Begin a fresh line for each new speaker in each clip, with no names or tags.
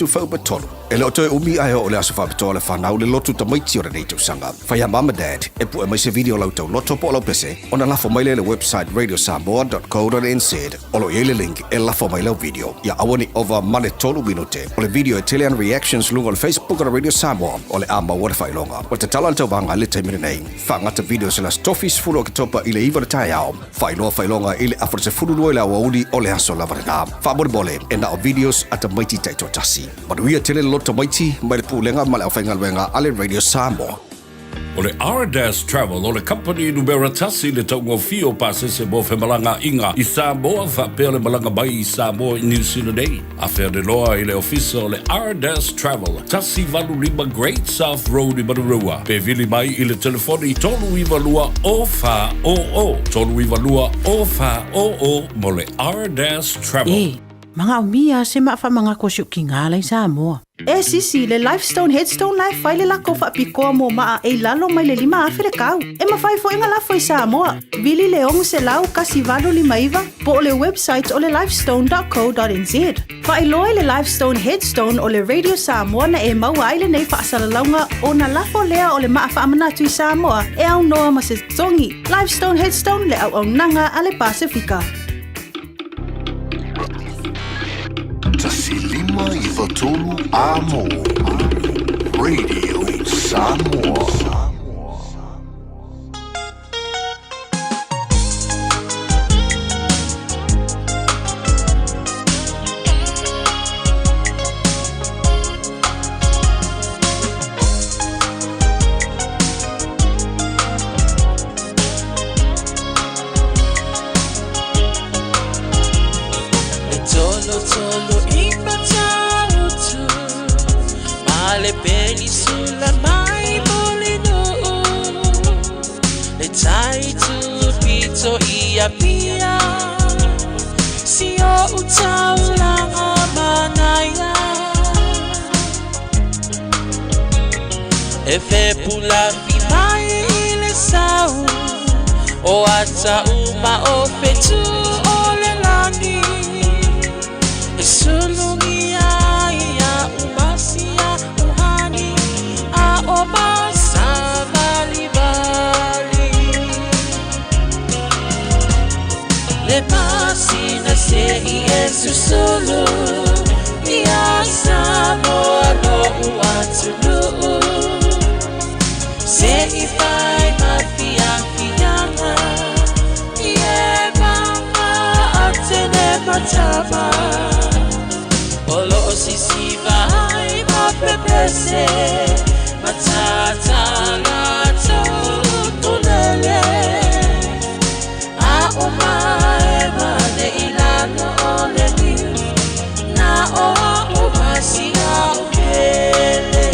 7 ma 3. E le o toe umi ae oo le aso faapitoa o le fanau le lotu tamaiti o lenei tausaga. Fai a mom ma dad e pue mai se video o la outou loto po o lau pese ona lafo mai lea i le website radiosamoa.co.nz. O lo o i ai le link e lafo mai lau video. Ia aua ne i ova ma le 3 minute. O le video e tele ana reactions luga o le Facebook o le Radio Samoa o le a maua le faailoga. Ua tatala le tauvaga i le taimi lenei. Faagata videos i le aso tofi 10 o Oketopa i le 9 o le taeao. Faailoa faailoga i le afa o le 12 i le aoauli o le aso lava lena. Faamolemole, e na o videos a tamaiti taitoatasi. Manuia tele le lotu tamaiti mai le Pulega ma le aufaigaluega a le Radio Samoa.
O le Ardas Travel o le kamupani numera tasi i le taugofie o pasese mo femalagaaiga i Samoa faapea le malaga mai i Samoa i Niu Sila nei. Afea le loa i le ofisa o le Ardas Travel, 185 Great South Road i Manurewa, pe vili mai i le telefoni 392 0400, 392 0400 mo le Ardas Travel.
E, manaomia se maa faamagata o si ou tinā la i Samoa. E sisi, le Lifestone Headstone la e fai le lako faapitoa mo maa e i lalo mai le 5,000 le tau. E mafai foi ona lafo i Samoa. Vili le 600 1859 po o le website o le lifestone.co.nz. Faailoa i le Lifestone Headstone o le Radio Samoa na e maua ai lenei faasalalauga ona lafo lea o le maa faamanatu i Samoa e aunoa ma se totogi. Lifestone Headstone, le auaunaga a le Pasefika.
1 5 9 3 Amo Radio Samoa.
E tolo tolo i Matautu ma le penisula mai Mulinuu le tai tupito i Apia si oʻu taulaga manaia e fepulafi mai i le sau o ata uma o fetu o le lagi e sulugia ia umasia uhani a o masavalivali le masina seʻi e susulu ia Samoa loʻu atunuu seʻi fai ma fiafiaga i e maga atene matama o loo sisiva ai ma pepese matatala tulele a o mae mane i lalo o le niu na o a o masia o pele.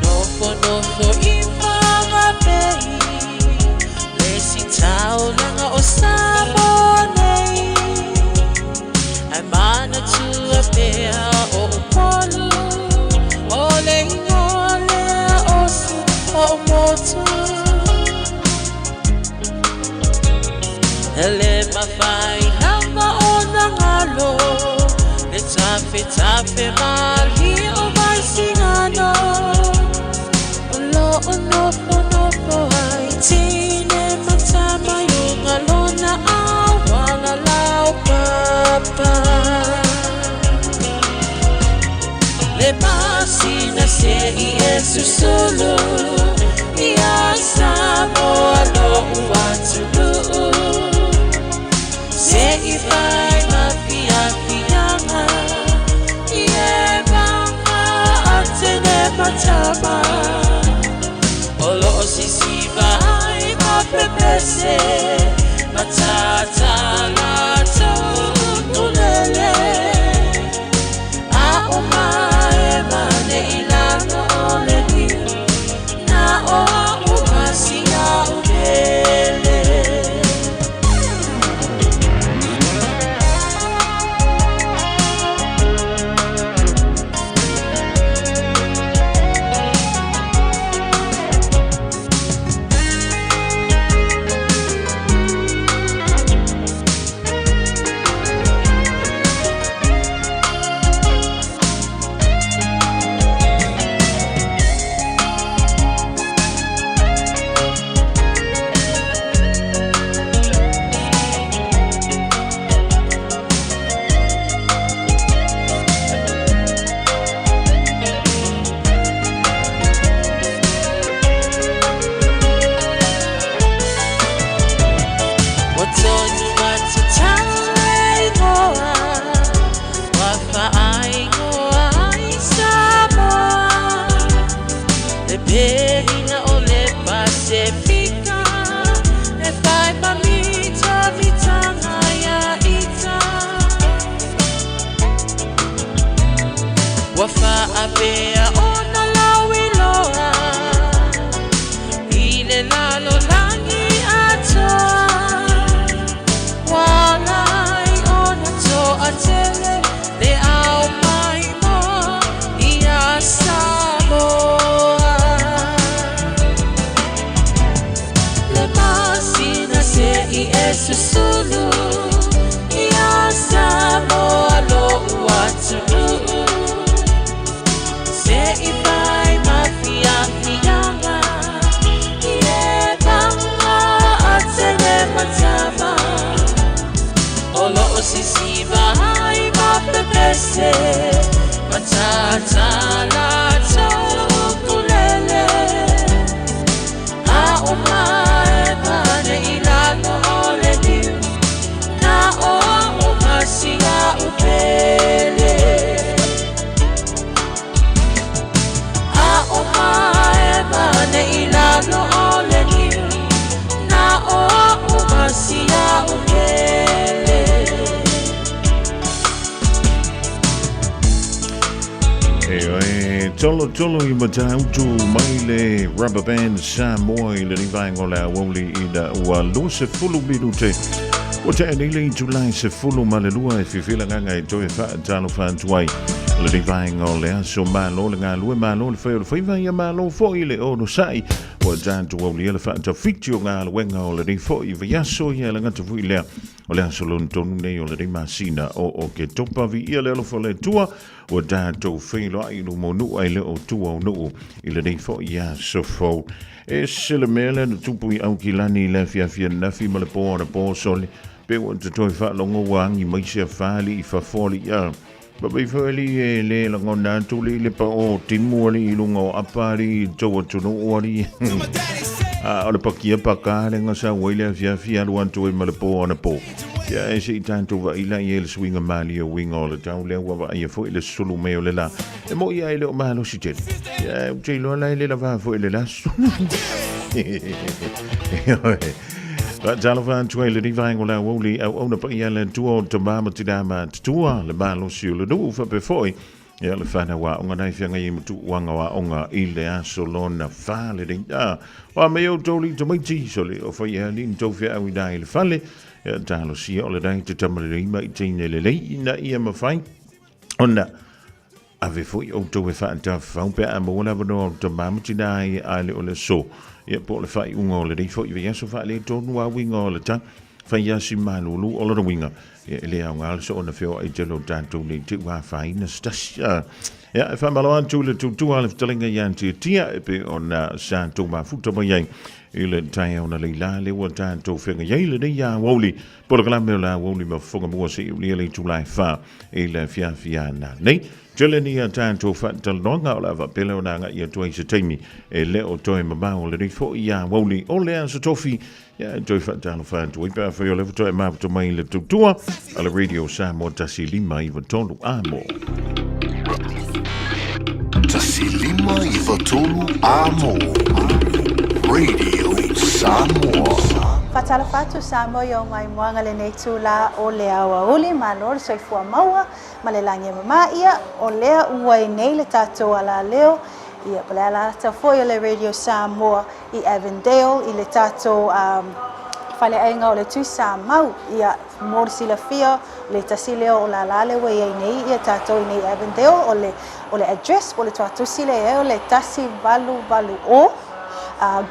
Nofo nofo i Whangape le sitaulaga o Samoa nei Ai manatua pea o Upolu o le igoa lea o si o motu E le mafai lava ona galo le tafetafe malie o Vaisigano O loo nofonofo ai teine ma tama i luga lona auala laupapa Le masina seʻi e susulu ia Samoa loʻu atunuu Seʻi fai ma fiafiaga i e maga atene matama O loo sisiva ai ma pepese matatala tulele A o mae mane i lalo o le niu na o a umasia o pele. Welina o le Pasefika E whai ma mita mitanga ia ita Ua faapea ona lauiloa I le lalolagi atoa Ua ala ai ona toatele Le ao maimoa ia Samoa Le masina se i e susulu Ia Samoa lo'u atunuu Se i fai ma fiafiaga I e paga a tele ma tama O loo sisiva ai ma pepese Ma tata latou ukulele A o mae pane i lalo o le liu Na o a'u ma si a'u pele A o mae pane i lalo o le liu Na o a'u ma si a'u pele.
E tolo tolo i Matautu mai le Rubber Band Samoa i lenei vaega o le aoauli ina ua 20 minute ua tea nei le itula e 12 e fiafia le agaga e toe faatalofa atu ai lenei vaega o le aso. Malo le galue, malo le fai o le faiva, ia malo foi le onosai ua tatou aulia le faatafiti o galuega o lenei foi vaiaso. Ia le gata foi lea o le aso lona tonu nei o lenei masina o Oketopa. Viia le alofa o le Atua ua tatou feiloai i luma o nuu ae le o tua o nuu i lenei foi aso fou. E se le mea lea na tupu i Aukilani i le afiafi ananafi ma le po anapo sole, pe ua ta toe faalogo ua agi mai se afa alii i fafo alii a. Vaai foi alii e le lagona atu alii le paʻo timu alii i luga o apa alii i tou atunuu alii. A o le pakia paka le gasau ai le afiafi alu atu ai ma le po anapo. Ia e se i tatou vaai la i ai le suiga malie o uiga o le tau lea ua vaaia foi le sulu mai o le la. E moi ai le o malosi tele. Ia ou te iloa la e le lavā foi le laso. Faatalofa atu ai lenei vaega o le aoauli auauna paia le Atua o tama ma tina matutua, le malosi o le nuu faapea foi ia le fanau aoga nai feagai ai ma tuuaga o aoga i le aso lona fa lenei. A o a mai outou alii tamaiti, sole o fai ea alii ni tou feau ina i le fale, ia talosia o lenai te tama lelei ma i teine lelei ina ia mafai ona ave foi outou e faatafafau pe a maua le avanoa o tama ma tina ai a le o le aso, ia po o le faaiuga o lenei foi vaiaso faaletonu a uiga o le tau fai asi malulu o lona uiga. Ia, e le aoga le soona feoai tele o tatou nei te ua afaina se tasi. Ia, e faamalo atu i le tutua le fetalaiga ia Tiatia e pei ona sa tou mafuta mai ai i le taeao na leila le ua tatou feagai ai lenei aoauli polokalame o le aoauli ma fofoga mua seia ulia le itula e fa i le afiafi a nanei. Tele ni a tatou faatalanoaga o le a faapea lea ona agai atu ai se taimi e le o toe mamao lenei foi aoauli o le Aso Tofi. Ia, e toe faatalofa atu ai pe afai o lea faatoa e mafuta mai i le tautua a le Radio Samoa 1 5 9 3 Amo.
1 5 9 3 Amo. Radio Samoa.
Faatalofa atu Samoa i ou maimoaga lenei itula o le aoauli, malo le soifua maua ma le lagi e mama ia, o lea ua i nei le tatou alaleo, ia po le alata foi o le Radio Samoa i Avondale i le tatou faleaiga o le Tuisamau. Ia, mo le silafia, o le tasi lea o lala lea ua i ai nei ia tatou i nei i Avondale, o le, o le address po o le tuatusi lea e i ai o le 1880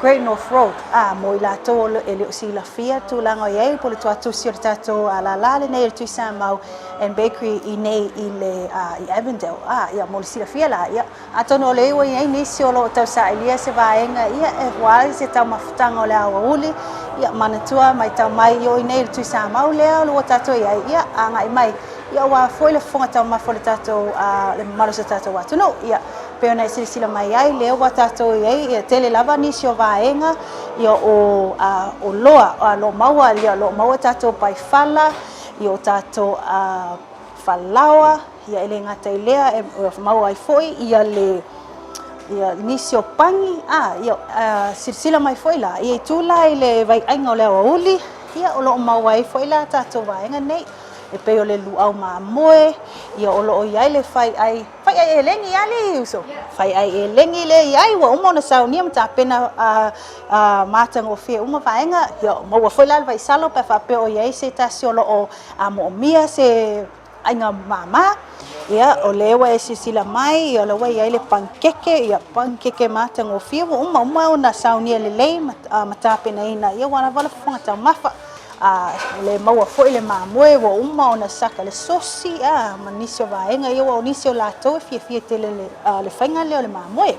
Great North Road. A, mo i latou e le o silafia le tulaga o i ai po o le tuatusi o le tatou lala lenei o le Tuisamau and Bakery i nei i le, i Avondale. A, ia, mo le silafia la, ia, Atonu o lea ua i ai nisi o lo o tausailia se vaega ia e hua ai se taumafataga o le aoauli, ia manatua maitau mai i o i nei i le Tuisamau lea o lo ua tatou i ai, ia agai mai, ia aua foi le fofoga taumafa o le tatou, le mamalu o se tatou atunuu. Ia pei ona e silasila mai ai lea ua tatou i ai, ia tele lava nisi o vaega ia o oloa o lo o maua, ia o lo o maua tatou paifala, ia o tatou falaoa, Ia e le gata i lea, e maua ai foi ia le Ia, nisi o pani, a, ia, a, silasila mai foi la, ia itu la i le vaiaiga o le aoauli, ia, o lo o maua ai foi la tatou vaega nei, e pei o le luau mamoe, ia, o lo o i ai le faiai, faiai elegi alii uso, faiai elegi lea e i ai, ua uma ona saunia ma tapena a, a, matagofie uma vaega, ia, maua foi la le vaisalo pe a faapea o i ai se tasi o lo o a moomia se aiga mama, ia, o lea ua e silasila mai, ia, o lea ua i ai le panikeke, ia, panikeke matagofie ua uma uma ona saunia lelei ma, ma tapenaina, ia, ua lava le fofoga taumafa. A, o lea e maua foi le mamoe ua uma ona saka le sosi, a, ma nisi o vaega, ia, aua o nisi o latou e fiafia tele i le, le faiga lea o le mamoe.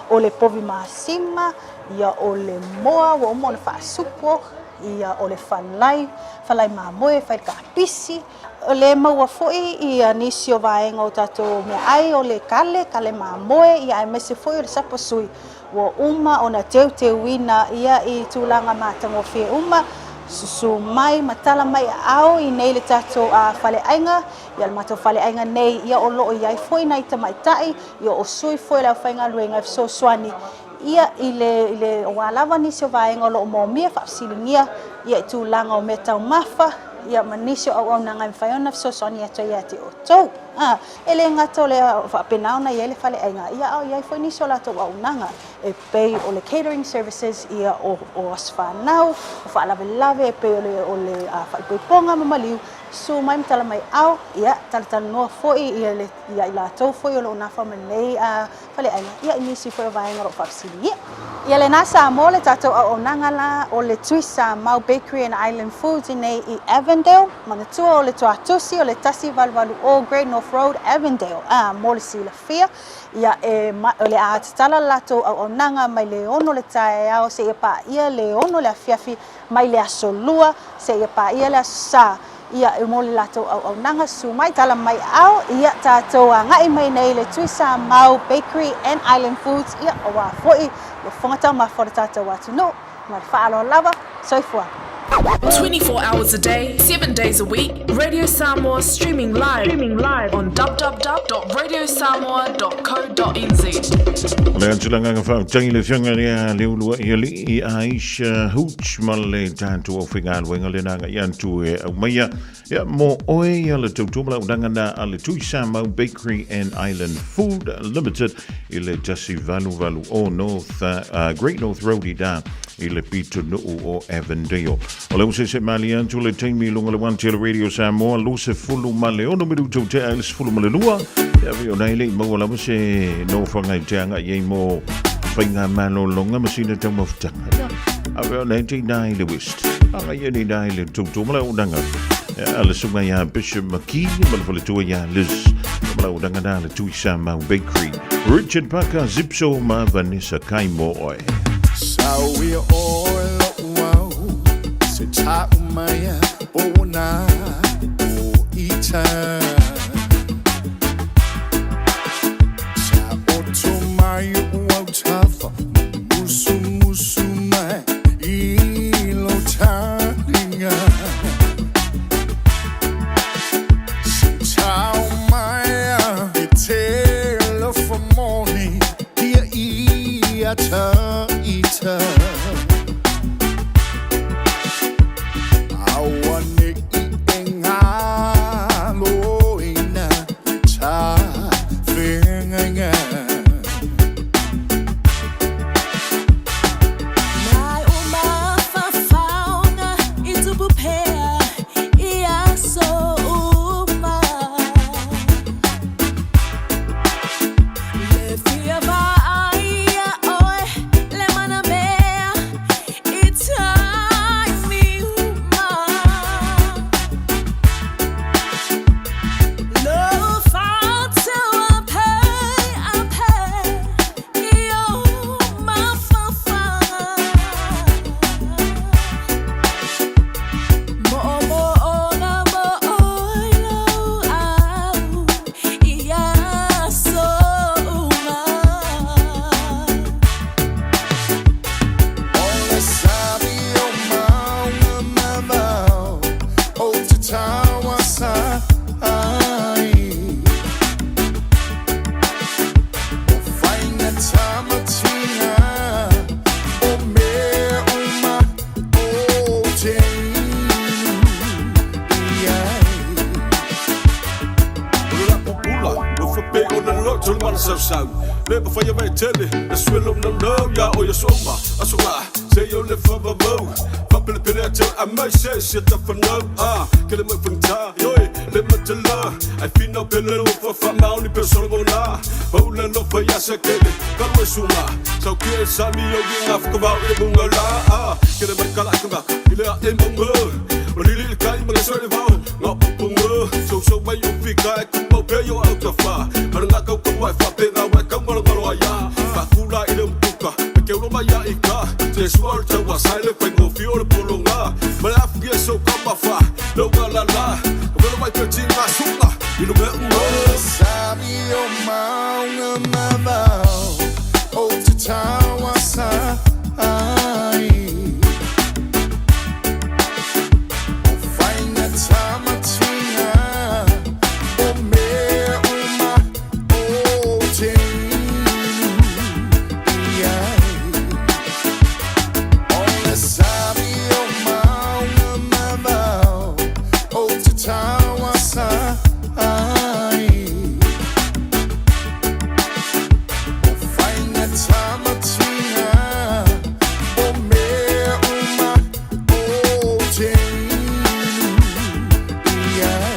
O le povi masima, ia, o le moa ua uma ona faasupo, ia, o le falai, falai mamoe, fai le kapisi. O lea e maua foi ia nisi o vaega o tatou meaai, o le kale, kale mamoe, ia aemaise foi o le sapasui, ua uma ona teuteuina ia i tulaga matagofie uma, susu mai ma tala mai aao i nei le tatou faleaiga, ia le matou faleaiga nei, ia o lo o i ai foi nai tamaitai, ia o sui foi o le aufaigaluega e fesoasoani ia i le, i le, aua lava nisi o vaega o lo o moomia faafesiligia ia i tulaga o mea taumafa, ia ma nisi o auaunaga e mafai ona fesoasoani atu ai ia te outou. A, e le gata o le faapena ona i ai le faleaiga, ia a o i ai foi nisi o latou auaunaga e pei o le catering services, ia o, o aso fanau, o faalavelave e pei o le, o le a, faaipoipoga ma maliu, susu mai ma tala mai ao, ia talatalanoa foi ia le, ia i latou foi o lo o nafa ma lenei a, faleaiga, ia i nisi foi o vaega o lo o faafesiligia. Ia lena Samoa le tatou auaunaga la o le Tui Samau Bakery and Island Foods inei i Avondale. Manatua o le Tuatusi o le 180 Great North Road, Avondale. A, mo le silafia, ia e, o le a tatala le latou auaunaga mai le 6 le taeao seia paia le 6 le afiafi mai le aso Lua seia paia le aso Sa. Ia, e mo le latou auaunaga, susu mai, tala mai ao, ia, tatou agai mai nei i le Tui Samau Bakery and Island Foods, ia, aua foi le fofoga taumafa o le tatou atunuu. Ma le faaaloalo lava, soifua.
24 hours a day, 7 days a week, Radio Samoa streaming live, streaming live on www.radiosamoa.co.nz.
O le atu le agaga faafetai i le Afioga ia Leuluaialii Aisha Hooch ma le tatou aufaigaluega lena agai atu e aumaia ia mo oe ia le tautua ma le auaunaga na a le Tui Samau Bakery and Island Food Limited i le 1880 North, Great North Road i da i le pitonuu o Avondale. O le ua seese malie atu le taimi i luga o le One Tele Radio Samoa, 26 minuta ua tea ai le 12. Ia pei ona e le i maua lava se nofoaga i te agai ai mo faigamalologa ma sina taumafataga. Ia, a pei ona e te inā i le West. Agai ai nei i le tautua ma le auaunaga a le susuga ia Bishop McKee ma le faletua ia Liz ma le auaunaga na a le Tui Samau Bakery. Richard Parker, Zipso ma Vanessa Kaimo oe.
Sauia oe lo'u au se ta'u maia ona o ita Sa oto mai o'u autafa musumusu mai i lo talinga Se tau mai a e telefomoni Ia ia ta ita Aua ne i e ngalo ina ta whengainga.
Mai o mafafaoga i tupu pea i aso uma. Le fia vaaia oe, le mana mea.
tele Le suelo na nau Ya o ya soma Aso nga Se yo le whavavau Whapelepele a te a mai se se ta whanau Ah, ke le mai whangta Yoi, le matala Ai whina pele lo whawha maoni pe solo ngona Paula lo whai asa kele Kalu e sunga Sau ki e sami o ki ngā whakawau e munga la Ah, ke le mai kala ka maka I le a e munga O lili le kai ma le soe le vau Ngā pupunga Sau sau mai o fika e kumau pe yo au ta wha Mara ngā kau kau ai wha pe ngā wai kau ngalo ngalo ai a Whakula i le mtuka Me ke uro mai a i ka Te sua o le tau a sai le whai ngō o le polo ngā Ma le afu ki e sau ka mawha Lau ngā la la Ka welo mai pe ti ngā sunga I lunga unga
Sami o maunga mavao O te tawa sa ai O whainga tamatinga O mea uma o te inu i ai O le sami o maunga mavao O te tawa sa ai O whainga tamatinga O mea uma o te inu i ai.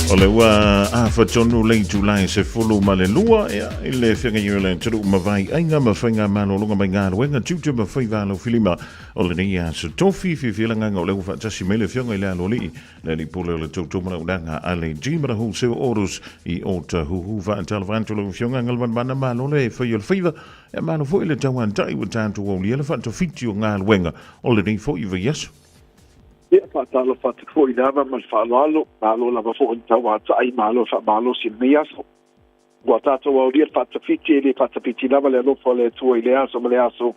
O le ua afatonu le itulā e 12 ia i le feagai o le atunuu ma vaiaiga ma faigamalologa mai galuega tiute ma faiva alofilima o lenei aso tofi fiafia le agaga o lea ua faatasi mai le afioga i le Aloalii le alii pule o le toutou malaulaga a le G ma le Wholesale Orders i Otahuhu. Faatalofa atu lau afioga Galumalemana, malo le fai o le faiva e malo foi le tauantai ua tatou aulia le faatafiti o galuega o lenei foi vaiaso.
Ia, faatalofa atu foi i le ava ma le faaaloalo, malo lava foi le tauatai, malo faamalosi i lenei aso. Ua tatou aulia le faatafiti, e le faatafiti lava le alofa o le Atua i le aso ma le aso,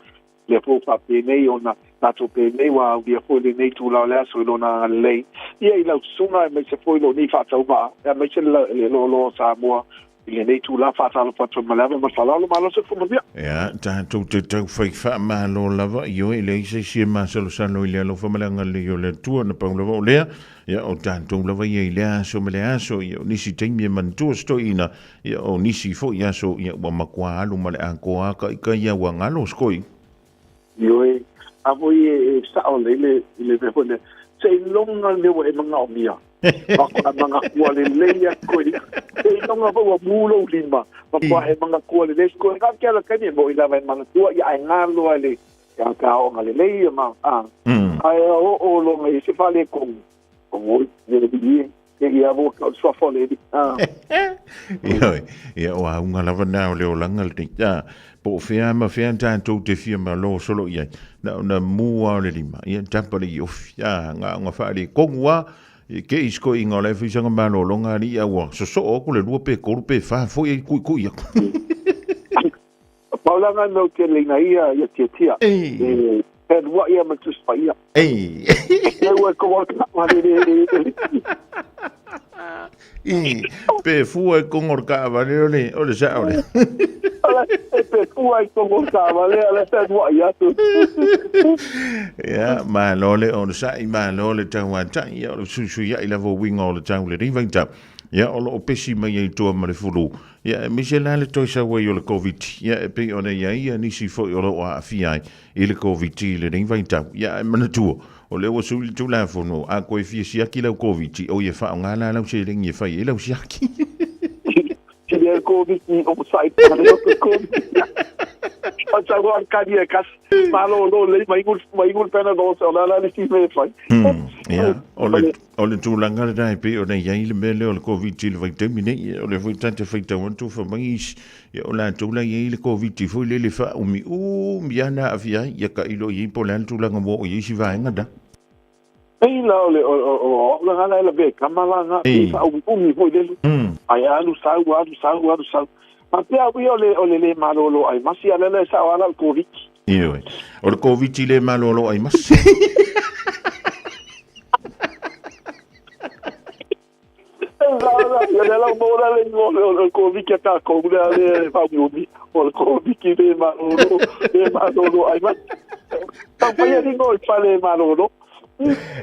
lea foi ua faapenei ona tatou penei ua aulia foi lenei itula o le aso i Lona agalelei. Ia, i lau susuga aemaise foi lou nei faatauvaa, aemaise le loaloa o Samoa I lenei itula, faatalofa atu ai ma le ava ma le faaaloalo, malo soifua manuia.
Ea, tatou te taufai faamalo lava i oe, e leai se isi e masalosalo i le alofa ma le agalelei o le Atua, na pau lava o lea, ia, o tatou lava ia i lea aso ma lea aso, ia, o nisi taimi e manatua se toeaina, ia, o nisi foi aso, ia, ua matua alu ma le atoa aka i kai a ua galo se koi.
Ioe, a foi e sao lelei le i le mea foi lea, seiloga le mea ua e manaomia, faatoa manatua lelei atu ai, seiloga foi ua mu lou lima, faatoa e manatua lelei atu ai. Ka ala taimi e moni lava e manatua, ia ae galo lava i le ka aoga lelei ma a, ae oo loa i se faaletonu, oi, le alii e. Ia ua kau suafa o le alii.
Ioe, ia o auga lava na o le olaga lenei. A, po o fea ma fea tatou te fia malo solo i ai. Na ona mu lava o le lima, ia tapa le iofi. A, na ona faaletonu lava, ia ke i sikoiga o la e fai sana malologa alii a ua sosoo atu le lua pe tolu pe fa foi ai tuitui atu.
Paulanga no te leina ia ia tiatia. E he rua ia ma Tusi Paia.
Ei.
E ua ko wa ka wa le le.
I pe fua i kongo ka va le ole ole sa ole.
Ala e pe fua i kongo ka va le ala sa rua ia tu.
Ia ma lole o le sa i ma lole tau a tai ia o le susu ia i lava winga o le tau le riva i tau. Ia o loo pesi mai ai tua ma le fulu. Ia, aemaise la le toe sau ai o le Koviti, ia, e pei ona i ai ia nisi foi o lo o aafia ai i le Koviti i lenei vaitau. Ia, ae manatua, O lea ua sui le Tulafono, a koe fia siaki lau Koviti, oi e faaaoga la lau seleni e fai ai lau siaki.
Sili ai le Koviti onosai ma le loto Koviti. Fa sau loa le kali e kasi, malolo lelei ma inu ma inu le Panadol, o le a la le isi mea e fai.
Ia, o le, o le tulaga lena e pei ona i ai le mea lea o le Koviti i le vaitaimi nei. O lea foi ta te faitau atu fai mai isi, ia o latou la e i ai le Koviti foi lele faaumiumi lava na aafia ai, ia tailo i ai po o le a le tulaga ua oo i ai isi vaega na.
Pei la o le o o o au la la ela kama la nga pe faaumiumi foi lele. Ai alu sau alu sau alu sau. Ma pea au ia o le o le le malolo ai masi a lele sa o ala o le Koviti.
Ioe. O le Koviti le malolo ai masi.
Ia le lau maua le igoa o le Koviti a tatou lea le faaumiumi. O le Koviti le malolo, le malolo ai masi. Taumafai e ligo i fale malolo.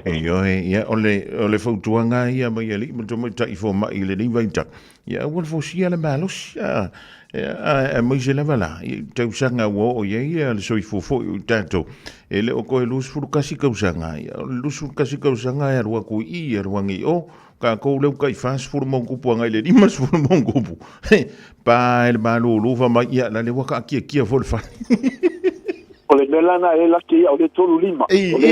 Ioe, ia, o le, o le fautuaga ia mai alii ma tamaitai fomai i lenei vaitau, ia aua le fosia le malosi, a, aemaise lava la, i tausaga ua oo i ai le soifua foi o i tatou, e le o toe 21 tausaga, ia, o le 21 tausaga e alu atu i i, e alu ane i o, tatou lea ua tai 40 ma ona tupu agai i le 50 ma ona tupu, pa e le malulu fai mai, ia, la le ua taatiatia foi le fale.
O le mea la na e laki ia o le 35. O le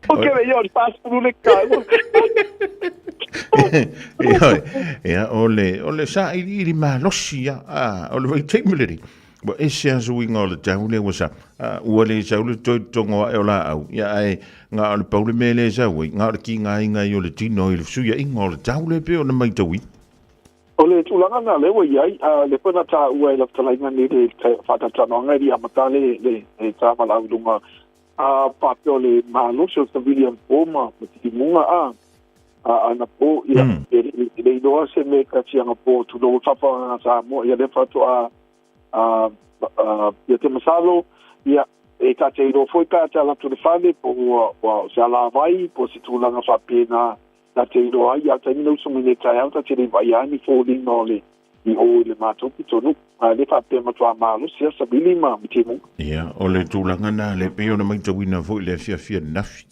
O ke le ia o le 40 le kau.
Ia, ia, o le, o le sailiili malosi ia, a, o le vaitaimi lenei, ua ese lava suiga o le tau lea ua sau. A, ua le sau le toe togo ae o laau, ia ae na o le pau le mea lea e sau ai, na o le tigaina ai o le tino i le fesuiaiga o le tau lea e pei ona maitauina.
O le tulaga lena lea ua i ai, a lea foi na taua e lau fetalaiga nei le faatalatalanoaga e le i amata le le ta valaau i luga a faapea o le malosi o le savili anapo ma timuga a anapo, ia, e le iloa se mea e kasi anapo tulou le faafofogaaga a Samoa, ia lea faatoa ia te masalo, ia, e ta te iloa foi pe a te ala atu i le fale po ua se alavai po o se tulaga faapena ta te iloa ai, a o le taimi na usu mai nei taeao ta te le i vaai lava ni foliga o le i o i le matou pitonuu, a le faapea matua malosi lava savili ma timuga.
Ia, o le tulaga lena lea pei ona maitauina foi i le afiafi ananafi,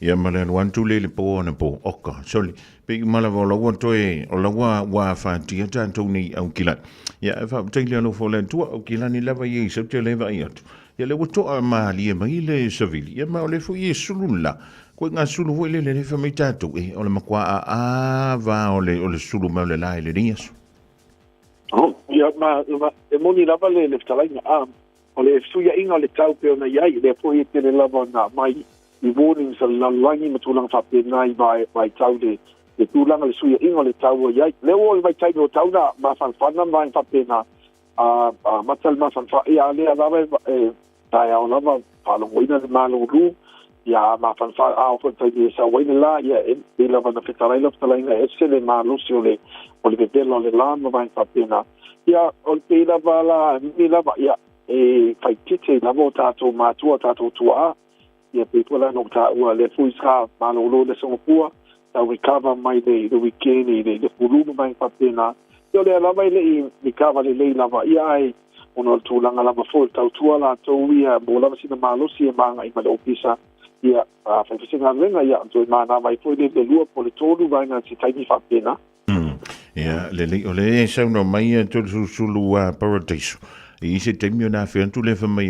ia ma le alu atu lea i le po anapo, oka, sole, pei uma lava o la ua toe, o la ua ua afatia tatou nei i Aukilani. Ia, ae faafetai i le alofa o le Atua, Aukilani lava ia i sau te le vaai atu. Ia lea ua toa malie mai le savili, ia ma o lea foi e sulu le la. Koe ngā sulu foi lele le fai mai tātou, e, o le matua a a vā o le, o le sulu mai o le la i lenei aso.
Oh, ia, ma, ma, e moni lava le, le fetalaiga, a, o le fesuiaiga o le tau pei ona i ai, lea foi e tele lava ona aumai i warnings a le lalolagi ma tulaga faapena i vaitau le, le tulaga le suiaiga o le tau ua i ai. Lea ua oo i le vaitaimi o tau na mafanafana ma vaega faapena, a, amata le mafanafana, ia, a lea lava e, e taeao lava faalogoina le malulu, ia a mafanafana, a oo foi i le taimi e sau ai le la, ia e pei lava ona fetalai lau fetalaiga e ese le malosi o le, o le vevela o le la ma vaega faapena. Ia, o le pei lava la, moni lava, ia, e faaitiiti lava o tatou matua, o tatou tuaa, ia pei foi la ona ou taua lea foi sa malolo i le Aso Gafua, sa recover mai le i le weekend i le i le flu ma vaega faapena. Ia o lea lava e le i recover lelei lava, ia ae ona o le tulaga lava foi o le tautua latou ia maua lava sina malosi e magai ma le ofisa, ia a fai foi se galuega, ia toe manava ai foi le le lua po o le tolu vaega se taimi faapena.
Ia, lelei, o lea e saunoa mai ia Toelusulusulu a Paradaiso. E i se taimi o na afea atu lea fai mai,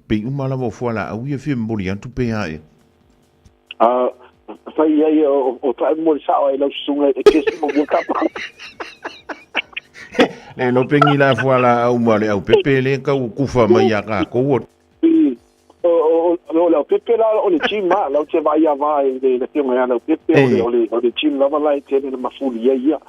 pei uma lava o fualaau ia fia momoli atu pe a ea.
A, fai i ai o tae momoli sao ai lau susuga e kesi mo mua kapa.
Le lo pengi la fualaau ma le au pepe le kau kufa mai ia kākou.
O o le Leaupepe la o le gym a lau te vaai a va i le afioga ia Leaupepe o le o le o le gym lava la e tele na mafuli ai ia.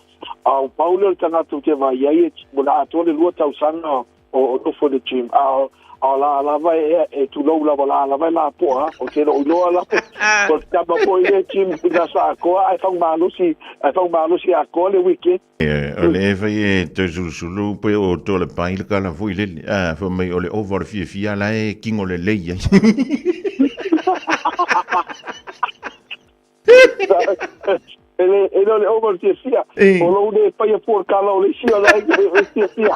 A o pau lea o le tagata ou te vaai ai e ua le atoa le lua tausaga o o nofo i le gym a o la lava e e tulou lava la lava e lapoa ou te le o iloa la o le tama foi le gym ina sa atoa ae faumalosi ae faumalosi atoa le weekend.
O le fai e Toelusulusulu pe o to le pai le kala foi lele. A, fai mai o le ova o le fiafia la e kingo lelei ai.
E le o le over fiafia. O lou le faia fua le kala o le isi o la e fiafia.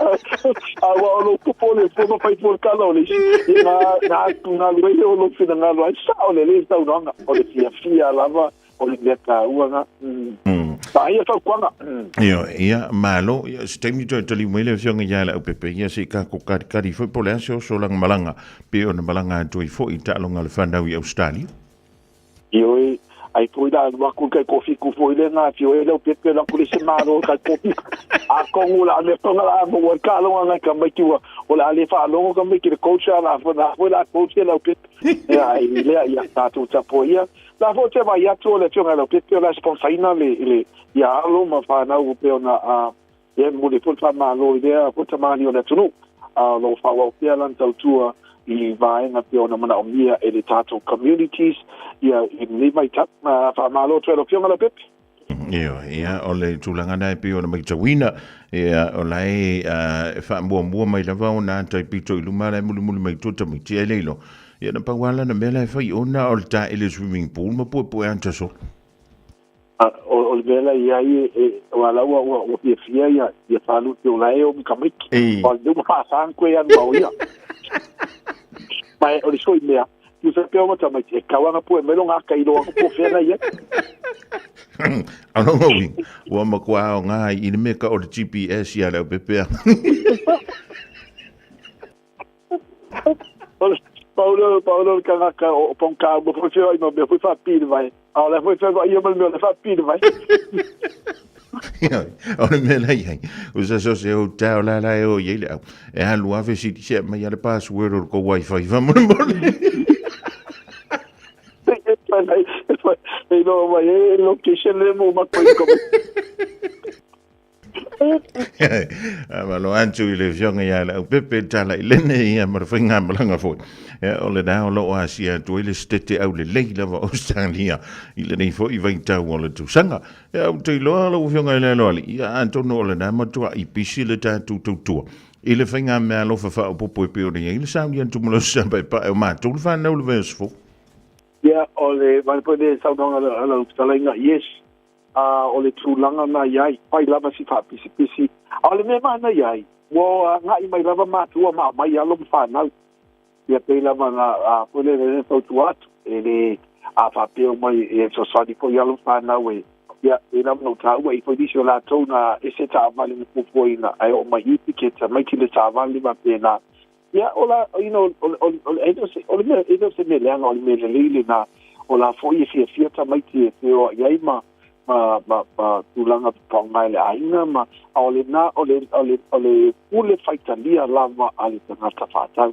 A ua o lou tupu o le fua ma fai fua le kala o le isi. Ia na na galu ai lea o lou finagalo ai sao lelei le saunoaga. O le fiafia lava o le mea taua na. Vaaia fautuaga.
Ioe, ia, malo, ia, se taimi toe taliu mai le afioga ia Leaupepe, ia se i tatou kalikali foi po o le a se oso o lana malaga, pei ona malaga atu ai foi i taaloga a le fanau i Ausetalia.
Ioe, ai foi la alu atu le tai toafitu foi lea na afio ai Leaupepe alu atu le isi malo le tai toafitu. Atonu o le a mea foi la a maua ai le taaloga a nai tamaiti ua o le a le faalogo tamaiti i le coach a la foi la coach e Leaupepe. Ia, ai lea, ia tatou tapuaia. La foi ou te vaai atu o le afioga ia Leaupepe o la e sponsor-ina le, le, ia alo ma fanau pei ona a, ia e momoli ai foi le faamalo i lea foi tamalii o le atunuu. A o lo o faaauau pea lana tautua i vaega pei ona manaomia e le tatou communities ia i lenei vaitau. Faamalo atu ai lau afioga Leaupepe.
Ioe, ia, o le tulaga lena e pei ona matauina, ia, o la e e faamuamua mai lava ona ata i pito i luma la e mulimuli mai tua tamaiti ae le iloa. Ia na pau lava lana mea la e fai ona o le taele swimming pool ma puepue ata solo.
O le mea la i ai e, aua la ua, ua, ua fiafia ia, ia Faalupe o la e o ma tamaiti. O le mea ua faasa ona toe alu ao ia. Ma o le sui mea, tusa pea o ma tamaiti, e tau ana pue mai lona ata i loa atu po o fea la i ai.
O lona uiga, ua matua aoga i le mea ka o le GPS ia Leaupepe a.
Pau lea, pau lea o le tagata o Pongka, ua foi feoai ma mea foi faapipii i le vai. A o la foi feoai ia ma le mea o la e faapipii i le vai.
O le mea la i ai, o se aso se hotel la la e o i ai le au. E alu ave sili se mai ale password o le kou wifi faamolemole.
E iloa mai e location le mo matou i ko.
Malo atu i le afioga ia Leaupepe Tala i lene ia ma le faigamalaga foi. Ia, o lena o lo o asia atu ai le setete aulelei lava o Australia i lenei foi vaitau o le tausaga. Ia, ou te iloa lau afioga i le Aloalii, ia atonu o lena matuai pisi le tatou tautua i le faigameaalofa faaopoopo e pei ona i ai le sauni atu ma le paepae o matou le fanau le vaiaso fou.
Ia, o le vae foi le saunoaga a lau fetalaiga, yes, a o le tulaga na i ai, fai lava si faapisipisi. A o le mea manaia ai, ua agai mai lava matua ma aumai alo ma fanau. Ia pei lava na a foi lele le fautua atu, e le a faapea mai e fesoasoani foi alo ma fanau e ia pei lava na ou taua i foi nisi o latou na ese taavale na fuafuaina ae oo mai i ke tamaiti le taavale faapena. Ia, o la, you know, o, e le o se, o le mea, e le o se mea leaga, o le mea lelei lena, o la foi e fiafia tamaiti e feoai ai ma, ma, ma, ma tulaga faaaoga e le aiga, ma, a o lena, o le, o le, o le pule faitalia lava a le tagata faatau.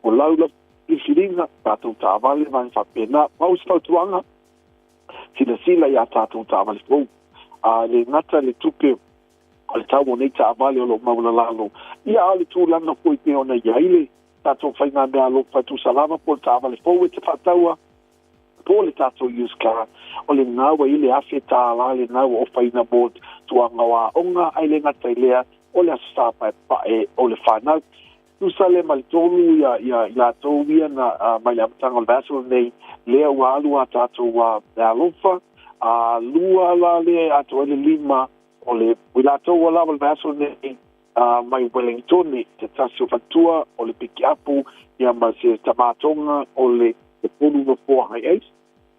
O lau la filifiliga, tatou taavale ma faapena, pau se fautuaga, silasila i a tatou taavale fou. A le gata le tupe o le tau o nei taavale o lo o maualalalo, ia a o le tulaga foi pei ona i ai le tatou faigameaalofa e tusa lava po o le taavale fou e te faataua po o le tatou used car, o lena ua i ai le $1,000 lena ua ofaina mo tulaga o aoga, ae le gata i lea, o le Aso Sa Paepae o le fanau. Tusa lea ma le tolu ia, ia i latou ia na mai le amataga o le vaiaso lenei, lea ua alu a tatou meaalofa, a lua la lea e atoa ai le lima O le i latou ua lava le vaiaso lenei mai Wellingtone, se tasi o faletua o le pikiapu ia ma se tamatoga o le tolu nofoa high eight,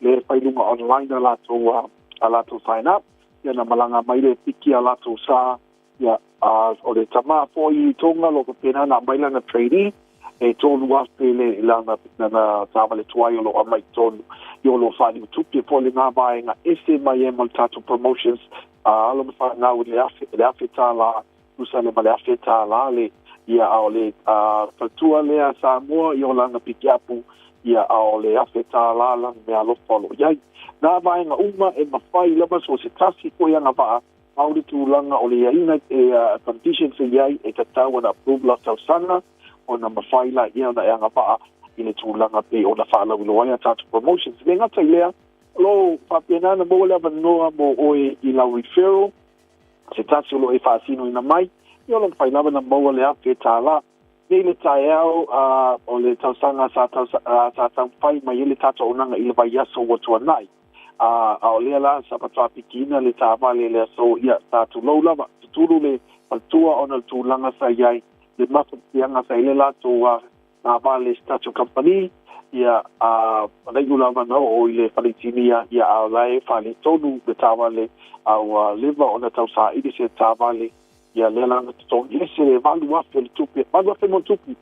lea e fai luga online a latou a latou sign up, ia na malaga mai le piki a latou sa, ia a o le tama foi i Tonga lo faapena na aumai lana trainee, e 3,000 le lana lana taavale tuai o lo o aumai i totonu i o lo o faaliu tupe po o lena vaega ese mai ai ma le tatou promotions a alo ma fanau i le afe le $1,000 tusa le ma le $1,000 le ia a o le faletua lea Samoa i o lana pikiapu ia a o le $1,000 lana meaalofa o lo o i ai. Nā vaega uma e mafai lava so se tasi foi agavaa Pau le tulaga o le iaiga e conditions e iai e tatau ona approve lau tausaga ona mafai laia ona e agavaa i le tulaga pei ona faalauiloa ai a tatou promotions. E le gata i lea, o lo o faapena ona maua le avanoa mo oe i lau referral, se tasi o lo o e faasinoina mai, ia o lo o mafai lava ona maua le $1,000. Nei le taeao o le tausaga sa taumafai mai ai le tatou auaunaga i le vaiaso ua tuanai. A o lea la sa matuā pikiina le taavale i le aso, ia sa tulou lava tutulu le faletua ona o le tulaga sa i ai le mafatiaga sa i le latou taavale i se tatou kamupani. Ia a na iu lava na oo i le faleitinia, ia a o la e faaletonu le taavale, a ua leva ona tausaili se taavale. Ia lea la na totogi ese le 8,000 le tupe, 8,000 mo tupu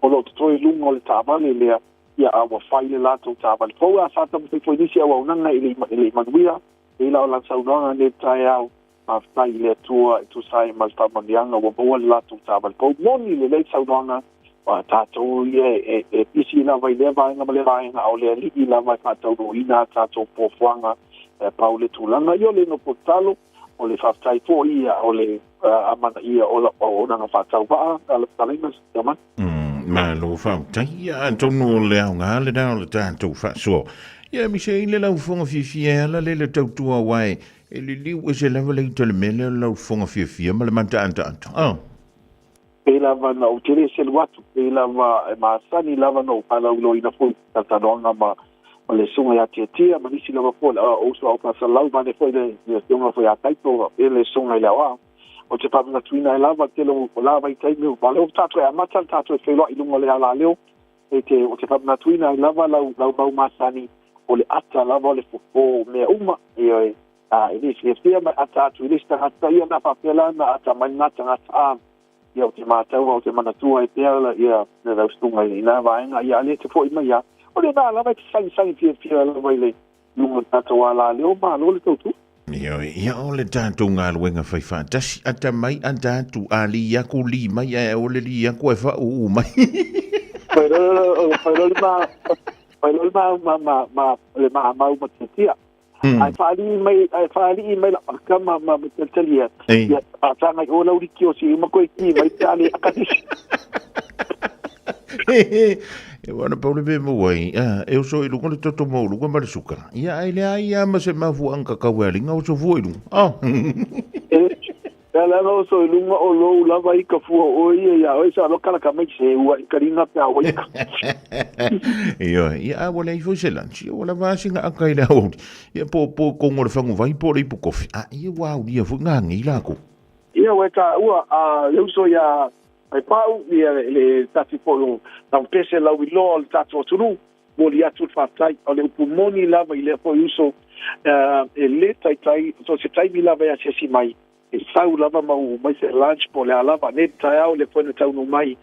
o loo totoe i luga o le taavale lea. Ia a ua fai le latou taavale fou, a sa taumafai foi nisi auaunaga i le i manuia e la o lana saunoaga nei taeao. Faafetai i le Atua e tusa ai ma le faamanuiaga ua maua le latou taavale fou. Moni lelei saunoaga ua tatou ia e pisi lava i lea vaega ma le vaega, a o le Alii lava e faataunuuina a tatou fuafuaga. E pau le tulaga ia o le nofo tatalo, o le faafetai foi, ia o le amanaia o lau auaunaga faatauvaa a lau fetalaiga Siamani.
Malo faafetai. Ia atonu o le aoga lena o le tatou faasoa. Ia aemaise ai le laufofoga fiafia e ala lea i le tautua aua e liliu ese lava le ita o le mea lea o le laufofoga fiafia ma le mataataata. Oh.
Pei lava na ou tele selu atu, pei lava e masani lava na ou faalauiloaina foi i talatalanoaga ma ma le susuga ia Tiatia ma nisi lava foi o uso au faasalalau vaeane foi le afioga foi ia Taito faapea le susuga i le aoao. Ou te faamanatuina ai lava tele o la vaitaimi o lea ua tatou e amata le tatou e feiloai i luga o le alaleo, e te ou te faamanatuina ai lava lau lau mau masani o le ata lava o le fofo o mea uma. Ioe, a e le fiafia ma e ata atu i le isi tagata, ia na faapea la na ata mai lena tagata a ia ou te matau ou te manatua ai pea la ia le lau susuga i lena vaega, ia a le te fo'i mai a o lena lava e te sagisagi fiafia lava i le luga o le tatou alaleo. Malo le tautua.
Ioe, ia o le tatou galuega fai faatasi, ata mai ata atu, a li aku li mai, ae o le li aku e faauu mai.
Fai loa le ma ma ma le maamau ma tiatia. Ae faalii mai, ae faalii mai la kama ma ma talitalia. Ia faataga i o lau liki o si uma koe ki mai pe a le akanisi.
E wana paule pe mo ai, e oso i lunga le toto mo lunga ma le suka. Ia ai le ai ia ma se mafu anga kau e alinga oso fua i lunga. Oh.
Lea lava oso i luga o lou lava i ka fua o ia ia oe sa loka la ka mai se ua i karinga pe a waika.
Ioe, ia a ua leai foi se lunch, ia ua lava a sina aka i le aoauli. Ia po po kongo le fangu vai po le ipu kofi. A ia ua aulia foi ngā ngei lākou.
Ia ua e tāua a le uso ia ai pau ia le tati po o tau pese lau iloa o le tatou atunuu. Momoli atu le faafetai. O le upu moni lava i lea foi uso, e le taitai, so se taimi lava e asiasi mai, e sau lava ma uu mai se lunch po o le a lava. Nei le taeao lea foi na taunuu mai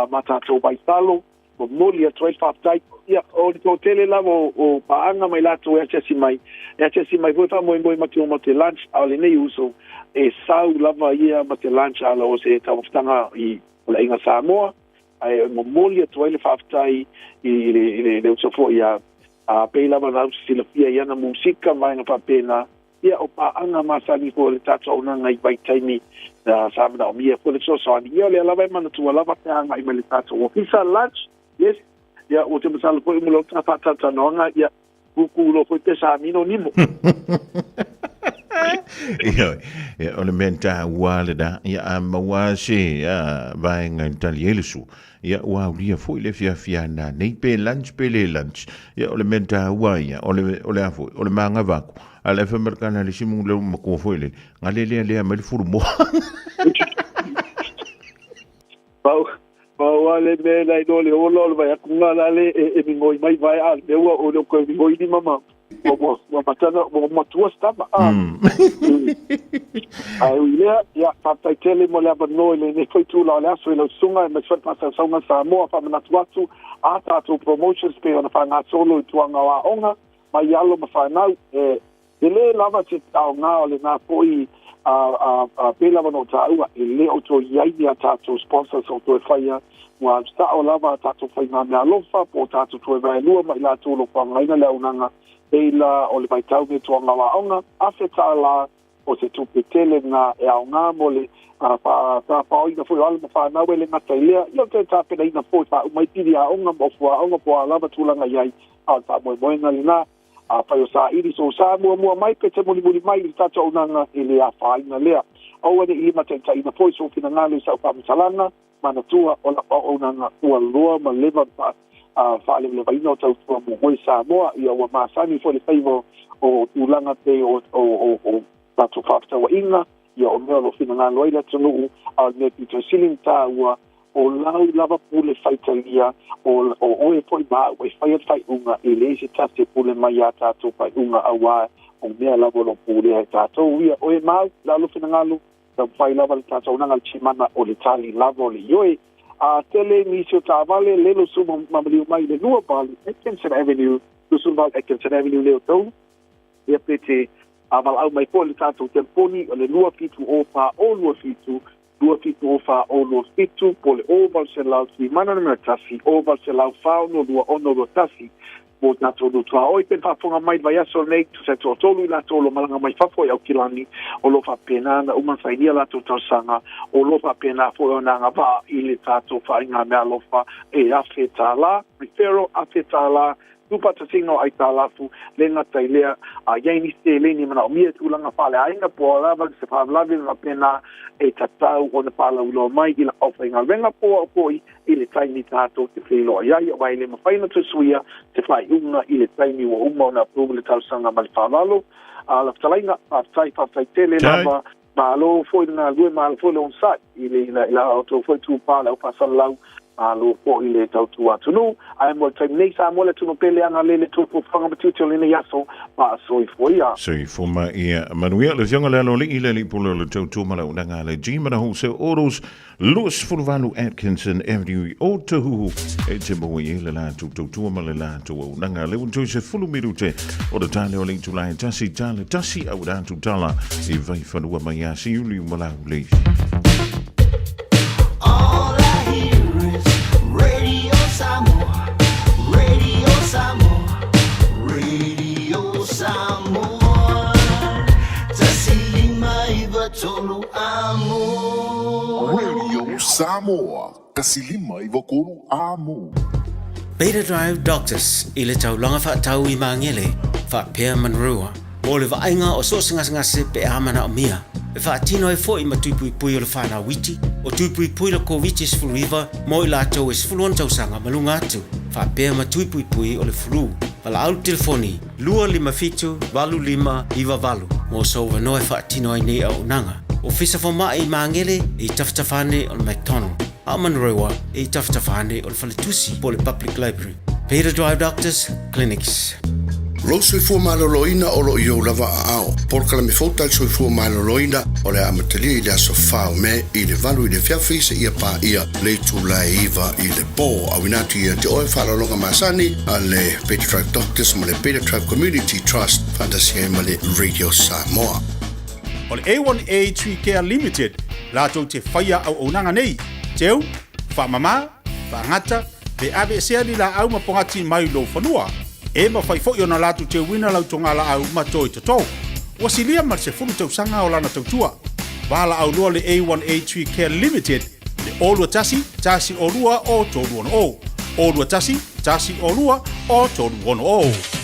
ma tatou vaitalo, momoli atu ai le faafetai. Ia, o le toatele lava o paaga ma i latou e asiasi mai, e asiasi mai foi faamoemoe ma te o ma te lunch, a o lenei uso, e sau lava ia ma te lunch ala o se taumafataga i o le Aiga Samoa. Ae momoli atu ai le faafetai i le le uso foi a a pei lava na silafia i ana musika ma vaega faapena. Ia o paaga masani foi o le tatou auaunaga i vaitaimi sa manaomia foi le fesoasoani. Ia o lea lava e manatua lava pe a agai mai le tatou ofisa lunch. Yes, ia ua te masalo foi mo lau faatalatalanoaga, ia kuku lo foi pe sa mino nimo.
Ia, ia, o le mea taua lena, ia a maua se vaega i le tali ai le sua, ia ua aulia foi le fiafia na nei pe lunch pe le lunch. Ia o le mea taua ia, o le, o le a foi, o le magava aku. A le fai mai le kana le simu le matua foi le, ngale lea lea mai le fulu moa.
Pau, pau a le mea la i le ola o le vai atu ngā la le e mingoi mai vai a le ua o le koe mingoi ni mama. Ua ua matana ua matua stama a. Ai ui lea, ia faafetai tele mo le avanoa i lenei foi tula o le aso i lau susuga e aemaise foi le faasausauga Samoa. Faamanatu atu a tatou promotions pei ona faagasolo i tuaga o aoga mai alo ma fanau e E le lava te aoga o lena foi a pei lava ona ou taua, e le o toe i ai ni a tatou sponsors o toe faia, ua alu sao lava a tatou faiga meaalofa po o tatou toe vaelua ma i latou o lo o faaaogaina le auaunaga pei la o le vaitau me tuaga o aoga, $1,000 o se tupe tele lena e aoga mo le faafaoina foi o alo ma fanau e le gata i lea, ia o le toe tapenaina foi faauma ai pili aoga ma ofu aoga po o a lava tulaga i ai, a o le faamoemoega lena. Afai o saili sou sa muamua mai pe te mulimuli mai i le tatou auaunaga, e le afaina lea. Aua ne i limataitaiina foi sou finagalo i sau faamatalaga, manatua o lau auaunaga ua loa ma leva ona faalevalevaina o tautua mo oe Samoa. Ia ua masani foi le faiva o tulaga pei o o o tatou faafetauaiga, ia o mea o lo o finagalo ai le atunuu, a o le mea pito sili ona taua, o lau lava pule faitalia, o oe foi ma au e faia le faaiuga, e leai se tasi e pule mai iā tatou faaiuga, auā o mea lava o lo o pulea e tatou ia. Oe ma au, le alo finagalo, taumafai lava le tatou auaunaga a le Chimana, o le tali lava o le ioe. A tele nisi o taavale, lelo suma mamaliu mai i le 28 Atkinson Avenue, 28 Atkinson Avenue leo tau, ia pe te valaau mai foi le tatou telefoni o le 27 o 4 o 27, 27 o 4 o 27, po o le o 800 Timana numera 1, o 800 462 621 mo tatou Lutuaoi. Pe faafofoga mai le vaiaso lenei, tusa e toatolu i latou o lo o malaga mai fafo i Aukilani, o lo o faapena ona uma ona sainia latou talosaga, o lo o faapena foi ona agavaa i le tatou faaiga meaalofa e $1,000, referral $1,000, tuufaatasiga o aitalafu, le gata i lea, a i ai nisi seleni e manaomia i tulaga faaleaiga po o a lava se faalavelave faapena, e tatau ona faalauiloa mai i lau aufaigaluega po o au foi i le taimi tatou te feiloai ai, aua e le mafai ona toe suia se faaiuga i le taimi ua uma ona approve le talosaga ma le faaaloalo. A lau fetalaiga, faafetai, faafetai tele lava. Malo foi le galulue, malo foi le onosai i le i la outou foi tūpā le au faasalalau, malo foi le tautua atunuu. Ae mo le taimi nei, Samoa le atunuu pele agalelei le tuafuafuaga ma tiute o lenei aso, faasoifua ia.
Soifua ma ia manuia. Le Afioga le Aloalii le Alii Pule o le Tautua ma le Auaunaga a le G Mana Wholesale Autos 28 Atkinson Avenue i Ōtāhuhu e te maua i ai le latou tautua ma le latou auaunaga. Le ua toe 10 minute o le tale o le itula e tasi tale tasi au rātou tala i Vaifanua mai a Siuliu ma Laulii.
All I hear is Radio Samoa, Radio Samoa, Radio Samoa. Tasi lima iva tolu amo.
Radio Samoa, 153 amo.
Beta Drive Doctors i le taulaga faatau i Magele, faapea Manurewa, mo le vaaiga o so o se gasegase pe a manaomia. E faatino ai foi ma tui puipui o le whanau iti, o tui puipui le Koviti-19 mo i latou e 16 tausaga ma luga atu, faapea ma tui puipui o le flu. Valaau le telefoni 257 8598 mo sou avanoa e faatino ai nei auaunaga. Ofisa Fomai i Magele e i tafatafa ane o le McDonald, a o Manurewa e i tafatafa ane o le Faletusi po o le Public Library. Beta Drive Doctors Clinics.
Lou soifua maloloina o lo o i ou lava aao. Polokalame fou tali soifua maloloina o le a amatalia i le aso 4 o Me i le 8 i le afiafi seia paia le itula e 9 i le po. Auina atu ia te oe faaaloaloga masani a le Beta Drive Doctors ma le Beta Drive Community Trust faatasi ai ma le Radio Samoa.
O le A1A Tree Care Limited latou te faia auaunaga nei, teu, faamama, faagata, pe aveesea ni laau ma pogati mai lou fanua. E mafai foi ona latou teuina lau togalaau ma toi toto. Ua silia ma le 10 tausaga o lana tautua. Valaau loa le A1A Tree Care Limited i le 021 102 o 360. 021 102 o 360.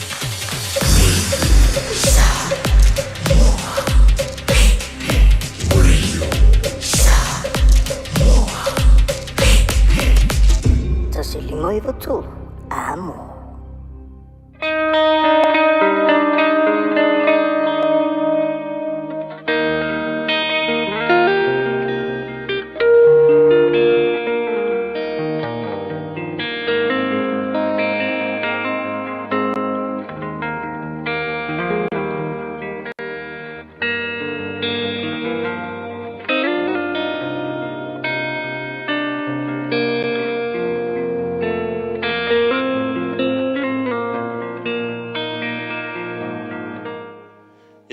153 amo.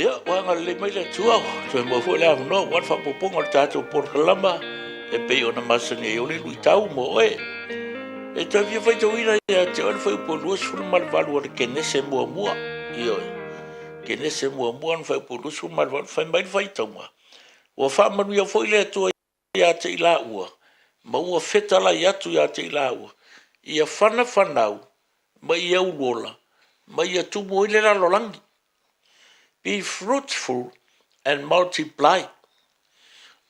Ia, ua agalelei mai le Atua, toe maua foi le avanoa aua le faaopoopoga o le tatou polokalama e pei ona masani ai o le luitau mo oe. E toe fia faitauina ia te oe le fuaiupu 28 o le Kenese muamua. Ioe. Kenese muamua na fuaiupu 28, fai mai le faitauga, Ua faamanuia foi le Atua ia te i laua, ma ua fetalai atu ia te i laua, ia fanafanau ma ia uluola, ma ia tumu ai le lalolagi. Be fruitful and multiply.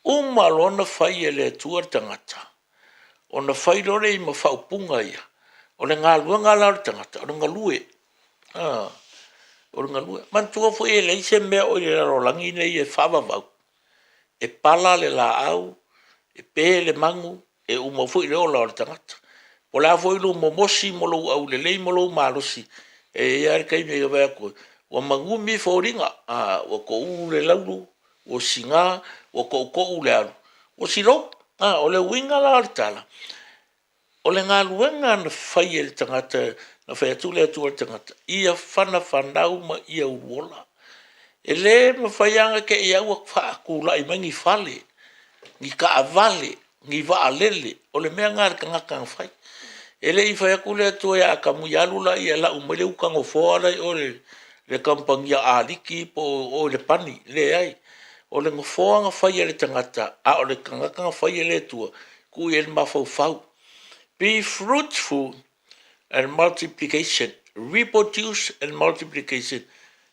Uma loa ona fai e le Atua le tagata, ona fai loa lea i ma faaupuga ia.
O le galuega la o le tagata, o le galue. O le galue. Manatua foi e leai se mea o i le lalolagi lenei e faavavau, e pala le laau, e pe le manu, e uma foi le ola o le tagata. Po o le a foi lou mimosi ma lou aulelei ma lou malosi, e i ai lava le taimi e vaai atu ai ua manumi foliga, ua touu le laulu, ua sina, ua toutou le alu, ua silou. O le uiga la o le tala, o le galuega na fai e le tagata, na fai atu le Atua i le tagata, ia fanafanau ma ia uluola. E le mafai lava ona te i lava ua faatulai mai ni fale, ni taavale, ni vaalele, o le mea lena a le tagata na fai. E le i fai atu le Atua ia Atamu, ia alu laia e lau mai le uta nofoa la e i o i le kamupani a Ah Liki po o o i Lepani, leai. O le nofoa na fai e le tagata, a o le tagata na fai e le Atua, tuu i ai le mafaufau. Be fruitful and multiplication, reproduce and multiplication,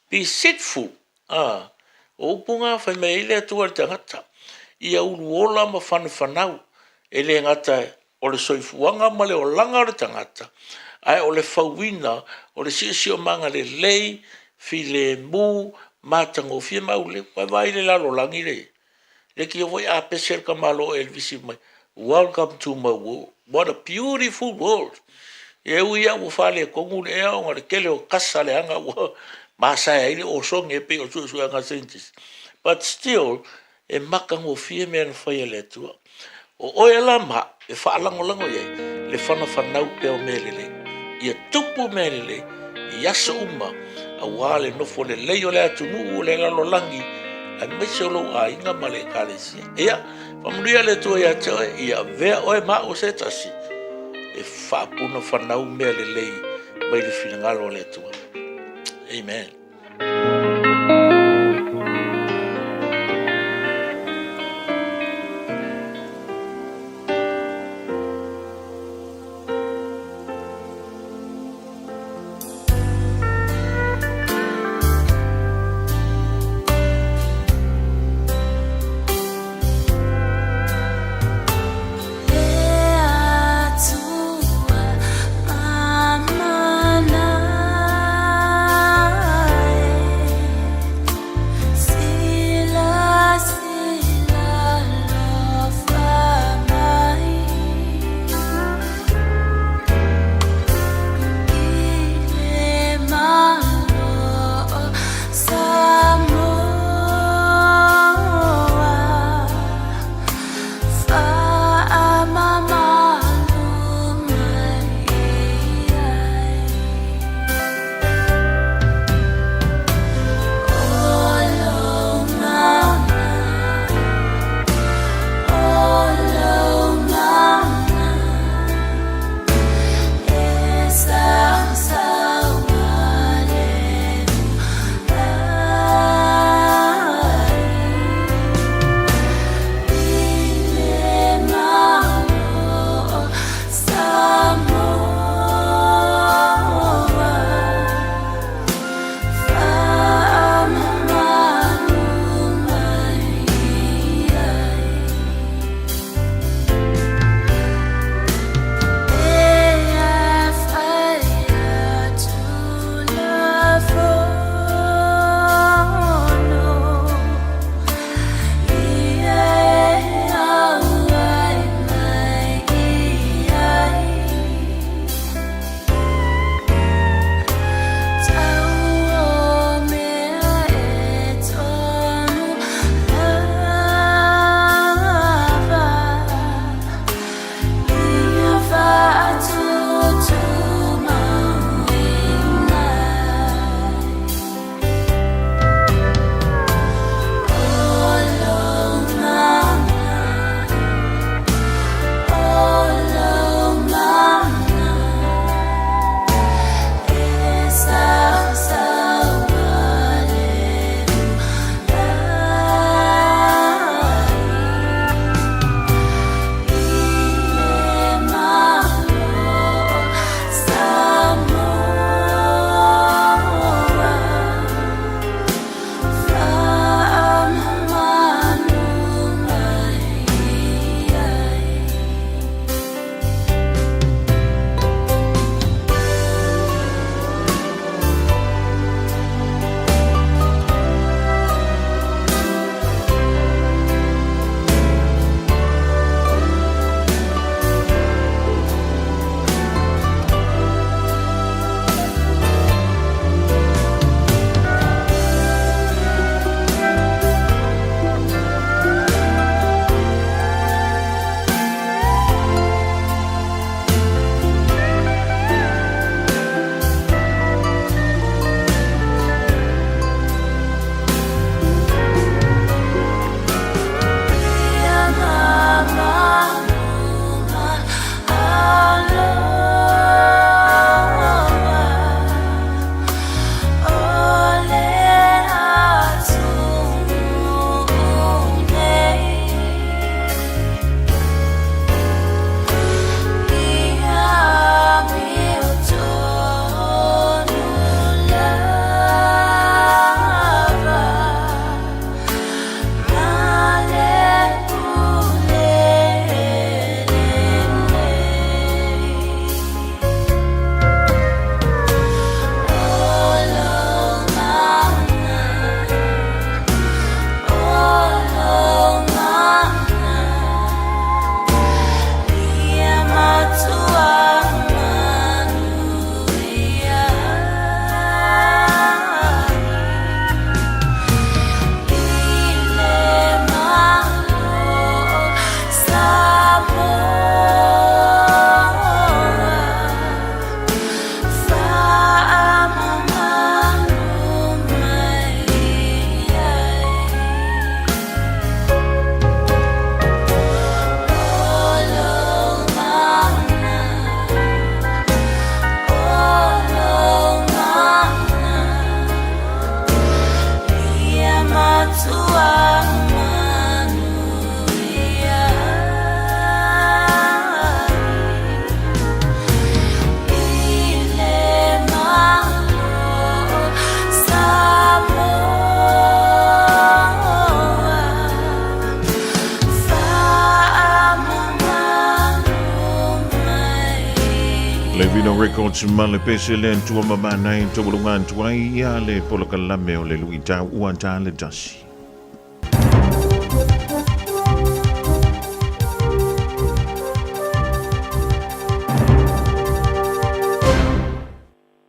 be seedful. A, o upu na fai mai ai le Atua i le tagata, ia uluola ma fanafanau, e le gata o le soifuaga ma le olaga o le tagata, ae o le fauina o le siosiomaga lelei, filemu, matagofie ma aulelei. Ua e vaai i le lalolagi le leitio foi a pese le tamaloa Elevisi mai, welcome to my world, what a beautiful world. E ui lava ua faaletonu le ea ona o le tele o kasa leaga ua masae ai le osone e pei o suesuega a scientists, but still e matagofie mea na fai e le Atua. O oe la ma au e faalagolago i ai le fanafanau pea o mea lelei, ia tupu mea lelei i aso uma aua le nofo lelei o le atunuu o le lalolagi aemaise o lou aiga ma le Ekalesia. Ia, faamanuia le Atua ia te oe, ia avea oe ma au o se tasi e faapunafanau mea lelei mai le finagalo o le Atua. Amen.
Records ma le pese le Atua ma manaia e taualuga atu ai ia le polokalame o le luitau ua ta le tasi.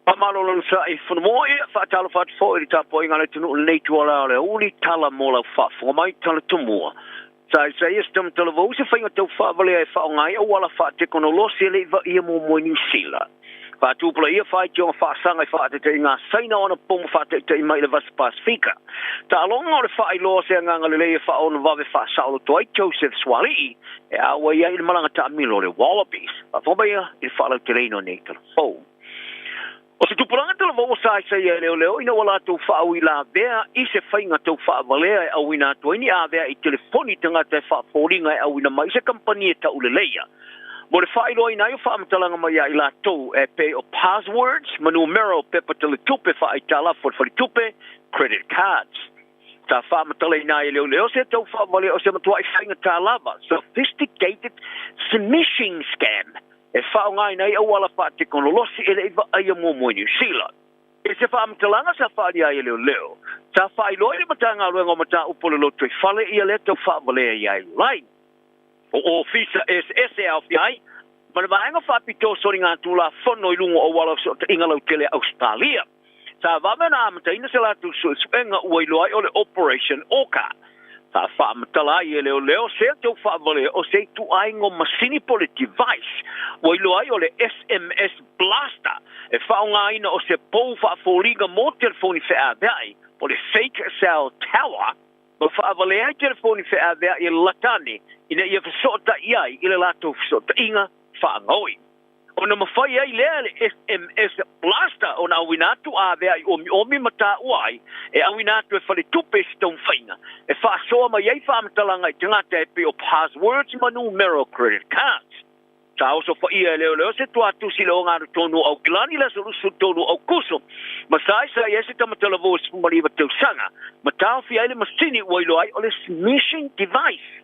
Faamalo le onosai Fonomoe, faatalofa atu foi i le tapuaiga a le atunuu i lenei ituala o le aoauli, tala mo lau faafofoga mai, tala tomua. Sa Isaia se tamatalavou se faiga tau faavalea e faaaoga ai auala faatekonolosi e le i vaaia muamua i Niu Sila. Faatupulaia faitioga faasaga i faataitaiga a Saina o ana pomu faataitai mai i le Vasa Pasefika. Taaloga o le faailoa se agaga lelei e faaono vave faasaoloto ai Joseph Suaalii e auai ai i le malaga taamilo a le Wallabies. Faafofoga maia i le faalauteleina o nei tala fou. O se tupulaga talavou o sa Isaia e leoleo ina ua latou faauilavea i se faiga tau faavalea e auina atu ai ni avea i telefoni tagata e faafoliga e auina mai i se kamupani e tauleleia mo le faailoaina ai o faamatalaga mai ia i latou e pei o passwords ma numera o pepa teletupe faaaitalafu a le faletupe, credit cards. Sa faamatalaina ai e leoleo se tau faavalea o se matuai faigata lava, sophisticated smishing scam, e faaaogaina ai auala faatekonolosi e le i vaaia muamua i Niu Sila. I se faamatalaga sa faaalia ai e leoleo, sa faailoa i le Matagaluega o Mataupu o le Lotoifale ia lea tau faavalea ia i line. O ofisa eseese e aofia ai ma le vaega faapitoa o soligatulafono i luga o auala o fesootaiga lautele a Ausetalia. Sa vave ona amataina se latou suesuega ua iloa ai o le Operation Orca. Sa faamatala ai e leoleo se tau faavalea o se ituaiga o masini po o le device ua iloa ai o le SMS Blaster e faaaogaina o se pou faafoliga mo telefoni feaveai po o le fake cell tower ma faavalea ai telefoni feaveai e lalata ane ina ia fesootai ai i le latou fesootaiga faagaoi. Ona mafai ai lea e le SMS Blaster ona auina atu avea'i omiomi ma taua ai e auina atu e faletupe i se taumafaiga e faasoa mai ai faamatalaga i tagata e pei o passwords ma numera o credit cards. Sa oso paia e leoleo se tuatusi i le ogatotonu o Aukilani i le aso 23 o Aukuso ma saisai ai se tamatalavou e 19 tausaga ma taofia ai le masini ua iloa ai o le smishing device.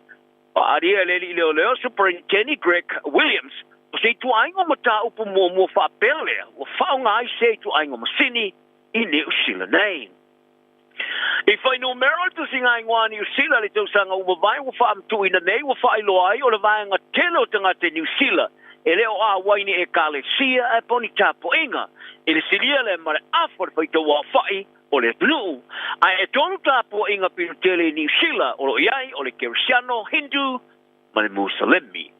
Faaalia e le alii leoleo Superintendent Greg Williams o se ituaiga o mataupu muamua faapea lea ua faaaoga ai se ituaiga o masini i Niu Sila nei. I fuainumera o le tusiga igoa a Niu Sila i le tausaga ua mavae ua faamatuuina nei ua faailoa ai o le vaega tele o tagata i Niu Sila e le o auai ni ekalesia ae po o ni tapuaiga i le silia lea ma le afa o le faitauaofai o le atunuu. Ae e tolu tapuaiga pito tele i Niu Sila o lo o i ai o le Kerisiano, Hindu ma le Musalemi.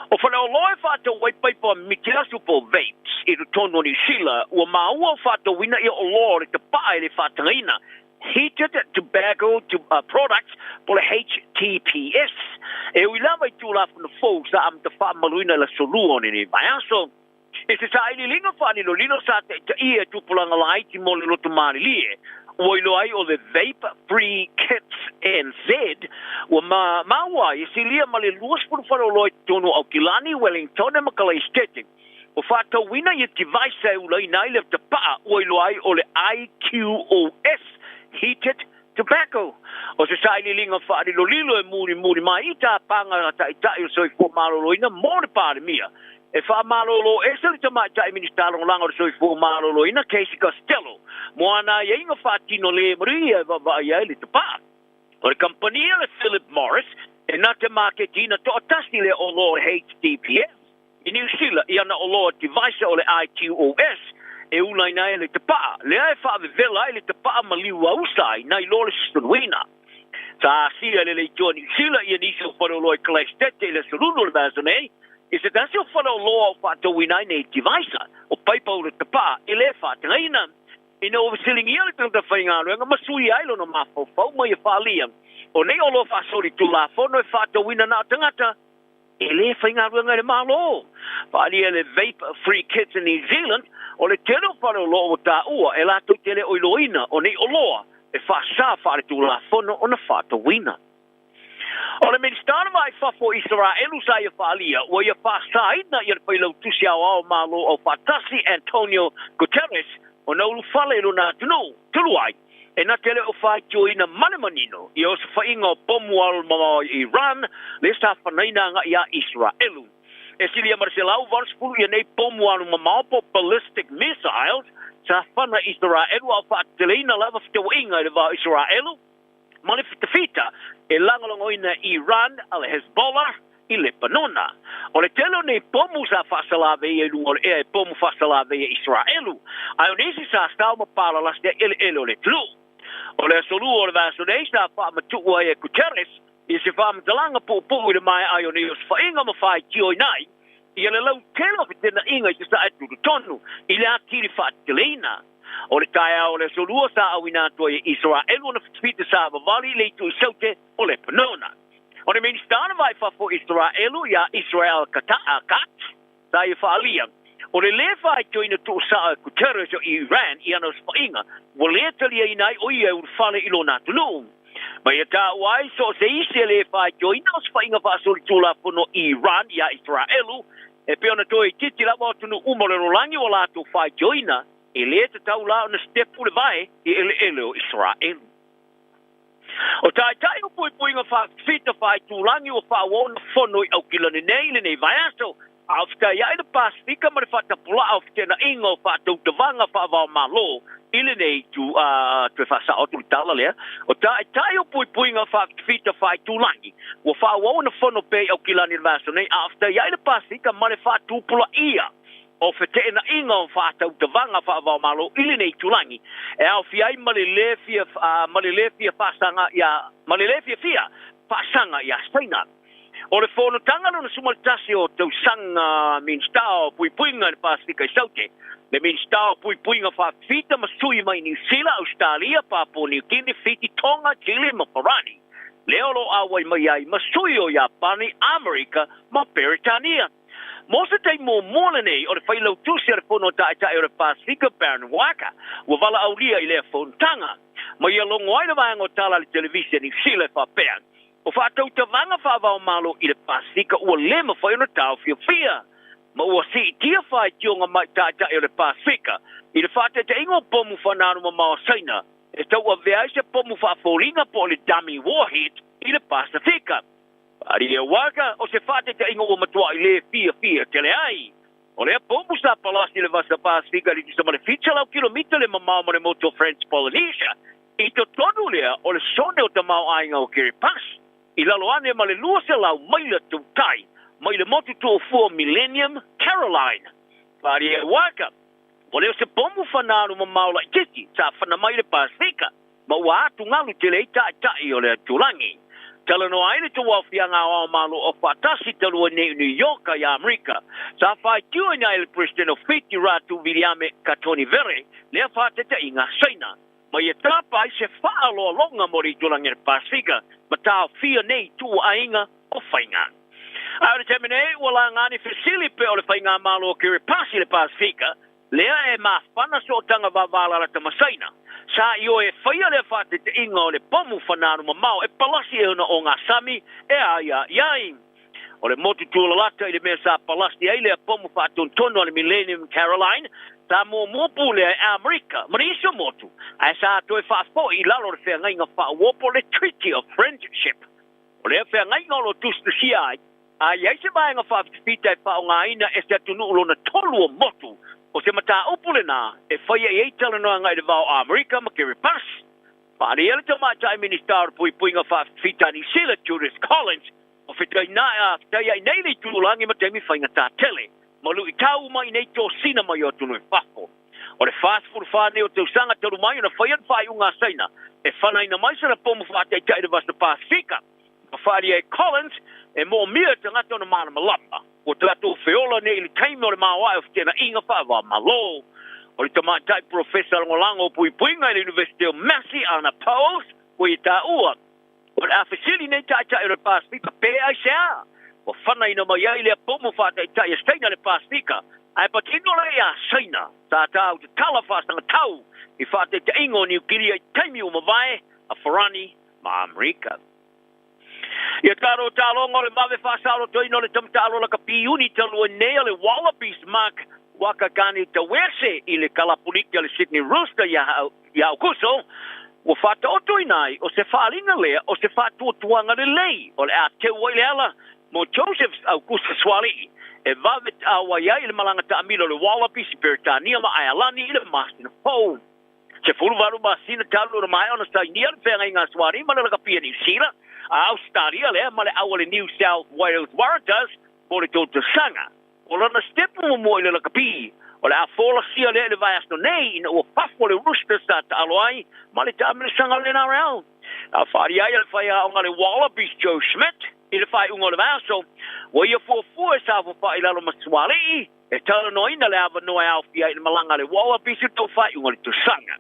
O faleoloa e faatau ai paipa mitiasu po o vapes i totonu o Niu Sila, ua maua o faatauina ia oloa o le tapaa e le faatagaina, Heated Tobacco Products po o le HTPS, e ui lava i Tulafono fou sa amata faamamaluina i le aso Lua o lenei vaiaso. I se sailiiliga faalilolilo sa taitaia e tupulaga laiti mo le loto malilie, ua iloa ai o le Vape Free Kits NZ, ua maua ai e silia ma le 20 faleoloa i totonu o Aukilani, Wellingtone ma Kalaisitete. Ua faatauina ia device e ulaina ai le tapaa ua iloa ai o le IQOS Heated Tobacco. O se sailiiliga faalilolilo e mulimuli mai i tapaga a Taitai o le Soifua Maloloina mo le Palemia e faamalolo ese le Tamaitai Minisita Lagolago o le Soifua Maloloina Casey Costello mo ana aiaiga faatino le manuia e vaavaai ai le tapaa. O le kamupani a le Philip Morris e na te maketiina toatasi le oloa o le HTPS i Niu Sila i ana oloa device o le IQOS e ulaina ai le tapaa, lea e faavevela ai le tapaa ma liu ausa ai nai lo le sosoluina. Sa asia e le leitioa Niu Sila ia nisi o faleoloa i Kalaisitete i le aso Lulu o le vaiaso nei, i se tasi o faleoloa o faatauina ai nei device o paipa ula tapaa e le faatagaina. Ina ua fesiligia le tagata faigaluega ma suia ai lona mafaufau ma ia faaalia, o nei oloa faasolitulafono e faatauina na o tagata e le faigaluega i le Malo. Faaalia e le Vape Free Kids in New Zealand, o le tele o faleoloa ua taua e latou te le o iloaina o nei oloa e faasa faaletulafono ona faatauina. O le Minisita o le Va i Fafo o Isaraelu sa ia faaalia, ua ia faasaina ia le Failautusi Aoao Malo Aufaatasi Antonio Guterres ona ulufale i lona atunuu, talu ai e na te le o faitioina ma le manino ia osofaiga o pomu alolomamao i Iran lea sa fanaina agai ia Isaraelu. E silia ma le 180 ia nei pomu alu mamao po o ballistic missiles sa fana i Isaraelu a o faateteleina lava fetauaiga i le va o Isaraelu ma le fitafita e lagolagoina e Iran a le Hezbollah i Lepanona. O le tele o nei pomu sa faasalaveia i luga o le ea e pomu faasalaveia Isaraelu, ae o nisi sa sao ma palalasi ai eleele o le atunuu. O le aso Lua o le vaiaso nei sa faamatuu ai e Guterres i se faamatalaga puupuu i le maea ai o nei osofaiga ma faitioina ai ia le lautele o fetenaiga i sasae tutotonu i le atili faateteleina. O le taeao o le aso Lua sa auina atu ai e Isaraelu ona fitafita sa vavali i le itu i Saute o Lepanona. O le Minisita o le Va i Fafo o Isaraelu ia Israel Katz sa ia faaalia, o le lē faitioina tuusao e Guterres o Iran i ana osofaiga ua lē taliaina ai o ia e ulufale i lona atunuu. Ma ia taua ai so o se isi e lē faitioina osofaiga faasolitulafono Iran ia Isaraelu, e pei ona toe itiiti lava o atunuu uma o le lalolagi ua latou faitioina, e lē tatau la ona sitepu le vae i eleele o Isaraelu. O taitai o puipuiga faafita faaitulagi ua faaauau ona fono i Aukilani nei i lenei vaiaso, a o fetaiai le Pasefika ma le faatapulaa o feteenaiga o faatautavaga faava-o-Malo i lenei itu. A toe faasao atu le tala lea, o taitai o puipuiga faafitafita faaitulagi ua faaauau ona fono pea i Aukilani i le vaiaso nei, a o fetaiai le Pasefika ma le faatupulaia o feteenaiga o faatautavaga faava-o-Malo i lenei itulagi, e aofia ai ma le lē fia ma le lē fia faasaga ia ma le lē fiafia faasaga iā Saina. O le fonotaga lona 11 o tausaga Minisita o Puipuiga i le Pasefika i Saute, le Minisita o Puipuiga Faafita ma sui mai Niu Sila, Ausetalia, Papua Niu Kini, Fiti, Tonga, Chile ma Farani, lea o lo o auai mai ai ma sui o Iapani, Amerika ma Peretania. Mo se taimi muamua lenei o le Failautusi a le Fono a Taitai o le Pasefika, Baron Waqa, ua valaaulia i lea fonotaga. Ma ia logo ai le vaega o tala a le televise a Niu Sila e faapea, O faatautavaga faava-o-Malo i le Pasefika ua le mafai ona taofiofia, ma ua siitia faitioga mai Taitai o le Pasefika i le faataitaiga o pomu fananu mamao a Saina e tauavea ai se pomu faafoliga po o le dummy warhead i le Pasefika. Aria Waka, o se faataitaiga ua matuai lē fiafia tele ai. O lea pomu sa palasi le vasa Pasefika i le tusa ma le 700 kilomita le mamao ma le motu o French Polynesia. I totonu lea o le sone o tamaoaiga o Kiribati, i lalo ane ma le 200 maila tautai mai le motu toofua Millennium Caroline. Aria Waka, o lea o se pomu fananu mamao laitiiti sa fana mai le Pasefika, ma ua atugalu tele ai taitai o le itulagi. Talanoa ai le tauaofiaga aoao Malo Aufaatasi talu ai nei i New York ia Amerika. Sa faitioina ai le Peresetene o Fiti Ratu Viliame Katonivere lea faataitaiga a Saina, ma ia tapa ai se faaaloaloga mo le itulagi o le Pasefika ma taofia nei tuuaiga o faiga. A o le taimi nei, ua laga ni fesili pe o le faigamalo o Kiribati i le Pasefika lea e mafana sootaga vavalalata ma Saina. Sa ioe e faia lea faataitaiga o le pomu fananu mamao e palasi e ona ogasami e aia i ai. O le motu tualalata i le mea sa palasi ai lea pomu faatontonu a le Millennium Caroline, sa muamua pulea e Amerika ma nisi o motu, ae sa toe faafoi i lalo o le feagaiga faauopo le Treaty of Friendship. O lea feagaiga o lo o tusitusia ai, a i ai se vaega faafitafita e faaaogaina e se atunuu lona tolu o motu, o se mataupu lenā e faia i ai talanoaga i le va o Amerika ma Kiribati. Faaalia le Tamaitai Minisita o le Puipuiga Faafitafita a Niu Sila, Judith Collins, o fetaiai nei le itulagi ma taimi faigata tele, ma luitau uma i nei tosina mai o atunuu i fafo. O le 44 nei o tausaga talu mai ona faia le faaiuga a Saina e fanaina mai sana pomu faataitai i le Vasa Pasefika, ma faaalia e Collins e moomia e tagata ona malamalama ua tatou feola nei i le taimi o le maoae o fetenaiga faava-o-Malo. O le tamaitai Polofesa Lagolago o Puipuiga i le Iunivesite o Massey, Ana Powles, ua ia taua, o le a fesili nei taitai o le Pasefika pe aisea ua fanaina mai ai lea pomu faataitai a Saina le Pasefika, ae patino lea iā Saina sa tau tatala faasagatau i faataitaiga o Niu Kilia i taimi ua mavae a Farani ma Amerika. Ia taro taloga o le vave faasaolotoina o le tamatalo lakapi iuni talu ai nei a le Wallabies Mark Wakakani Tauese i le kalapuliki a le Sydney Rooster ia Aukuso, ua faataotoina ai o se faaaliga lea o se faatuatuaga lelei o le a teu ai le ala mo Joseph Aukuso Suaalii e vave auai ai le malaga taamilo a le Wallabies i Peretania ma Aealani i le masina fou. 18 masina talu ona maea ona sainia le feagaiga a Sualii ma le lakapi a Niu Sila, a Ausetalia lea ma le au a le New South Wales Waratahs mo le tou tausaga. O lana sitepu muamua i le lakapi, o le a folasia lea i le vaiaso nei ina ua fafo le Roosters sa taalo ai ma le taamilosaga o le NRL. A faaalia ai e le faiaoga a le Wallabies Joe Schmidt i le faaiuga o le vaiaso, ua ia fuafua e saofafai i lalo ma Sualii e talanoaina le avanoa e aofia ai i le malaga a le Wallabies i le tau faaiuga o le tausaga.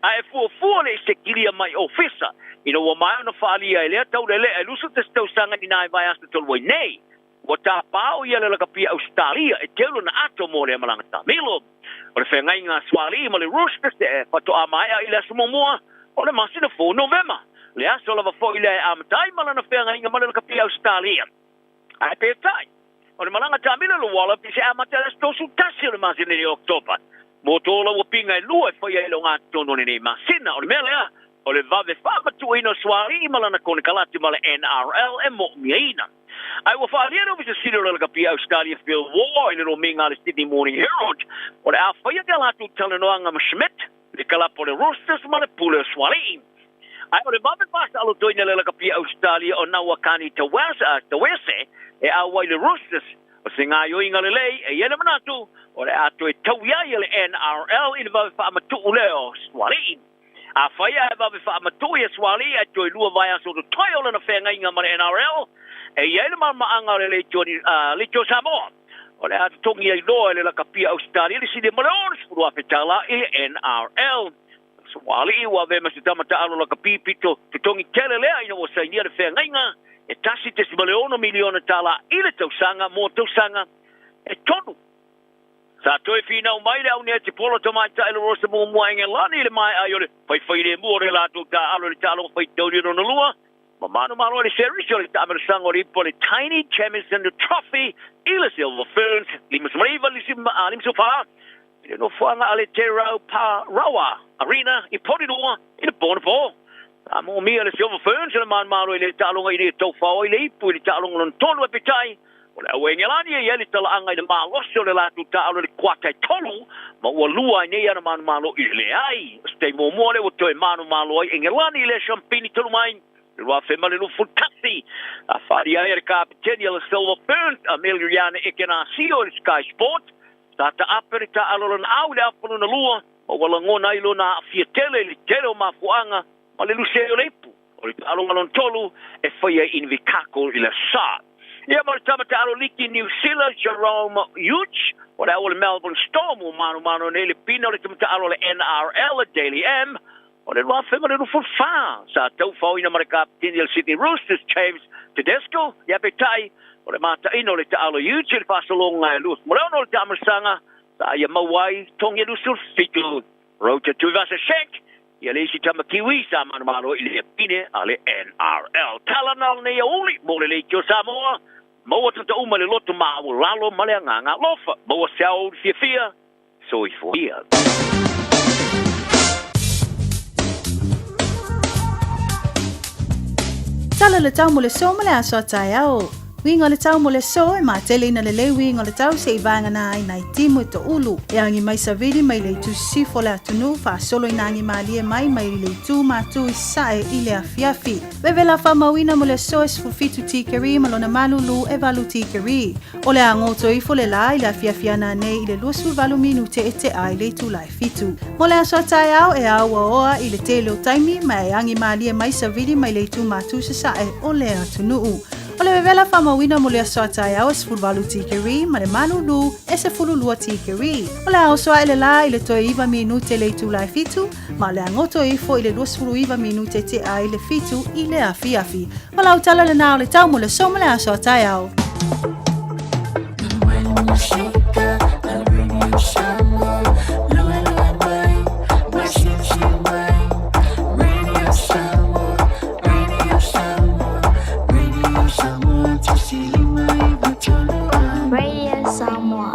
A e fuafua le i sekilia mai ofisa ina ua maea ona faaalia e lea taulelea e 21 tausaga i nai vaiaso talu ai nei, Ua tāpā o ia le lakapi a Ausetalia e teu lona ato mo lea malaga taamilo. O le feagaiga a Sualii ma le Roosters e faatoa maea i le aso muamua o le masina fou o Novema. Le aso lava foi lea e amata ai ma lana feagaiga ma le lakapi a Ausetalia. Ae peitai, o le malaga taamilo i le Wallabies e amata i le aso 31 o le masina nei o Oketopa. Mo tō lauapiga e lua e fai ai le ogatotonu o lenei masina. O le mea lea, o le vave faamatuuina o Sualii ma lana konekarate ma le NRL e mo'omiaina. Ae ua faaalia le Ofisa Sili o le Lakapi a Australia Phil Waugh i le lomiga a le Sydney Morning Herald o le a faia ni a latou talanoaga ma Schmidt, le kalapu o le Roosters ma le pule o Sualii. Ae o le vave faasaolotoina le Lakapi a Australia o Nawakani Tawese e auai le Roosters, o se gaoioiga lelei e i ai le manatu o le a toe taui ai le NRL i le vave faamatuu lea o Sualii. Afai ae vave faamatuu ia Sualii ae toe lua vaiaso totoe o lana feagaiga ma le NRL, e i ai le malamaanga o le Leitio Samoa o le a totogi ai loa e le lakapia Ausetalia le sili ma le $60,000 i le NRL. Sualii ua avea ma se tama taalo lakapi pito totogi tele lea ina ua sainia le feagaiga e $1.6 miliona i le tausaga mo tausaga e tolu. Sa toe finau mai le aunea Tipolo Tamaitai le Rosa muamua Engelani i le maea ai o le faifailemu o le latou taaalo i le taaloga faitauli lona lua ma manumalo i le series o le taamilosaga o le ipu o le Taini Jamieson Trophy i le Silver Ferns 59 54 i le nofoaga a le Te Rau Pa Rawa Arena i Porirua i le po anapo. Sa moomia le Silver Ferns i le manumalo i le taaloga i le taufao ai le ipu i le taaloga lona tolu ae peitai O le au Engelani e i ai le talaaga i le malosi o le latou taaalo i le kuata e tolu, ma ua lua ai nei ana manumalo i le leai. O se taimi muamua lea ua toe manumalo ai Engelani i lea siampini talu mai i le 2021. A faaalia ai e le kapeteni a le Silver Ferns, a Meliana Ekenasio i le Sky Sport, sa taape le taaalo lana au i le afa lona lua, ma ua lagona ai lona aafia tele i le tele o mafuaaga ma le luse ai o le ipu. O le taaloga lona tolu e fai ai Invercargill i le Aso. Ia ma le tama taalo liki Niu Sila Jahrome Hughes o le au o le Melbourne Storm ua manumanu nei le pina o le tama taalo o le NRL Dally M o le 2024. Sa taufaoina ma le kapeteni o le Sydney Roosters James Tedesco ia peitai o le mataina o le taalo Hughes i le faasologa e 26 o le taamilosaga sa ia maua ai togi e 27. Roger Tuivasa-Sheck Ia le isi tama Kiwi sa manumalo i le pine a le NRL. Tala na o nei aoauli mo le Leitio Samoa, maua tagata uma i le loto maualalo ma le agaga alofa. Maua se aoauli fiafia, soifua ia.
Tala le tau mo le so ma le aso a taeao. Uiga o le tau mo le aso e mateleina lelei uiga o le tau se'i vaegana ai nai timu e to'ulu. E agi mai savili mai le itu sisifo o le atunuu faasolo ina agi malie mai mai le itu matu i sae i le afiafi. Vevela faamauina mo le aso e 17 tikeri ma lona malulu e 8 tikeri. O le a goto ifo le la i le afiafi ana nei i le 28 minute e te'a i le itula e fitu. Mo le aso a taeao e auaoa i le tele o taimi ma e agi malie mai savili mai le itu matu sasae o le atunuu. O le vevela faamauina mo le aso a taeao e 18 tikeri ma le malulu e 12 tikeri. O le a oso ae le la i le toe 9 minute le itula e fitu, ma o le a goto ifo i le 29 minute te'a i le fitu i le afiafi. O lau tala lena o le tau mo le aso ma le aso a taeao.
Radio Samoa.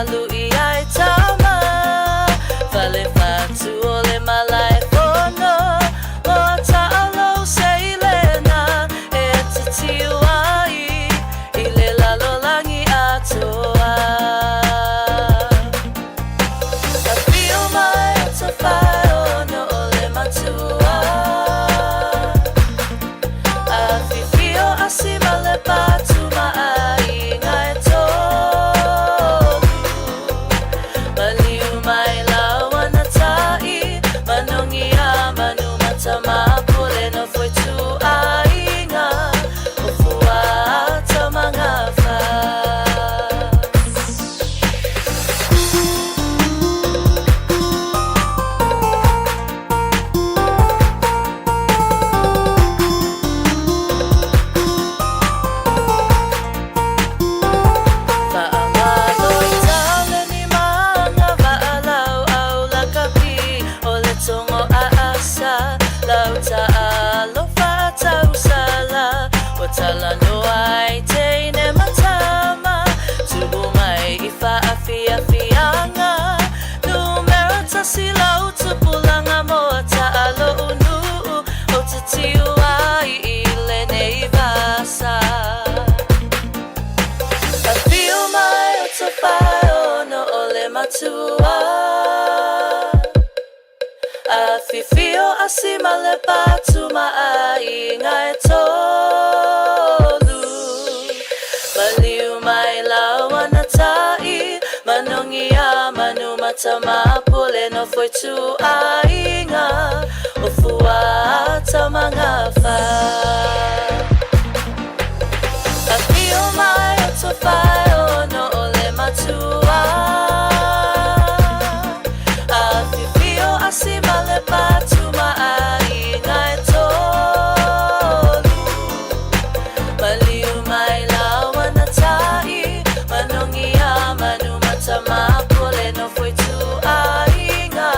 lu'i ai tama Fale fatu o le malae fono Moa taalo seilena E titiu ai I le lalolagi atoa Afio mai o Tafaono o le matua Afifio asima le patu ma aiga e tolu Maliu mai lauana tai Manogi a manu matamapule no foi tu aiga O fuata magafa. Faamalo i tale ni manga vaalau au lakapi o le togo a asa lau taalofa tausala ua talanoa ai teine ma tama tubu mai i faafiafiaga numera tasi lau tupulaga moa taalo unuu o te tiu ai i lenei vasa. Afio mai o Tafaono o le matua Afifio asima le patu ma aiga e tolu Maliu mai lauana tai Manogi a manu matamapule no foi tu aiga O fuata magafa Afio mai o Tafaono o le matua Afifio asima le patu ma aiga e tolu Maliu mai lauana tai Manogi a manu matamapule no foi tu aiga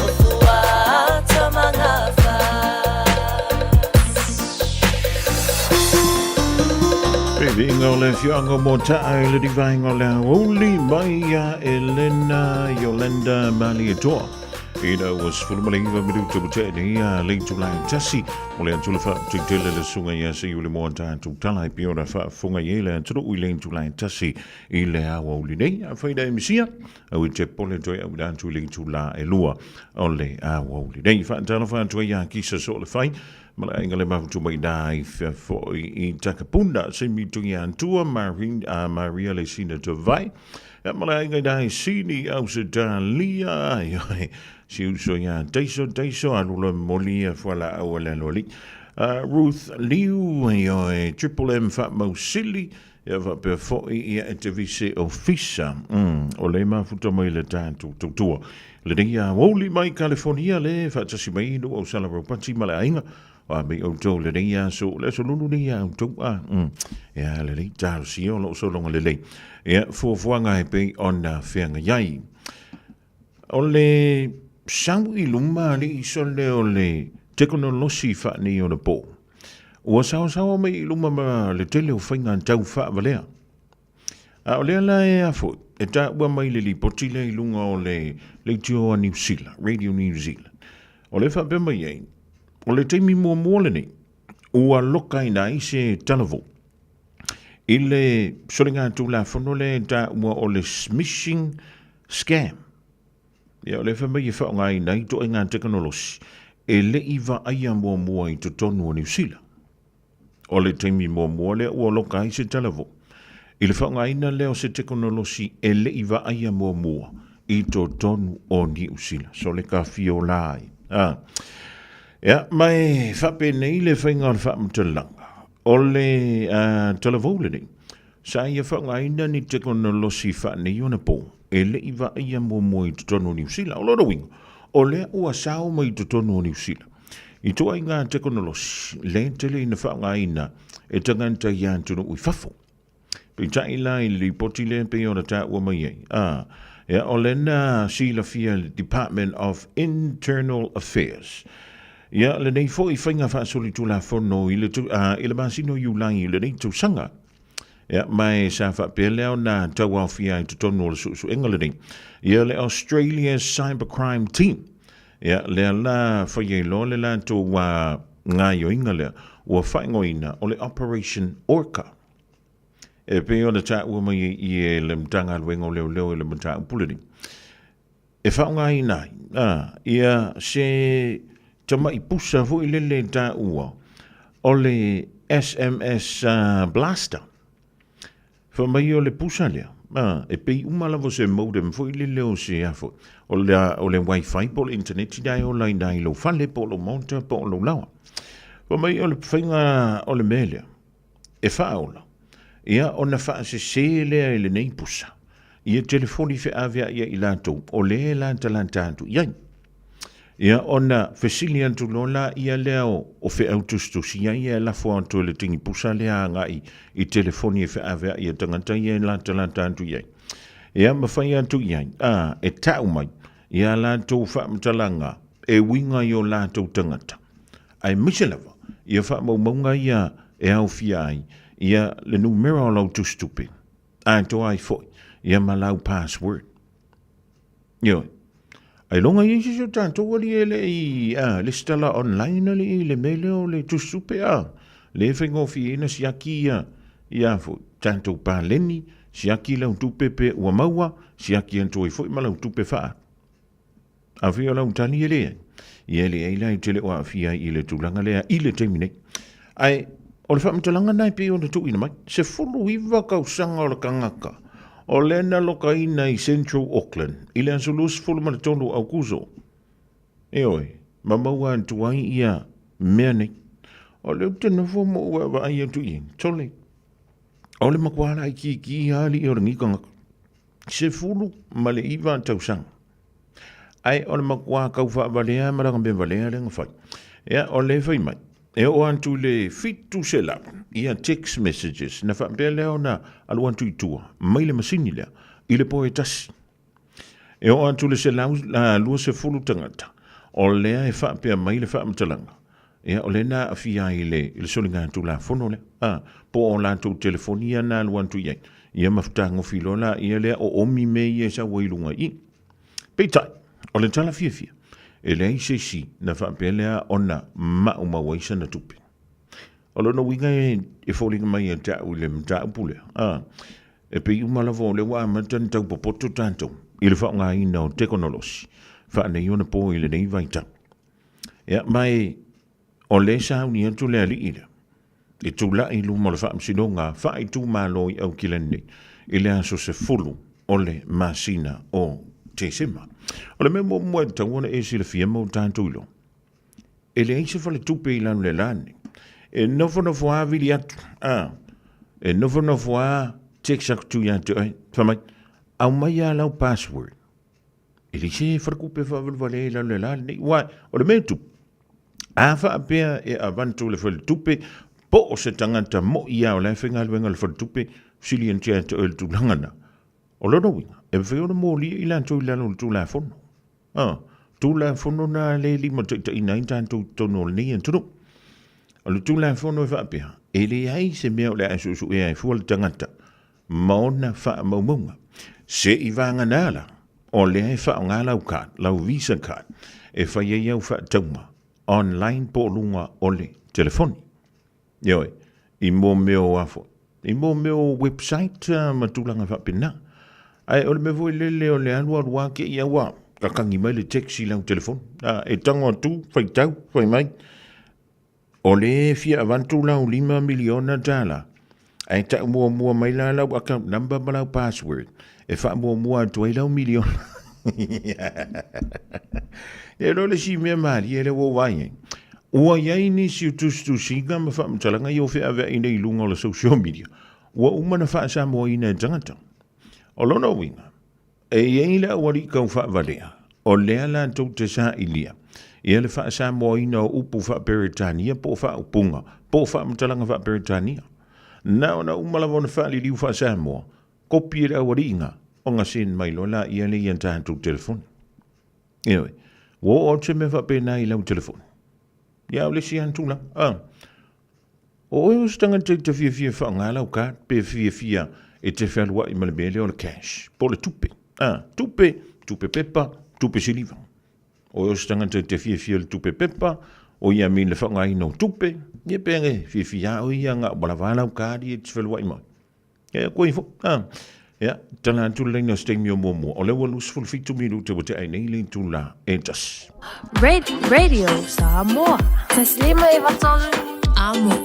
O fuata magafa.
Viiga o le afioaga o Mota'a i le divaega o le aoauli mai ia Elena Yolanda Malietoa. Ina ua 19 minuta ua tea nei ia le itula e tasi o le atula faaputuitele le susuga ia Seiuli Moa tatou tala e pei ona faafofoga i ai le atunuu i le itula e tasi i le aoauli nei. Afai da e misia, au e te pole toe auina atu i le itula e lua o le aoauli nei. Faatalofa atu ai ia Kisa Soolefai Ma le aiga le mafutu mai nā i whea foi i Takapuna, se mi tungi antua, Marin, Maria le sina te vai. Ia ma le aiga i nā i Sini, au se tālia, ai, ai, si uso ia teiso, teiso, alula moli ia fuala au ale alo ali. Ruth Liu, ai, ai, Triple M whaamausili, ia whapea foi ia e te vise o Fisa. O le mafuta mai le tātou tautua. Lenei a Woli mai California le whaatasi mai inu au sala raupati ma le ainga. Wa mei outou lenei aso, le aso lulu nei a outou a. Ia lenei talosia o loo solonga lelei. Ia fuafuaga e pei ona feagai ai. O le sau i luma alii sole o le tekonolosi faanei ona po. Ua saosaoa mai i luma ma le tele o faiga tau faavalea. A o lea la e a foi, e taua mai le lipoti lea i luga o le leitio a Niu Sila, Radio New Zealand. O lea faapea mai ai, o le taimi muamua lenei, ua lokaina ai se talavou i le soliga tulafono lea e taua o le smishing scam. Ia, o lea fai mai e faaaogaina ai ituaiga tekonolosi e le i vaaia muamua i totonu o Niu Sila. O le taimi muamua lea ua loka ai se talavou i le faaaogaina lea o se tekonolosi e le i vaaia muamua i totonu o Niu Sila. So le kafio la ai. A. Ia, ma e faapenei le faiga o le faamatalaga. O le talavou lenei, sa ia faaaogaina ni tekonolosi faaneionapo e le i vaaia muamua i totonu o Niu Sila. O lona uiga, o lea ua sao mai i totonu o Niu Sila. I ituaiga tekonolosi, le tele ina faaaogaina e tagata i atunuu i fafo. Peitai la i le lipoti lea pei ona taua mai ai, a, ia, o lena silafia e le Department of Internal Affairs. Ia, lenei foi faiga faasolitulafono i le, i le masina o Iulai i lenei tausaga. Ia, ma e sa faapea lea ona tauaofia ai totonu o le suesuega lenei. Ia le Australia Cybercrime Team. Ia, lea la fai ai loa le latou gaoioiga lea ua faaigoaina o le Operation Orca. E pei ona taua mai ai i e le Matagaluega o Leoleo i le mataupu lenei. E faaaogaina ai a, ia se tamai pusa foi lele e taua o le SMS Blaster. Fai mai o le pusa lea, a, e pei uma lava o se modem foi lele o se a foi, o le, o le wifi po o le internet lea e ola i ina i lou fale po o lou maota po o lou laoa. Fai mai o le faiga o le mea lea, e faaola, ia ona faasese lea e lenei pusa ia telefoni feaveai ai i latou o lea e latalata atu i ai. Ia ona fesili atu loa laia lea o feau tusitusi ai ia e lafo atu e le tigipusa lea agai i telefoni e feaveai a tagata ia e latalata atu i ai. Ia ma fai atu i ai, a, e tau mai ia latou faamatalaga e uiga i o latou tagata, aemaise lava ia faamaumauga ia e aofia ai ia le numera o lau tusitupe, atoa ai foi ia ma lau password. Ioe. Ailoga i ai se isi o tatou alii e le i lesitala online alii i le mea lea o le tusitupe a, le faigofie ai na siaki ia ia foi tatou paleni, siaki lau tupe pe ua maua, siaki atu ai foi ma lau tupe faa. Afai o lau tali e leai, ia e leai la e te le o aafia ai i le tulaga lea i le taimi nei. Ae o le faamatalaga lena e pei ona tuuina mai, 19 tausaga o le tagata o lea na lokaina i Central Auckland i le aso 23 o Aukuso, ioe, ma maua atu ai ia mea nei. O lea ou te nofo ma ou vaavaai atu i ai, sole, o le matua laitiiti lava alii o lenei tagata. 19 tausaga. Ae o le matua tau faavalea ma lana mea valea lea na fai. Ia, o lea e fai mai, e oo atu i le 700 ia text messages na faapea lea ona alu atu i tua mai le masini lea i le po e tasi. E oo atu i le 120 tagata o lea e faapea mai le faamatalaga Ia, o lea na aafia ai i le, i le soligatulafono lea, a, po o latou telefoni ia na alu atu i ai, ia ma fetagofi loa laia lea o omi mea ia e sau ai i luga i i. Peitai, o le tala fiafia, e leai se isi na faapea lea ona maumau ai sana tupe. O lona uiga e, e foliga mai ia te au i le mataupu lea, a, e pei uma lava o lea ua amata ona tau popoto tatou i le faaaogaina o tekonolosi faaneionapo i lenei vaitau. Ia, ma e, o lea e sauni atu le alii lea, e tulai i luma o le faamasinoga faaitumalo i Aukilani nei, i le aso 10 o le masina o Tesema. O le mea muamua e tatau ona e silafia ma o tatou iloa, e leai se faletupe i lalo i le la lenei. E nofonofo lava vili atu, a, e nofonofo lava text atu ia te oe, fai mai, aumai lava lau password. E leai se faletupe faavalevalea i lalo i le la lenei. Aua o le mea e tupu, a faapea e avatu le faletupe po o se tagata moi lava o la e faigaluega i le faletupe, fesili atu ia te oe i le tulaga lena. O lona uiga, e mafai ona molia i latou i lalo o le Tulafono. A, Tulafono lena lea e limataitaiina ai tatou i totonu o lenei atunuu. O le Tulafono e faapea, e leai se mea o le a e suesuea ai fua le tagata ma ona faamaumauga. Se i vagana la, o lea e faaaoga lau card, lau Visa card, e fai ai au faatauga online po o luga o le telefoni. Ioe, i mō mea o a foi, i mō mea o website ma tulaga faapena. Ae o le mea foi lele o le alualu lava te i ua tatagi mai le text i lau telefoni. A, e tago atu, faitau, fai mai, O lea e fia avatu lau $5 miliona, ae tau muamua mai la lau account number ma lau password e faamuamua atu ai lau miliona. E iloa le isi mea malie lea ua ou vaai ai, ua i ai nisi o tusitusiga ma faamatalaga ia ua feaveai nei i luga o le social media, ua uma ona faa-Samoaina e tagata. O lona uiga, E i ai le aualii tau faavalea, o lea latou te sailia ia le faa-Samoaina o upu faa-Peretania po o faaupuga po o faamatalaga faa-Peretania. Na ona uma lava ona faaliliu faa-Samoa, kopi e le aualiiga ona send mai loa laia lea i a tatou telefoni. Ioe, ua oo atu se mea faapena i lau telefoni. Ia, o le isi lava tulaga. O oe o se tagata i te fiafia e faaaoga lau card pe fiafia e te fealuai ma le mea lea o le cash, po o le tupe. A, tupe, tupe pepa, tupe siliva. O oe o se tagata i te fiafia i le tupe pepa, o ia mean le faaaogaina o tupe, ia pe age fiafia a oe ia nga ua lava lau card ia e te fealuai mai. Ia, koe ifo, a. Ia, tala atu le laina o se taimi o muamua. O lea ua 27 minute ua tea ai nei le itula e tasi.
Radio Samoa. 153 Amo.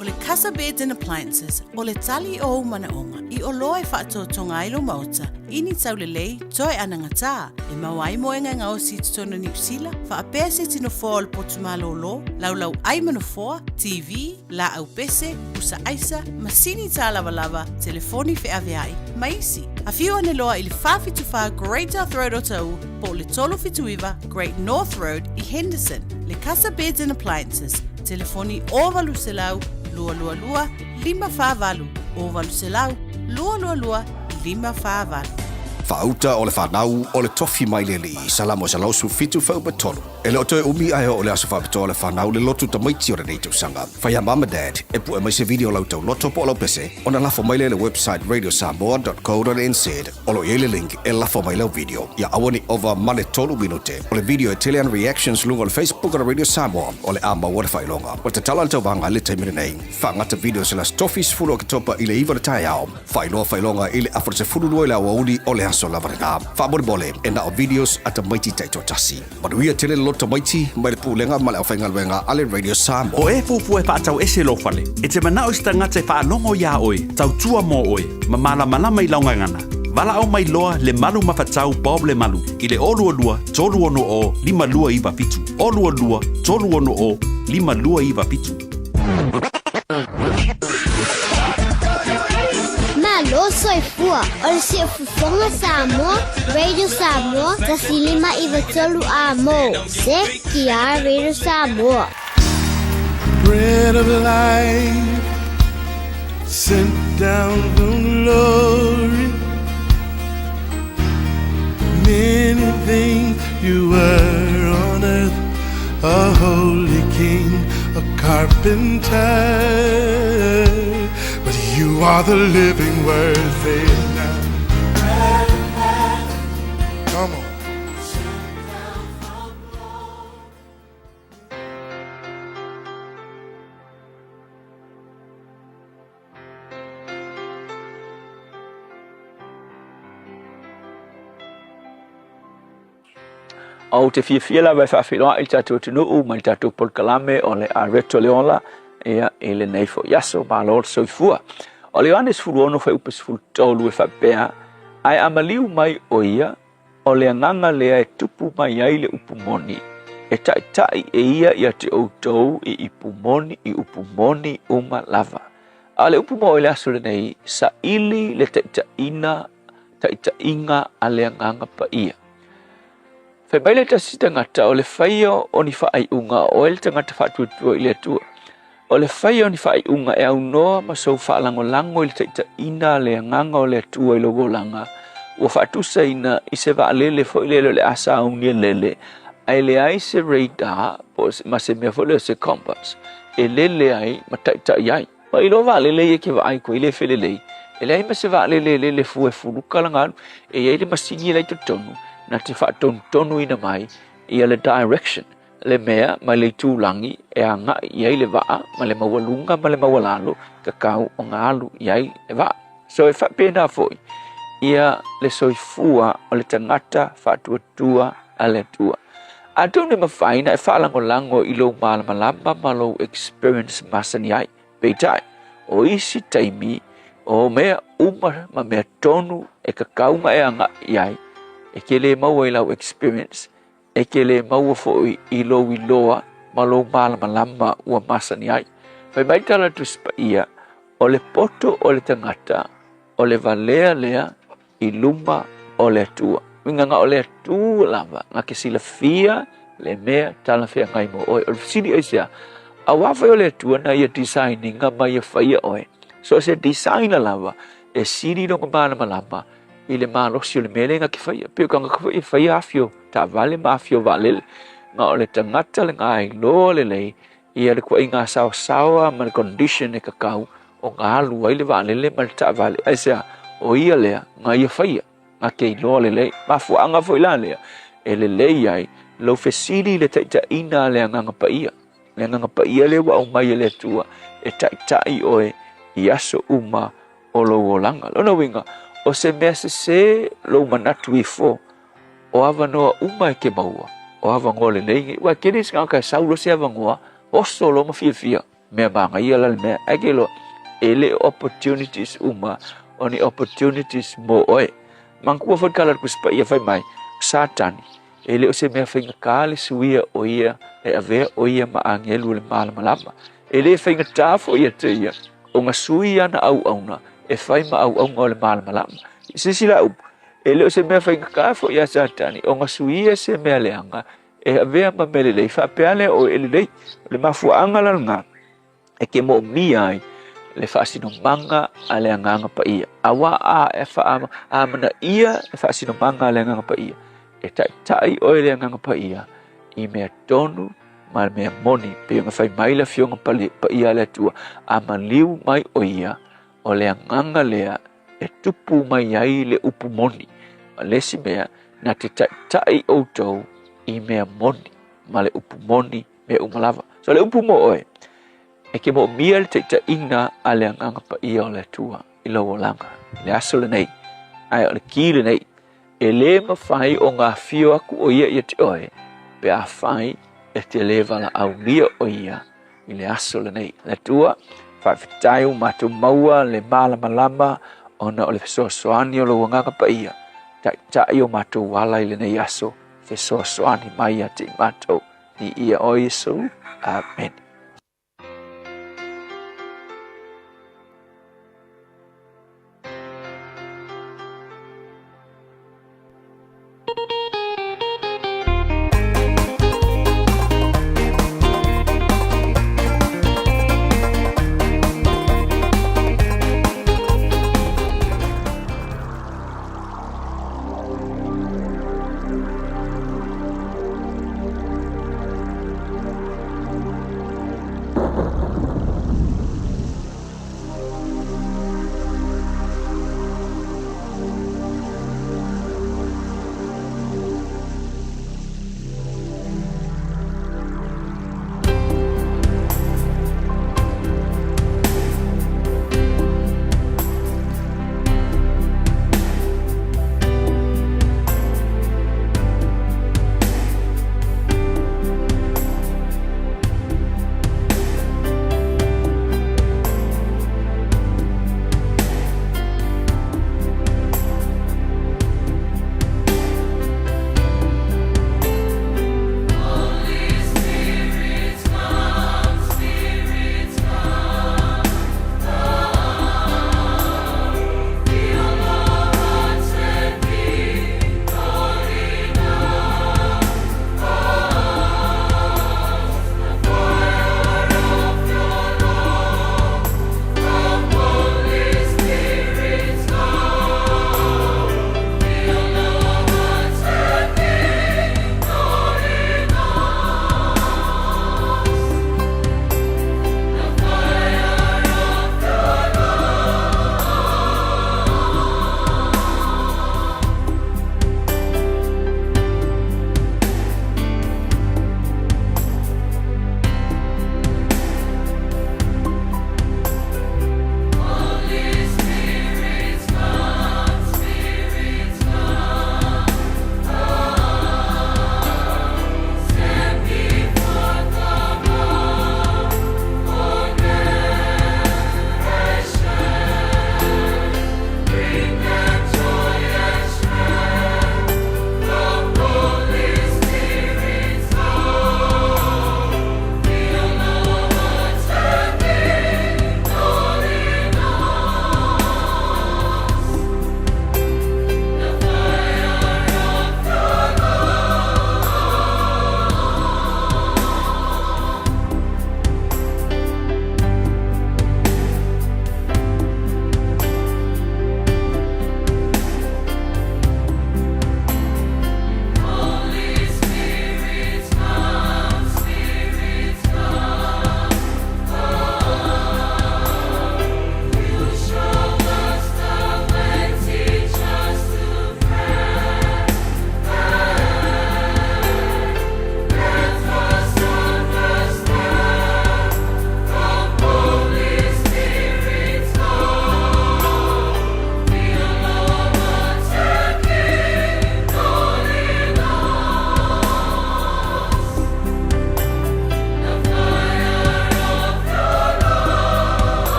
O le Casa Beds and Appliances, o le tali o ou manaoga i oloa e faatoatoga ai lou maota i ni taulelei toe anagatā e maua ai moega e gaosi i totonu o Niu Sila, faapea se tino foa o le potu malōlō, laulau ai ma nofoa, TV, laau pese, pusa aisa, masini tālavalava, telefoni feaveai, ma isi. Afio ane loa i le 474 Great South Road o Taʻu po o le 379 Great North Road i Henderson. Le Casa Beds and Appliances, telefoni 0800 222 548, 0800 222 548.
Faauta o le fanau o le tofi mai le alii, Salamo 117 fuaiupu 3. E le o toe umi ae oo le aso faapitoa o le fanau le lotu tamaiti o lenei tausaga. Fai a mum and dad e pue mai se video o lau tauloto po o lau pese ona lafo mai lea i le website radiosamoa.co.nz o lo o i ai le link e lafo mai lau video. Ia aua ne i ova ma le 3 minute o le video e tele ana reactions luga o le Facebook o le Radio Samoa o le a maua le faailoga. Ua tatala le tauvaga i le taimi lenei. Faagata video se le aso tofi 10 o Oketopa i le 9 o le taeao. Faailoa faailoga i le afa o le 12 i le aoauli o le aso lava lena. Faamolemole, e na o videos a tamaiti taitoatasi. Manuia tele le loto tamaiti mai le Pulega ma le Aufaigaluega a le Radio Samoa.
O e fuafua e faatau ese lou fale, e te manao i se tagata e faalogo iā oe, tautua mo oe, ma malamalama i lau gagana. Valaau mai loa le Malu Mafatau Bob Lemalu i le 022 360 5297, 022 360 5297.
Malo soifua o le Siufofoga Samoa, Radio Samoa, 105 93 A mo, CKR Radio Samoa.
Bread of life sent down from glory. Many things you were on earth, a holy king, a carpenter. But you are the living word, say it now. Come on.
Ou te fiafia lava e faafeiloai i le tatou atunuu ma le tatou polokalame o le Areto le Ola ia, i lenei foi aso. Malo le soifua. O le Ioane 16 fuaiupu 13 e faapea, Ae a maliu mai o ia, o le agaga lea e tupu mai ai le upu moni, e taitai e ia ia te outou i ipu moni i upu moni uma lava. A o le upu mo i le aso lenei, saili le taitaiina taitaiga a le Agaga Paia. Fai mai le tasi tagata, o le faia o ni faaiuga, o oe le tagata faatuatua i le Atua. O le faia o ni faaiuga e aunoa ma sou faalagolago i le taitaiina a le Agaga o le Atua i lou olaga, ua faatusaina i se vaalele foi lele o le a sauni e lele, ae leai se radar po o ma se mea foi lea o se compass e lele ai ma taitai ai. Ma i lou vaalele ia e ke vaai koe i le felelei, e leai ma se vaalele e lele fua e fuluka lana alu, e i ai le masini la i totonu na te faatonutonuina mai ia le direction, le mea mai le itulagi e agai i ai le vaa ma le maualuga ma le maualalo tatau ona alu i ai le vaa. So e faapena foi ia le soifua o le tagata faatuatua a le Atua. Atonu e mafai na e faalagolago i lou malamalama ma lou experience masani ai. Peitai, o isi taimi, o mea uma ma mea tonu e tatau ona e agai i ai, e te le maua i lau experience, e te le maua foi i lou iloa ma lou malamalama ua masani ai. Fai mai tala Tusi Paia, o le poto o le tagata, o le valea lea i luma o le Atua. Uiga na o le Atua lava na te silafia le mea talafeagai mo oe. O le fesili aisea? Auā foi o le Atua na ia design ina ma ia faia oe. So se designer lava e sili lona malamalama i le malosi o le mea lea na te faia. Pei o tagata foi e faia afio taavale ma afio vaalele. Na o le tagata lena e iloa lelei ia le tuaiga saosaoa ma le condition e tatau ona alu ai le vaalele ma le taavale. Aisea? O ia lea na ia faia, na te iloa lelei. Mafuaaga foi la lea e lelei ai lou fesili i le taitaiina a le Agaga Paia. Le Agaga Paia lea ua aumai e le Atua e taitai oe i aso uma o lou olaga. Lona uiga, o se mea sese lou manatu ifo o avanoa uma e te maua, o avanoa lelei nei. Ua tele isi tagata e sau loa se avanoa, oso loa ma fiafia. Mea manaia la le mea, ae ke iloa, e le o opportunities uma o ni opportunities mo oe. Manatua foi le tala a le Tusi Paia fai mai, o Satani, e le o se mea faigata le suia o ia e avea o ia ma agelu o le malamalama. E le faigata foi ia te ia ona sui ana auauna e fai ma auauna o le malamalama. Silasila upu, e le o se mea faigata foi ia Satani ona suia se mea leaga e avea ma mea lelei, faapea lea oe e lelei. O le mafuaaga la lena e te moomia ai le faasinomaga a le Agaga Paia. Auā a e faamanaia le faasinomaga a le Agaga Paia, e taitai oe le Agaga Paia i mea tonu ma le mea moni, pei ona fai mai le Afioga Paia a le Atua, a maliu mai o ia, o le agaga lea e tupu mai ai le upu moni. O le isi mea, na te taitai outou i mea moni ma le upu moni mea uma lava. So le upu mo oe, e te moomia le taitaiga a le Agaga Paia o le Atua i lou olaga i le aso lenei, ae o le ki lenei, e lē mafai ona afio aku o ia ia te oe pe afai e te lē valaaulia o ia i le aso lenei. Le Atua, faafetai ua matou maua le malamalama ona o le fesoasoani o lou Agaga Paia, taitai o matou ala i lenei aso, fesoasoani mai ia te i matou. Viia oe Iesu. Amene.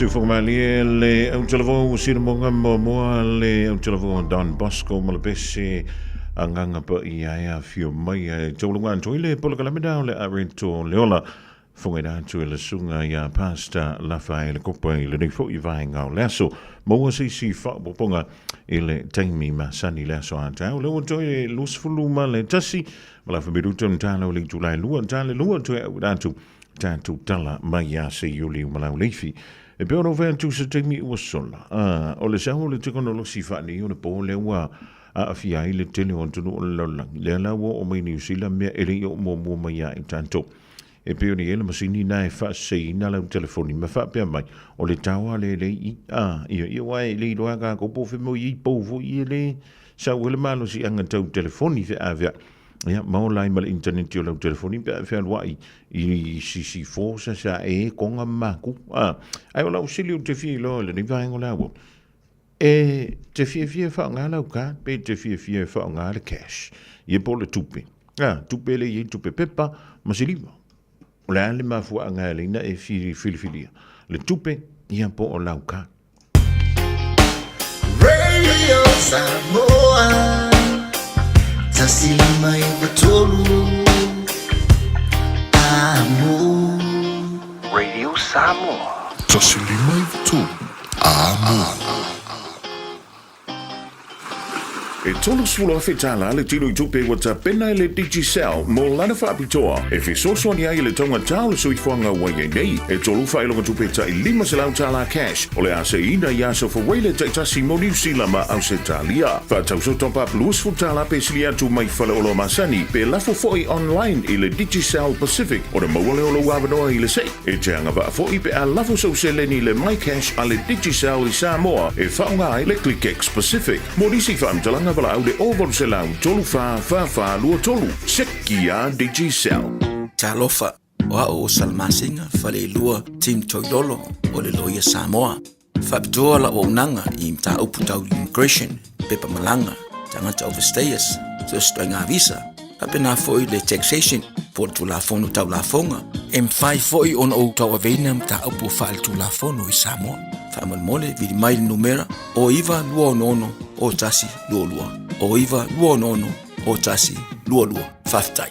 Siufogomalie le autalavou ua silamoga muamua le autalavou a Don Bosco ma le pese agaga paia e afio mai ai tauluga atu i le polokalame na o le Areto le Ola. Fogaina atu e le susuga ia Pastor Lafaele Kopa i lenei foi vaega o le aso. Maua se isi faaopoopoga i le taimi masani i le aso a taeao. Lea ua toe 21 ma le afa minuta ona tala o le itula e lua, tala lua toe auina atu tatou tala mai ia Seiuli ma Lauleifi. E pei ona ou fai atu se taimi ua sola, o le sau o le tekonolosi faaneionapo lea ua aafia ai le tele o atunuu o le lalolagi, lea la ua oo mai Niu Sila mea e le i oo muamua mai ia i tatou. E pei ona i ai le masini na e faaseseina lau telefoni ma faapea mai, o le taoa lea e le i, a, ia, ia aua e le iloa tatou po o fea mea o i ai pou foi ia le sau ai le malosiaga tau telefoni feaveai. Ia, ma ola ai ma le initaneti o lau telefoni pe a e fealuai i CC4 sa sa e konga maku. A, ai o lau sili o te fia iloa i lenei vaega o le aua. E te fiafia e faaaoga lau card pe te fiafia e faaaoga le cash. Ia po o le tupe. A, tupe le i ai tupe pepa ma siliva. O le a le mafuaaga e ala ai ona e filifilia le tupe ia po o lau card.
Radio Samoa 153 Amo.
Radio Samoa.
153 Amo.
E 30,000 tala le tino i tupe ua tapena e le Digicel mo lana faapitoa e fesoasoani ai i le taugata o le soifuaga ua i ai nei. E tolu faailoga tupe tai 500 tala cash o le a seiina i aso Fawele taitasi mo Niu Sila ma Ausetalia. Faatauso top up 20 tala pe sili atu mai faleoloa masani pe lafo foi online i le Digicel Pacific ona maua lea o lou avanoa i le sei. E te agavaa foi pe a lafo sou seleni i le MyCash a le Digicel i Samoa e faaaoga ai le ClickX Pacific. Mo nisi faamatalaga valaau le 0800 34 44 23. Sekia Digicel.
Talofa, o au o Salamasina Faleilua Tim Toilolo o le Loia Samoa. Faapitoa lau auaunaga i mataupu tau immigration, pepa malaga, tagata overstayers, so se ituaiga visa, faapena foi le taxation po o le Tulafono Tau Lafoga. E mafai foi ona ou tauaveina mataupu faaletulafono i Samoa. Faamolemole, vili mai le numera 0926 0122, 0926 0122. Faafetai.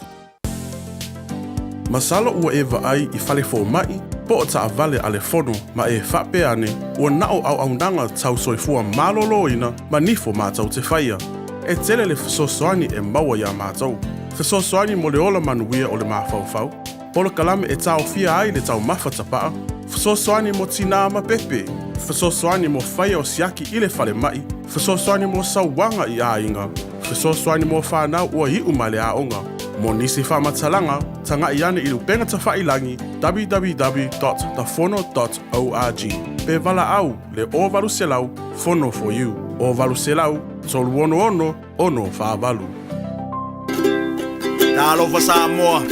Masalo ua e vaai i fale fomai po o taavale a le fono ma e faapea ane ua na o auaunaga tau soifua maloloina ma nifo matou te faia. E tele le fesoasoani e maua iā matou. Fesoasoani mo le ola manuia o le mafaufau, polokalame e taofia ai le taumafa tapaa, fesoasoani mo tinā ma pepe, fesoasoani mo faia o siaki i le falemai, fesoasoani mo sauaga i aiga, fesoasoani mo fanau ua iu mai le aoga. Mo nisi faamatalaga, taga'i ane i le upega tafailagi www.tafono.org pe valaau le 0800 Fono for you 0800 366 648.
Talofa Samoa,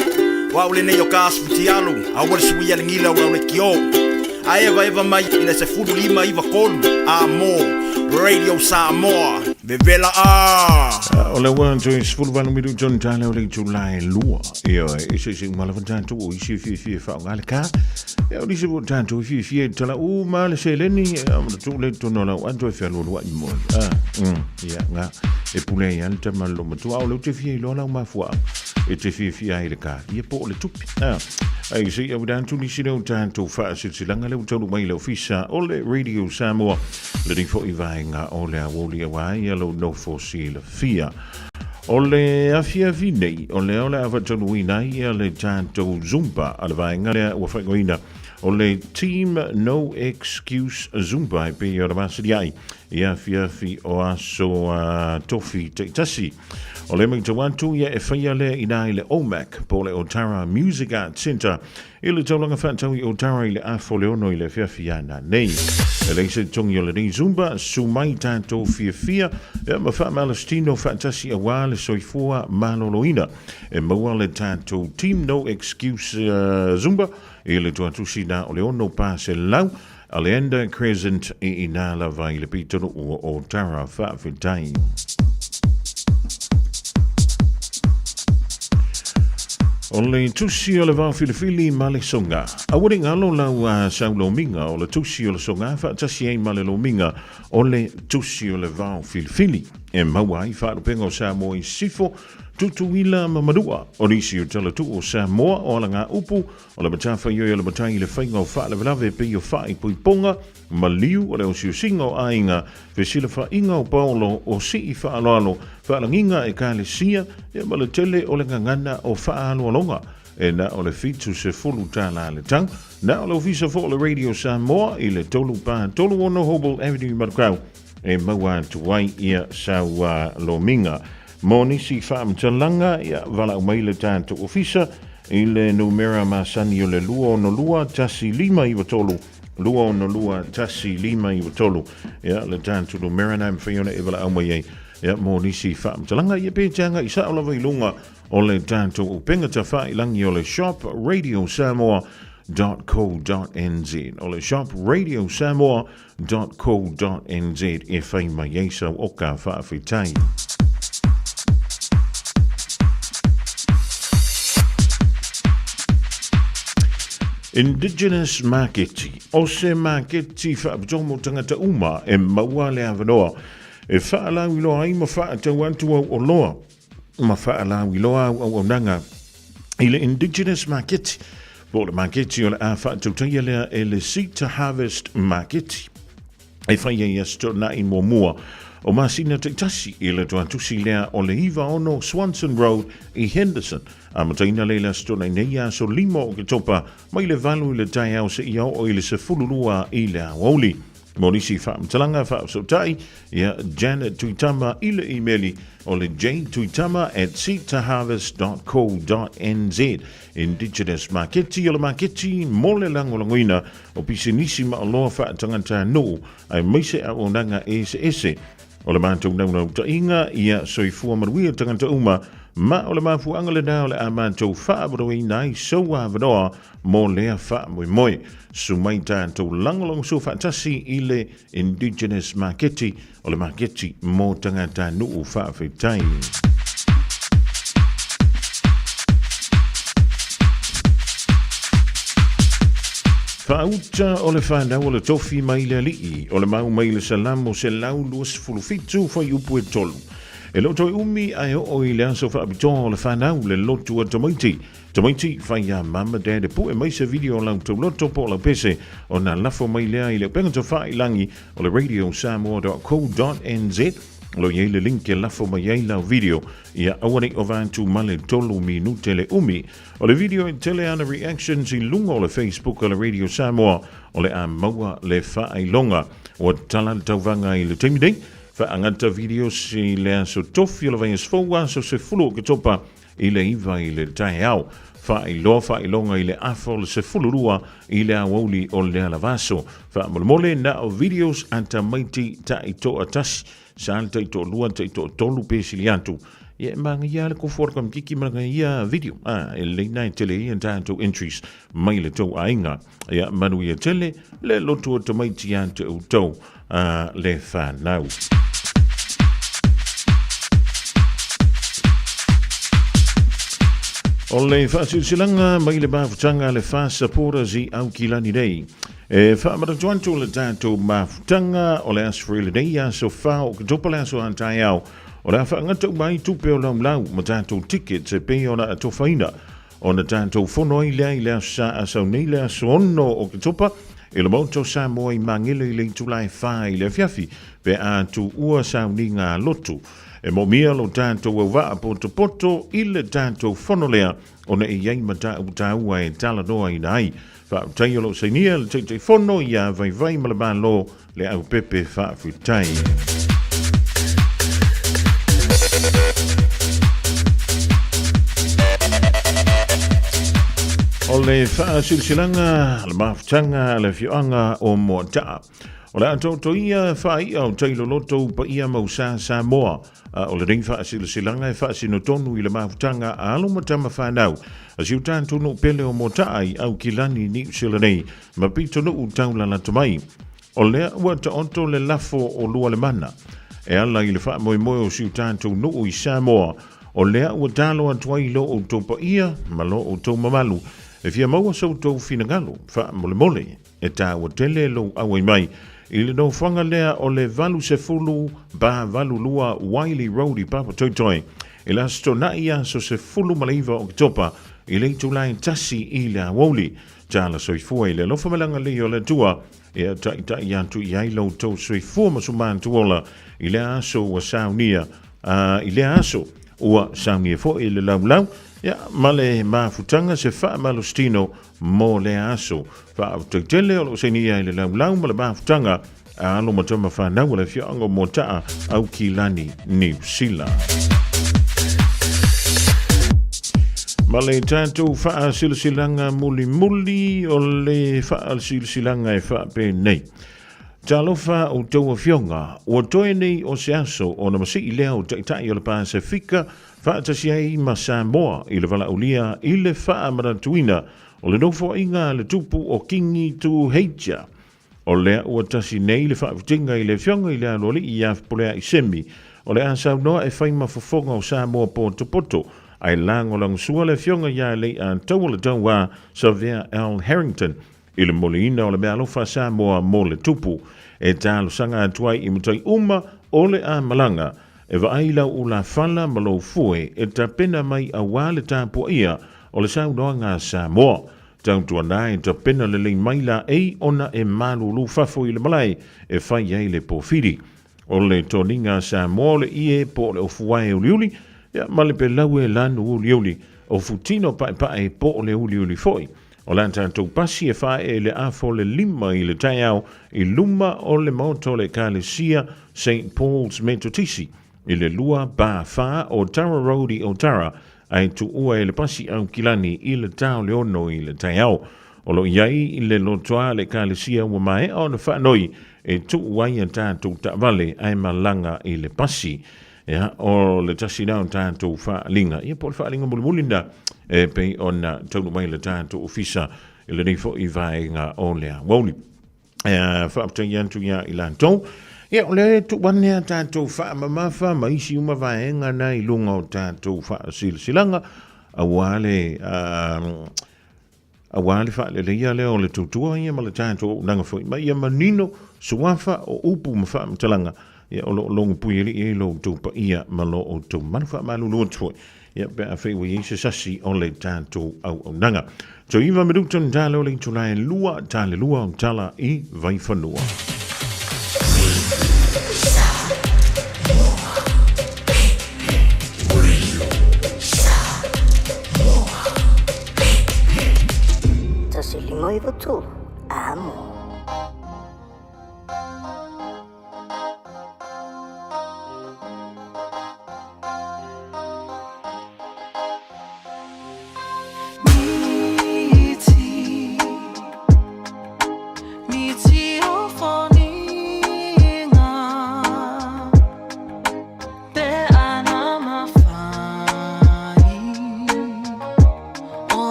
o au lenei o ka asu futialu, aua le suia le gila o lau lekiō. A evaeva mai i le 15 93 a mo Radio Samoa, vevela a!
O le ua toe 18 minuta ona tala o le itula e lua. Ioe, e se se uma lava tatou o isi e fiafia e faaaoga le ka. Ia o nisi foi o tatou e fiafia e tala uma le seleni, ia ma tuu lea i totonu o lau ato e fealualuai moi. Ah, ia, nga, e pule ai lava le tama a le loomatua, a o lea ou te fia iloa lau mafuaaga e te fiafia ai i le ka, ia po o le tupe. Ah, ai se i auina atu nisi lea o tatou faasilasilaga lea ua taunuu mai i le ofisa o le Radio Samoa, lenei foi vaega o le aoauli aua ia lou nofo silafia. O le afiafi nei, o lea o le a faataunuuina ai ia le tatou Zumba a le vaega lea ua faaigoaina o le Team No Excuse Zumba e pei ona masani i afiafi o aso tofi taitasi. O lea matau atu ia e faia lea ina i le OMAC po o le Otara Music Arts Centre I le taulaga faatau i Otara i le afa o le ono i le afiafi ana nei. E leai se togi o lenei Zumba, susu mai tatou fiafia ia ma faamalositino faatasi aua le soifua maloloina. E maua le tatou Team No Excuse Zumba i le tuatusi na o le 600 Aleander Crescent i inā lava i le pitonuu o Otara. Faafetai. O le tusi o le vaofilifili ma le soga. Aua ne i galo lau sau lomiga o le tusi o le soga faatasi ai ma le lomiga o le tusi o le vaofilifili e maua ai faalupega o Samoa i Sisifo, Tutuila ma Manua. O nisi o talatuu o Samoa o alagaupu o le matafaioi a le matai i le faiga o faalavelave pei o faaipoipoga, maliu o le osiosiga o aiga, fesilafaiga o paolo, o sii faaaloalo, faalagiga ekalesia, ia ma le tele o le gagana o faaaloaloga. E na o le $70 le tau. Na o le ofisa foi o le Radio Samoa i le 3 4 3 6 Hobble Avenue i Manukau e maua atu ai ia sau lomiga. Mo nisi faamatalaga, ia valaau mai le tatou ofisa i le numera masani o le 262 1593 262 1593. Ia le tatou numera na e mafai ona e valaau mai ai ia mo nisi faamatalaga. Ia pe te agai sao lava i luga o le tatou upega tafailangi o le Shop Radio Samoa .co.nz o le shop radio samoa .co.nz e whai mai ai sau o ka whaawhitai. Indigenous Maketi, o se maketi whaapitoa mo tangata uma e maua le awanoa e whaalauiloa ai ma whaatau atu au o loa ma faalauiloa au auaunaga i le Indigenous Maketi po o le maketi o le a faatautaia lea e le Seed to Harvest Maketi e fai ai Aso Toonai muamua o masina taitasi i le tuatusi lea o le 96 Swanson Road i Henderson. Amataina lea i le Aso Toonai nei aso 5 o Oketopa mai le 8 i le taeao seia oo i le 12 i le aoauli. Mo nisi faamatalaga faafesootai, ia Janet Tuitama i le imeli o le jtuitama@seedtoharvest.co.nz. Indigenous Maketi o le maketi mo le lagolagoina o pisinisi ma oloa faatagatanuu aemaise auaunaga eseese. O le matou naunautaiga ia soifua manuia tagata uma, ma o le mafuaaga lena o le a matou faaavanoaina ai sou avanoa mo lea faamoemoe. Susu mai tatou lagolagosua faatasi i le Indigenous Maketi, o le maketi mo tagatanuu faafetai. Faauta o le fanau o le tofi mai le alii, o le mau mai le Salamo 127 fuaiupu e 3. E le o toe umi ae oo i le aso faapitoa o le fanau le lotu a tamaiti. Tamaiti, fai iā mama dad e pue mai se video o lau tauloto po o lau pese ona lafo mai lea i le upega tafailangi o le radiosamoa.co.nz o lo o i ai le link e lafo mai ai lau video ia aua ne i ova atu ma le 3 minute le umi o le video e tele ana reactions i luga o le Facebook a le Radio Samoa o le a maua le faailoga ua tala le tauvaga i le taimi nei faagata videos i le aso tofi o le vaiaso fou aso 10 o Oketopa i le 9 i le taeao, faailoa faailoga i le afa o le 12 i le aoauli o le alavaso. Faamolemole na o videos a tamaiti taitoatasi, sa le taitoalua, taitoatolu pe sili atu. Ia e manaia lava le tofu o le kamikiki ma lana ia video. Ah, e lelei na e tele ai a tatou entries mai le tou aiga. Ia manuia tele le lotu o tamaiti ia te outou a le whanau. O le faasilasilaga mai le mafutaga a le Fa Supporters i Aukilani nei. E faamanatu atu le tatou mafutaga o le Aso Faraile nei, aso 4 o Oketopa le aso a taeao, o le a faagata uma ai tupe o laulau ma tatou tickets e pei ona atofaina. Ona tatou fono ai lea i le Aso Sa Asau nei le aso 6 o Oketopa i le Maota o Samoa i Magele i le itula e 4 i le afiafi pe a tuua sauniga a lotu. E moomia lo tatou auvaa potopoto i le tatou fono lea ona e i ai mataupu taua e talanoaina ai. Faafetai o lo o sainia le Taitaifono ia Vaivai ma le Malo le aupepe faafetai. O le faasilasilaga le mafutaga a le afioaga o Moataa. O le a totoia faai'a o tailoloto upaia mausā Samoa, a o lenei faasilasilaga e faasino tonu i le mafutaga a alo ma tama fanau a si o tatou nuu pele o Moataa i Aukilani, Niu Sila nei, ma pitonuu taulalata mai. O lea ua taoto le lafo o Lualemana e ala i le faamoemoe o si o tatou nuu i Samoa. O lea ua talo atu ai i lo outou paia ma lo outou mamalu e fia maua so outou finagalo faamolemole. E taua tele lou auai mai i le nofoaga lea o le 80/82 Wylie Road i Papatoetoe i le Aso Toonai aso 19 o Oketopa i le itula e 1 i le aoauli. Tala soifua i le alofa ma le agalelei o le Atua e taitai atu i ai lo outou soifua ma sumantu ola i lea aso ua saunia, i lea aso ua saunia foi le laulau ia, ma le mafutaga se faamalositino mo lea aso. Faafetai tele o loo sainia i le laulau ma le mafutaga a alo ma tama fanau a le afioaga o Moataa, Aukilani, Niu Sila. Ma le tatou faasilasilaga mulimuli o le faasilasilaga e faapenei. Talofa outou afioga, ua toe nei o se aso ona masii lea o Taitai o le Pasefika faatasi ai ma Samoa i le valaaulia i le faamanatuina o le nofoaiga a le tupu o Kingi Tuheitia. O lea ua tasi nei le faafitiga i le Afioga i le Aloalii ia Fepuleai Semi, o le a saunoa e fai ma fofoga o Samoa potopoto, ae lagolagosua le Afioga ia Leiataua le Tauā Savea L. Harrington i le moliina o le meaalofa a Samoa mo le tupu. E talosaga atu ai i matai uma o le a malaga, e vaai lau ulafala ma lou fue e tapena mai auā le tapuaia o le saunoaga a Samoa. Tautuana e tapena lelei mai laei ona e malulu fafo i le malae e fai ai le pofili. O le toniga a Samoa o le ie po o le ofuae uliuli, ia ma le pelau e lanu uliuli, ofu tino paepae po o le uliuli foi. O la tatou pasi e faaee i le afo o le 5 i le taeao i luma o le maota o le Ekalesia Saint Paul's Metotisi i le 2/4 o Tara Road i Otara, ae tuua e le pasi Aukilani i le ta o le 6 i le taeao. O lo o i ai le lotoa a le Ekalesia ua maea ona faanoi e tuu ai a tatou taavale ae malaga i le pasi. Ia, o le tasi lea o tatou faaaliga, ia po o le faaaliga mulimuli lena e pei ona taunuu mai le tatou ofisa i lenei foi vaega o le aoauli. Faafetai atu ia i latou. Ia, o lea e tuu ane a tatou faamamafa ma isi uma vaega na i luga o tatou faasilasilaga aua le aua le faaleleia lea o le tautua ia ma le tatou auaunaga foi ma ia manino suafa o upu ma faamatalaga ia o lo o logopuialii ai lo outou paia ma lo outou malu faamalulu atu foi ia pe afai ua i ai se sasi o le tatou auaunaga. Toe 9 minuta na tala o le itula e 2 tale 2 o tala i Vaifanua.
153, amo.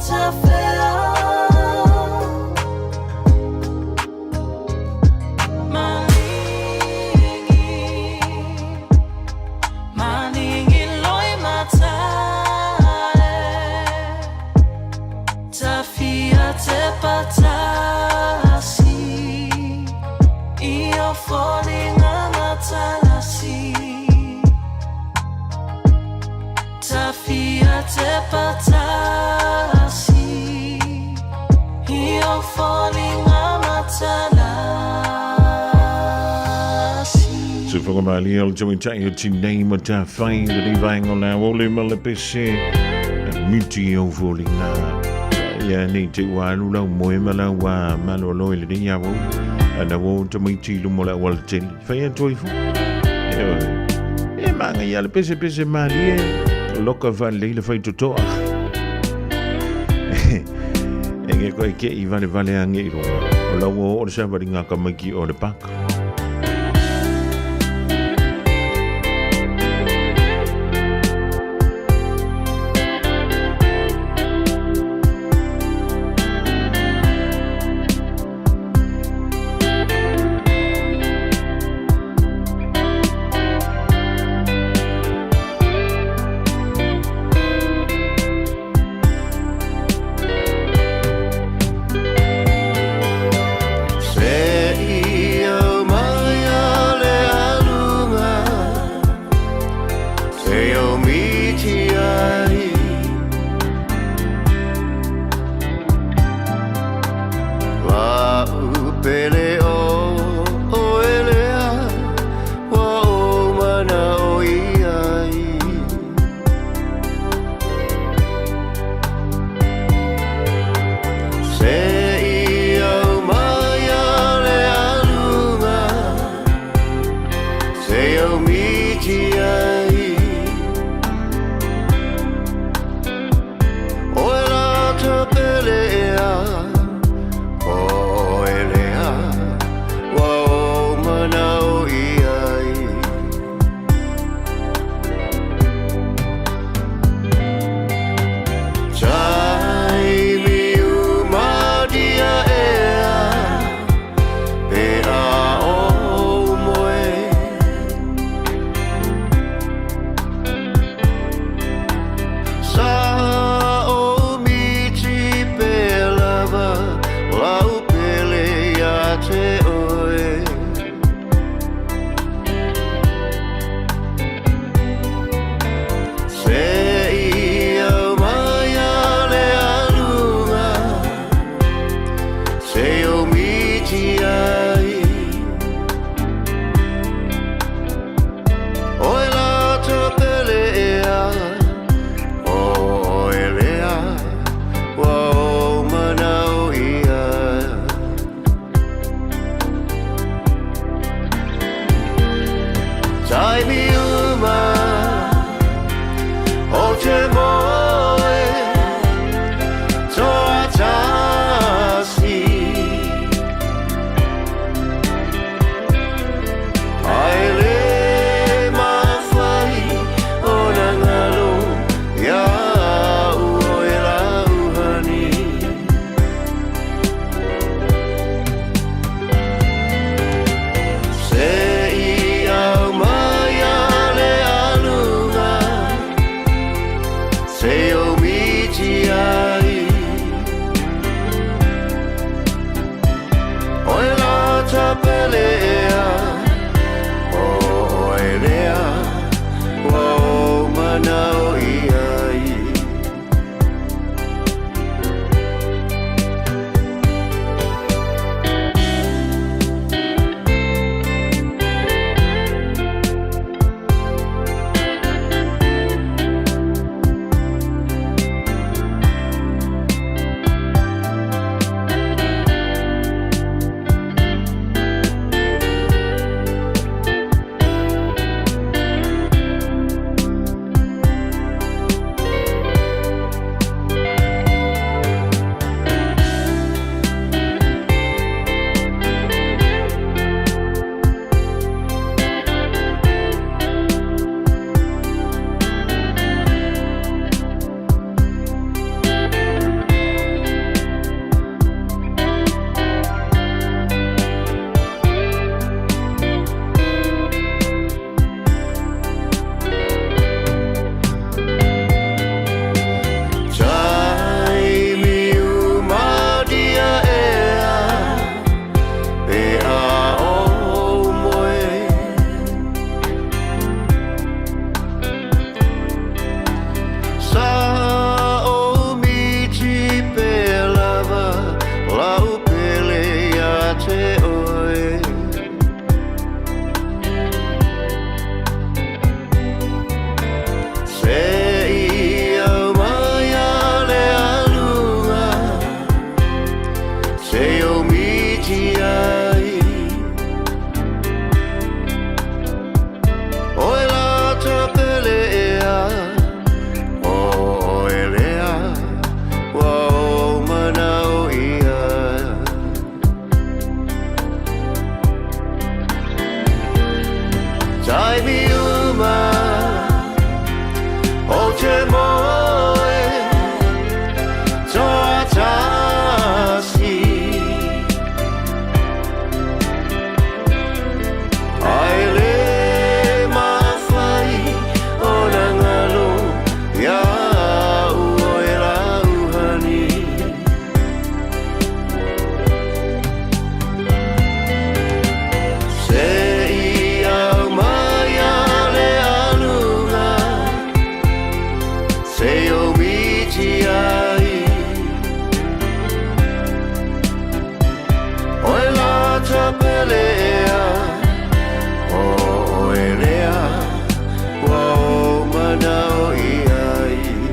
matafea. Maningi, maningi loi matae. Tafia te patasi, i o folinga matalasi. Tafia te patasi, i o folinga matalasi.
Sufoga malia o le tauitai o tinei ma tawhai le ni vaenga o la ole ma le pese miti o foliga ia nei te ua alu lau moe ma lau ua malolo i lenei aua ana ua tamaiti i luma o le auala tele fai atu ai fo e maga ia le pese pese malie loka faalelei le faitotoa e ge koe ke i vale vale ange i luga o lau o o le savaliga a tamaiti o le paka.
Se i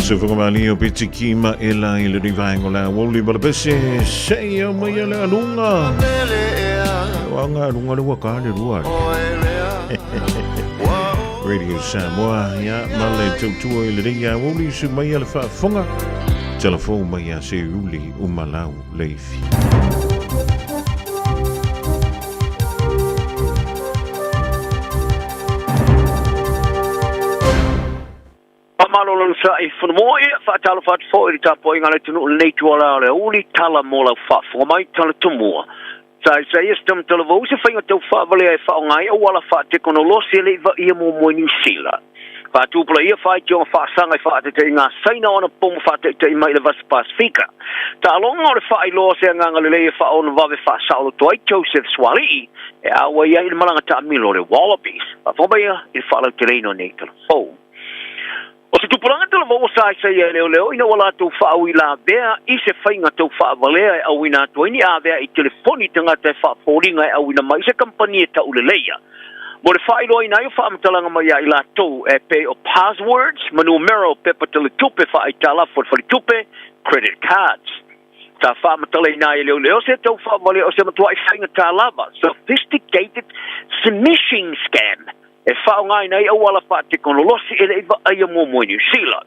Usofogamali o Peti ma e la i le rivaengo la woli ma le pese sei au mai le alunga. O ngā alunga le waka le rua. Radio Samoa, ia, ma le tautua i le ringa woli su mai le whaafonga. Telefon mai a se uli umalau leifi.
Faamalo le onosai Fonomoe, faatalofa atu foi i le tapuaiga a le atunuu i lenei ituala o le aoauli, tala mo lau faafofoga mai, tala tomua. Sa Isaia Stamatalavou se faiga tau faavalea e faaaoga ai auala faatekonolosi e le i vaaia muamua i Niu Sila. Faatupulaia faitioga faasaga i faataitaiga a Saina o ana pomu faataitai mai i le Vasa Pasefika. Taaloga o le faailoa o se agaga lelei e faaono vave faasaoloto ai Joseph Sualii e auai ai i le malaga taamilo a le Wallabies. Faafofoga maia i le faalauteleina o nei tala fou. O se tupulaga talavou o sa Isaia e leoleo ina ua latou faauilavea i se faiga tau faavalea e auina atu ai ni avea i telefoni tagata e faafoliga e auina mai i se kamupani e tauleleia mo le faailoaina ai o faamatalaga mai ia i latou e pei o passwords ma numera o pepa teletupe faaaitalafu a le faletupe, credit cards. Sa faamatalaina ai e leoleo se tau faavalea o se matuai faigata lava, sophisticated smishing scam, e faaaogaina ai auala faatekonolosi e le i vaaia muamua i Niu Sila.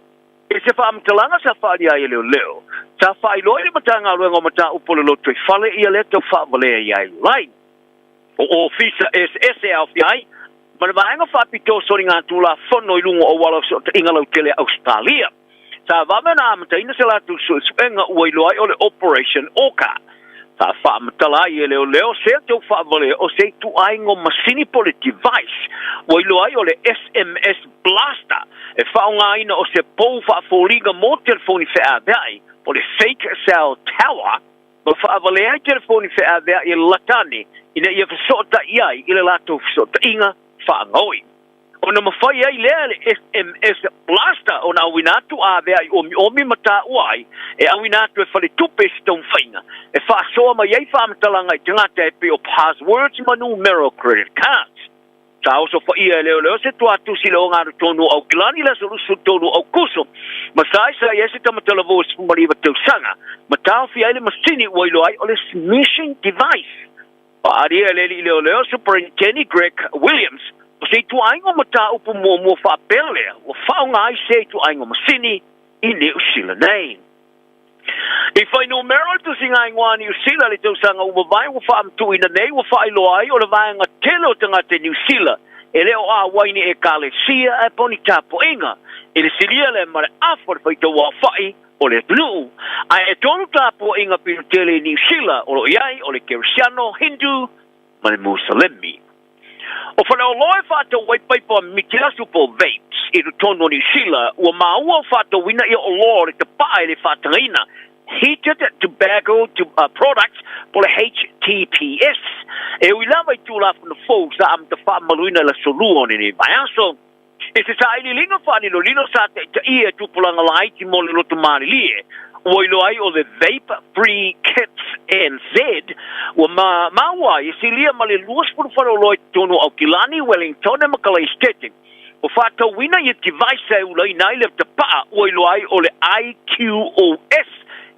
I se faamatalaga sa faaalia ai e leoleo, sa faailoa i le Matagaluega o Mataupu o le Lotoifale ia lea tau faavalea i Ailai. O ofisa eseese e aofia ai ma le Vaega Faapitoa Soligatulafono i luga o auala o Fesootaiga Lautele a Ausetalia. Sa vave ona amataina se latou suesuega ua iloa ai o le Operation Orca. Sa faamatala ai e leoleo se tau faavalea o se ituaiga o masini po o le device ua iloa ai o le SMS Blaster e faaaogaina o se pou faafoliga mo telefoni feaveai po o le fake cell tower ma faavalea ai telefoni feaveai e lalata ane ina ia fesootai ai i le latou fesootaiga faagaoi. Ona mafai ai lea e le SMS Blaster ona auina atu avea i omiomi ma taua ai e auina atu e faletupe i se taumafaiga e faasoa mai ai faamatalaga i tagata e pei o passwords ma numera o credit cards. Sa oso paia e leoleo se tuatusi i le ogatotonu o Aukilani i le aso 23 o Aukuso ma saisai ai se tamatalavou e 19 tausaga ma taofia ai le masini ua iloa ai o le smishing device. Faaalia e le alii leoleo Superintendent Greg Williams o se ituaiga o mataupu muamua faapea lea ua faaaoga ai sea ituaiga masini i Niu Sila nei. I fuainumera o le tusiga igoa a Niu Sila i le tausaga ua mavae ua faamatuuina nei ua faailoa ai o le vaega tele o tagata i Niu Sila e le o auai ni ekalesia ae po o ni tapuaiga i le silia lea ma le afa o le faitauaofai o le atunuu. Ae e tolu tapuaiga pito tele i Niu Sila o lo o i ai o le Kerisiano, Hindu ma le Musalemi. O Faleoloa e faatau ai paipa mitiasu po o vapes i totonu o Niu Sila, ua maua o faatauina ia oloa o le tapaa e le faatagaina, Heated Tobacco Products po o le HTPS, e ui lava i Tulafono fou sa amata faamamaluina i le aso Lua o lenei vaiaso. I se sailiiliga faalilolilo sa taitaia e tupulaga laiti mo le loto malilie, ua iloa ai o le Vape Free Kits NZ, ua maua ai e silia ma le 20 faleoloa i totonu o Aukilani, Wellingtone ma Kalaesetete. Ua faatauina ia device e ulaina ai le tapaa ua iloa ai o le IQOS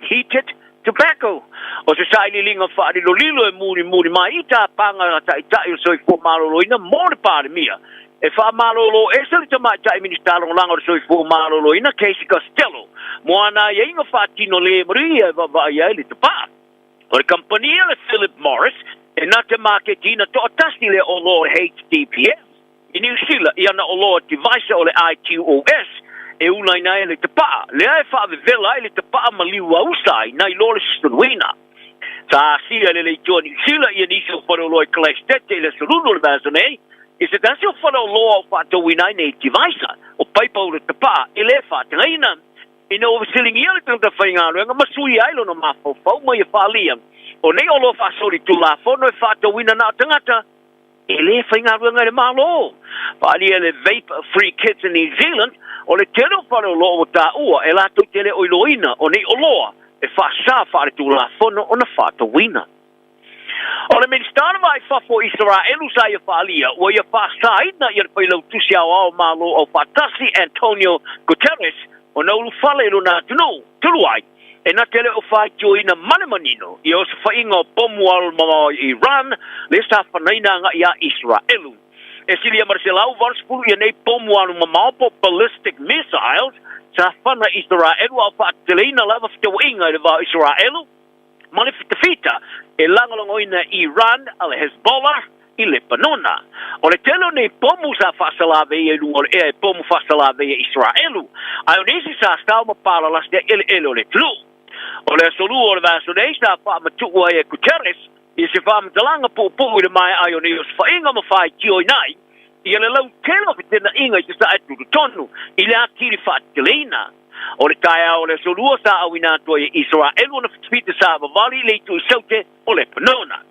Heated Tobacco. O se sailiiliga faalilolilo e mulimuli mai i tapaga a Taitai o le Soifua Maloloina mo le Palemia. E faamalolo ese le Tamaitai Minisita Lagolago o le Soifua Maloloina, Casey Costello, mo ana aiaiga faatino le manuia e vaavaai ai le tapaa. O le kamupani a le Philip Morris e na te maketiina toatasi lea oloa o le HTPS i Niu Sila i ana oloa device o le IQOS e ulaina ai le tapaa, lea e faavevela ai le tapaa ma liu ausa ai nai lo le sosoluina. Sa asia e le leitoa Niu Sila ia nisi o faleoloa i Kalaesetete i le aso Lulu o le vaiaso nei, i se tasi o faleoloa o faatauina ai nei device o paipa ula tapaa e le faatagaina. Ina ua fesiligia le tagata faigaluega ma suia ai lona mafaufau ma ia faaalia, o nei oloa faasolitulafono e faatauina na o tagata e le faigaluega i le Malo. Faaalia e le Vape Free Kids in New Zealand, o le tele o faleoloa ua taua e latou te le o iloaina o nei oloa e faasa faaletulafono ona faatauina. O le Minisita o le Va i Fafo o Isaraelu sa ia faaalia, ua ia faasaina ia le Failautusi Aoao o Malo Aufaatasi Antonio Guterres ona ulufale i lona atunuu, talu ai, e na te le o faitioina ma le manino ia osofaiga o pomu alumamao i Iran lea sa fanaina agai ia Isaraelu. E silia ma le 180 ia nei pomu alumamao po ballistic missiles sa fana i Isaraelu a o faateteleina lava fetauaiga i le va o Isaraelu ma le fitafita e lagolagoina e Iran a le Hezbollah i Lepanona. O le tele o nei pomu sa faasalaveia i luga o le ea e pomu faasalaveia Isaraelu, ae o nisi sa sao ma palalasi ai eleele o le atunuu. O le aso Lua o le vaiaso nei sa faamatuu ai e Guterres i se faamatalaga puupuu i le maea ai o nei osofaiga ma faitioina ai ia le lautele o fetenaiga i Sasae tutotonu i le atili faateteleina. O le taeao o le aso Lua sa auina atu ai e Isaraelu ona fitafita sa vavali i le itu i Saute o Lepanona.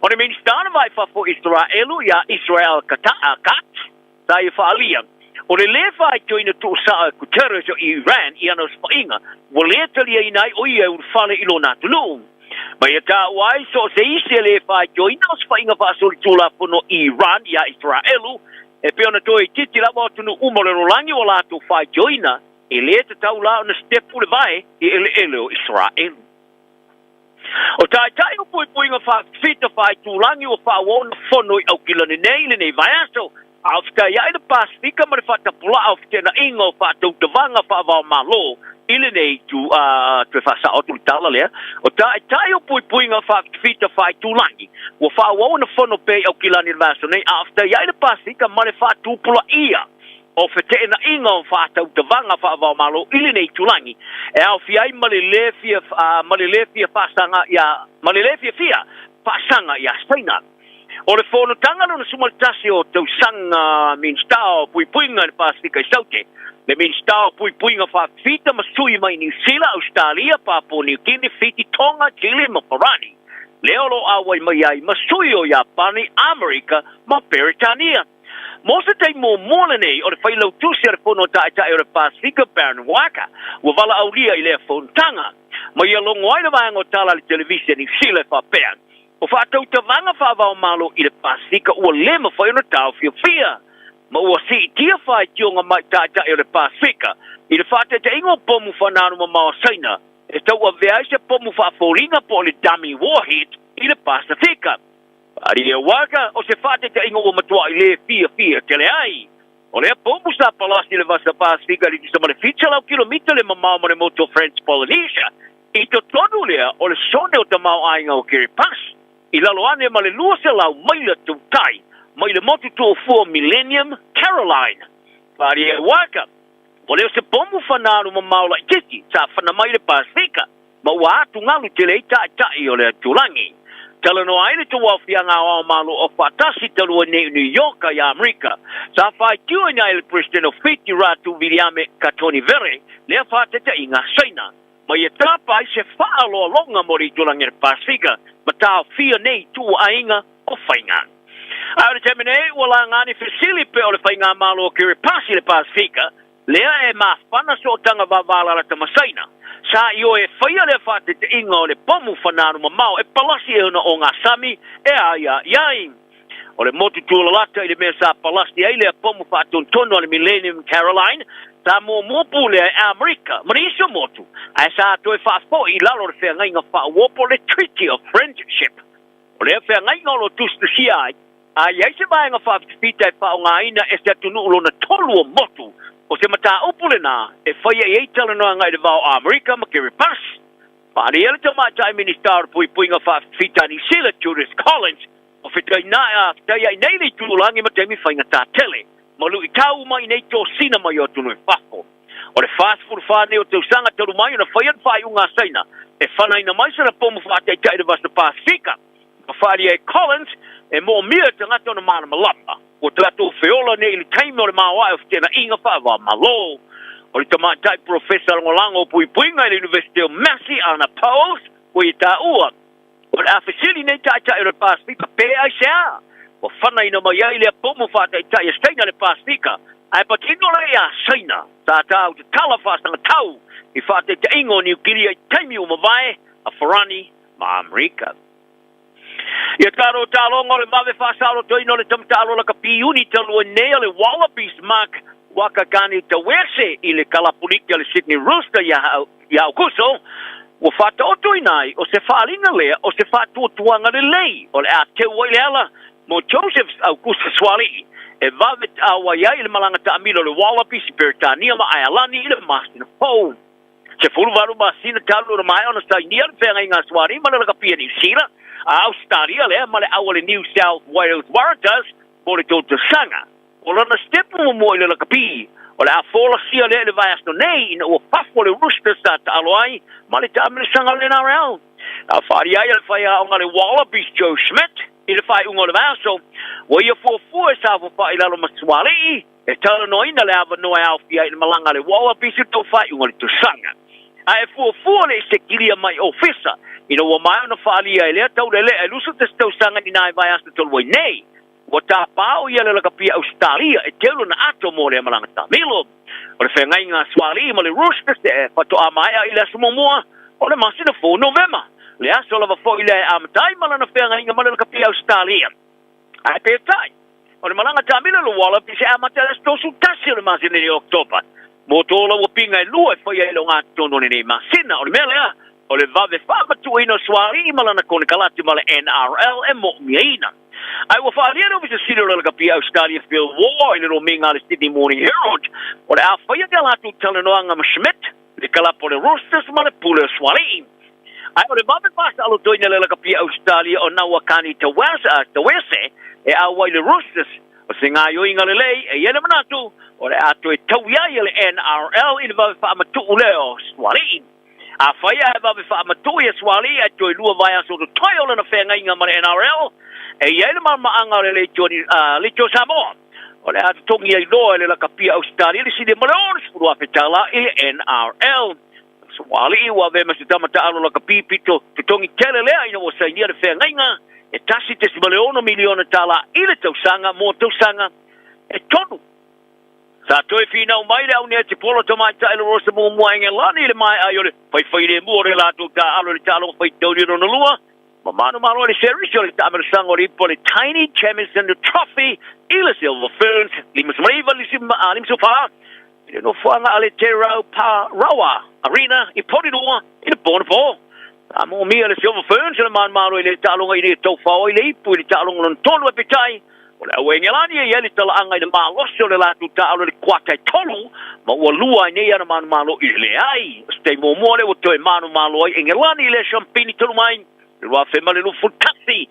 O le Minisita o le Va i Fafo o Isaraelu ia Israel Katz sa ia faaalia, o le lē faitioina tuusao e Guterres o Iran i ana osofaiga ua lē taliaina ai o ia e ulufale i lona atunuu. Ma ia taua ai so o se isi e lē faitioina osofaiga faasolitulafono Iran iā Isaraelu, e pei ona toe itiiti lava o atunuu uma o le lalolagi ua latou faitioina, e lē tatau la ona sitepu le vae i eleele o Isaraelu. O taitai o puipuiga faafita faaitulagi ua faaauau ona fono i Aukilani nei i lenei vaiaso, a o fetaiai le Pasefika ma le faatapulaa o feteenaiga o faatautavaga faava-o-Malo i lenei itu, a toe faasao atu le tala lea, o taitai o puipuiga faafita faaitulagi ua faaauau ona fono pea i Aukilani i le vaiaso nei, a o fetaiai le Pasefika ma le faatupulaia o feteenaiga o faatautavaga faava-o-Malo i lenei itulagi, e aofia ai ma le lē fia, ma le lē fia faasaga ia, ma le lē fiafia faasaga iā Saina. O le fonotaga lona 11 o tausaga Minisita o Puipuiga i le Pasefika i Saute, le Minisita o Puipuiga Faafita ma sui mai Niu Sila, Ausetalia, Papua Niu Kini, Fiti, Tonga, Chile ma Farani, lea o lo o auai mai ai ma sui o Iapani, Amerika ma Peretania. Mo se taimi muamua lenei o le Failautusi a le Fono a Taitai o le Pasefika, Baron Waqa, ua valaaulia i lea fonotaga. Ma ia logo ai le vaega o tala a le televise a Niu Sila e faapea, O faatautavaga faava-o-Malo i le Pasefika ua le mafai ona taofiofia, ma ua siitia faitioga mai Taitai o le Pasefika i le faataitaiga o pomu fananu mamao a Saina e tauavea ai se pomu faafoliga po o le dummy warhead i le Pasefika. Aria Waka, o se faataitaiga ua matuai le fiafia tele ai. O lea pomu sa palasi le vasa Pasefika i le tusa ma le 700 kilomita le mamao ma le motu o French Polynesia. I totonu lea o le sone o tamaoaiga o Kiribati, i lalo ane ma le 200 maila tautai mai le motu tuufua o Millennium Caroline. Aria Waka, ua leo se pomu fanalu mamao laitiiti sa fana mai le Pasefika. ma ua atugalu tele ai taitai o le atulangi. Talanoa ai le tauaofiaga aoao Malo Aufaatasi talu ai nei i New York i Amerika. Sa faitioina ai le Peresetene o Fiti Ratu Viliame Katonivere lea faataitaiga a Saina, ma ia tapa ai se faaaloaloga mo le itulagi o le Pasefika ma taofia nei tuuaiga o faiga. A o le taimi nei, ua laga ni fesili pe o le faigamalo o Kiripasi i le Pasefika Lea e mafana sootaga vavalalata ma Saina. Sa ioe e faia lea faateteiga o le pomu fananu mamao e palasi e ona o ngā sami e a ia i ai. O le motu tualalata i le mea sa palasi ai lea pomu faatontonu a le Millennium Caroline, sa muamua pū lea e Amerika ma nisi o motu, ae sa toe faafoi i lalo o le feagaiga faaauopo le Treaty of Friendship. O lea feagaiga o lo o tusitusia ai, a i ai se vaega faafitafita e faaaogaina e se atunuu lona tolu o motu, o se mataupu lenā e faia i ai talanoaga i le va o Amerika ma Kiribati. Faaalia le Tamaitai Minisita o le Puipuiga Faafitafita a Niu Sila, Judith Collins, o fetaiai nei le itulagi ma taimi faigata tele, ma luitau uma i nei tosina mai o atunuu i fafo. O le 44 nei o tausaga talu mai ona faia le faaiuga a Saina e fanaina mai sana pomu faataitai i le Vasa Pasefika, ma faaalia e Collins e moomia e tagata ona malamalama ua tatou feola nei i le taimi o le maoae o feteenaiga faava-o-Malo. O le tamaitai polofesa lagolago o puipuiga i le Iunivesite o Massey, Ana Powles, ua ia taua, O le a fesili nei taitai o le Pasefika pe aisea ua fanaina mai ai lea pomu faataitai a Saina le Pasefika, ae patino lea iā Saina sa tāu tatala faasagatau i faataitaiga o Niu Kilia i taimi ua mavae a Farani ma Amerika. Ia talo taloga o le vave faasaolotoina o le tamataalo lakapi uni talu ai nei a le Wallabies Mark Wakagani Tauese i le kalapuliki a le Sydney Rooster ia ia Aukuso, ua faataotoina ai o se faaaliga lea o se faatuatuaga lelei o le a teu ai le ala mo Joseph Aukuso Suaalii e vave auai ai i le malaga taamilo a le Wallabies i Peretania ma Aealani i le masina fou. 18 masina talu ona maea ona sainia le feagaiga a Suaalii ma le lakapi a Niu Sila, a Ausetalia lea ma le au a le New South Wales Waratahs mo le tou tausaga. O lana sitepu muamua i le lakapi, o le a folasia lea i le vaiaso nei ina ua fafo le Roosters sa taalo ai ma le taamilosaga o le NRL. A faaalia ai e le faiaoga a le Wallabies Joe Schmidt i le faaiuga o le vaiaso, ua ia fuafua e saofafai i lalo ma Suaalii e talanoaina le avanoa e aofia ai i le malaga a le Wallabies i le tau faaiuga o le tausaga. A e fuafua le isekilia mai ofisa ina ua maea ona faaalia e lea taulelea e 21 tausaga i nai vaiaso talu ai nei, Ua tapao ia le lakapi a Ausetalia e teu lona ato mo lea malaga taamilo. O le feagaiga a Suaalii ma le Roosters e faatoa maea i le aso muamua o le masina fou Novema. Le aso lava foi lea e amata ai ma lana feagaiga ma le lakapi a Ausetalia. Ae peitai, o le malaga taamilo i le Wallabies e amata i le aso 31 o le masina nei o Oketopa. Mo tō lauapiga e lua e faia ai le ogatotonu o lenei masina. O le mea lea, o le vave faamatuuina o Suaalii ma lana konekarate ma le NRL e mo'omiaina. Ae ua faaalia le Ofisa Sili o le Lakapi a Ausetalia Phil Waugh i le lomiga a le Sydney Morning Herald o le a faia ni a latou talanoaga ma Schmidt, le kalapu o le Roosters ma le pule o Suaalii. Ae o le vave faasaolotoina e le Lakapi a Ausetalia o Nawakani Tawese e auai le Roosters, o se gaoioiga lelei e i ai le manatu o le a toe taui ai le NRL i le vave faamatuu lea o Suaalii. Afai ae vave faamatuu ia Suaalii ae toe lua vaiaso totoe o lana feagaiga ma le NRL, e i ai le malamaanga o le Leitio Samoa o le a totogi ai loa e le lakapi a Ausetalia le silia ma le $60,000 i le NRL. Suaalii ua avea ma se tama taalo lakapi pito totogi tele lea ina ua sainia le feagaiga e $1.6 miliona i le tausaga mo tausaga e tolu. Sa toe finau mai le aunea-tipolo tamaitai le Rosa muamua Engelani i le maea ai o le faifailemu o le latou taaalo i le taaloga faitauli lona lua ma manumalo i le series o le taamilosaga o le ipu o le Taini Jamieson Trophy i le Silver Ferns 59 54 i le nofoaga a le Te Rau Pa Rawa Arena i Porirua i le po anapo. Sa moomia le Silver Ferns i le manumalo i le taaloga ina ia taufao ai le ipu i le taaloga lona tolu ae peitai O le Auengelani e i ai le talaaga i le malosi o le latou taaalo i le kuata e tolu, ma ua lua ai nei ana manumalo i le leai. O se taimi muamua lea ua toe manumalo ai Engelani i le Siampini talu mai i le 2021.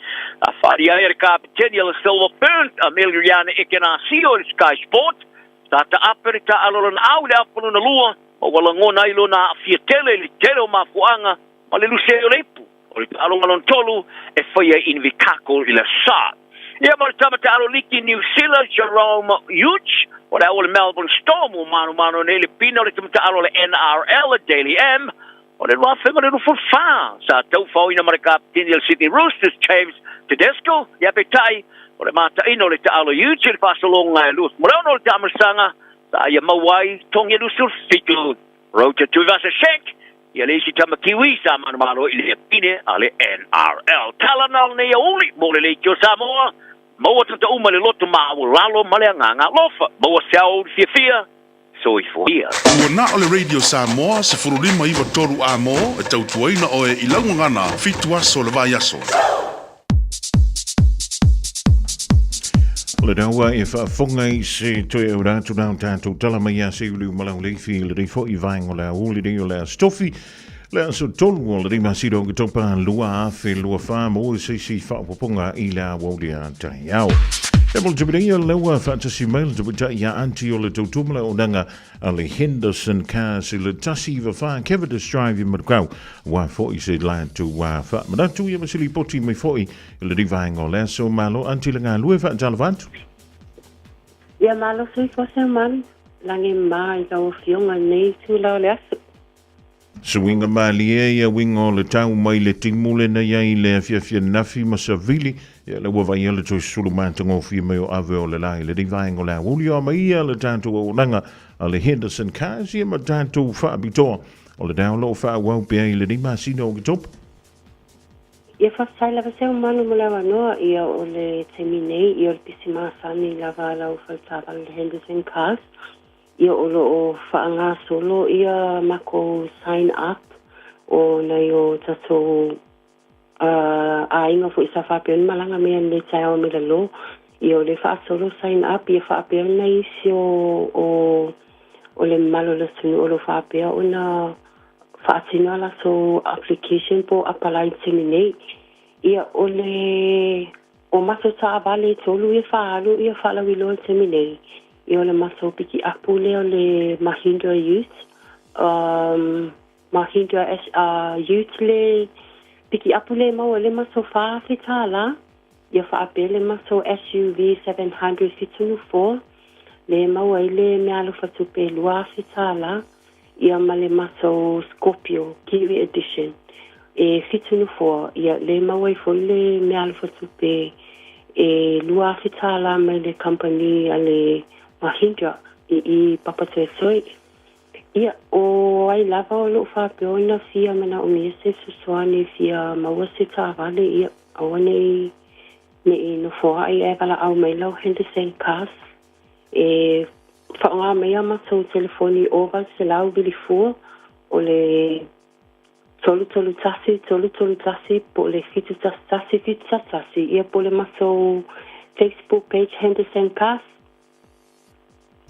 A faaalia ai e le kapeteni a le Silver Ferns, Ameliana Ekenasio i le Sky Sport, sa taape le taaalo lana au i le afa lona lua, ma ua lagona ai lona aafia tele i le tele o mafuaaga ma le luse ai o le ipu. O le taaloga lona tolu e faia i Invercargill i le Sa. Ia ma le tama taalo liki Niu Sila, Jerome Hughes, o le au o le Melbourne Storm ua manumanu nei le pina o le tama taalo o le NRL le Daily M o le 2024. Sa taufaoina ma le kapeteni o le Sydney Roosters, James Tedesco, ia peitai, o le mataina o le taalo Hughes i le faasologa e 26 o le taamilosaga sa ia maua ai togi e 27. Roger Tuivasa-Sheck, Ia le isi tama Kiwi sa manumalo i le pine a le NRL. Tala na o nei aoauli mo le leitio Samoa, maua tata uma le loto maualalo ma le agaga alofa. Maua se aoauli fiafia, soifua ia.
Ua na o le Radio Samoa 15 93 A mo e tautuaina oe i lau gagana fitu aso le vaiaso.
O le dawa e faafofoga i se toe aura atu la o tatou tala mai ia Seuliu ma Lauleifi i lenei foi vaega o le aoauli nei o le Aso Tofi, le aso tolu o lenei masina o Oketopa 2024 mo se isi faaopoopoga i le aoauli a taeao. E mo le taimi nei, o lea ua faatasi mai le tamaitai ia Aunty o le tautua ma le auaunaga a le Henderson Cars i le 194 Cavendish Drive i Manukau. Ua foi se latou faamanatu ia ma se lipoti mai foi i lenei vaega o le aso. Malo Aunty le galue faatalofa atu.
Ia malo soifua Seumanu, lagi ma i lau afioga i lenei itula o le aso.
Suiga malie ia uiga o le tau mai le timu lena iai le afiafi anafi ma savili, ia le ua vaia le toe sulu matagofie mai o ave o le la i lenei vaega o le aoauli o ama ia le tatou auaunaga a le Henderson Cars ia ma tatou faapitoa o le tau o lo o faaauau pea i lenei masina o Oketopa.
Ia faafetai lava Seumanu mo le avanoa, ia o le taimi nei ia o le pisi masani lava a lau faletaavale le Henderson Cars, ia o lo o faagasolo ia makou sign up o nai o tatou aiga foi sa faapea ona malaga mai ananei taeao mai lalo, ia o lea e faasolo sign up ia faapea ona isi o o o le mamalu o le atunuu o lo o faapea ona faatino a latou application po o apalai i le taimi nei. Ia, o le o matou taavale e tolu ia faaalu ia faalauiloa i le taimi nei, ia o le matou pikiapu lea o le Mahindra Ute, um, Mahindra S, uh, Ute le pikiapu lea e maua i le matou $4,000, ia faapea le matou SUV 774 lea e maua ai le meaalofa tupe e $2,000. Ia ma le matou Scorpio Kiwi Edition e fitu nofoa, ia le maua ai foi le meaalofa tupe e $2,000 mai le kamupani a le Mahindra i i Papatoetoe. Ia, o ai lava o loo faapea ona fia manaomia se fesoasoani e fia maua se taavale, ia, aua nei nei nofoa'i ae valaau mai lau Henderson Cars. E faaaoga mai a matou telefoni 800 vili fua o le 331 331 po o le 711 711, ia po o le matou Facebook page Henderson Cars.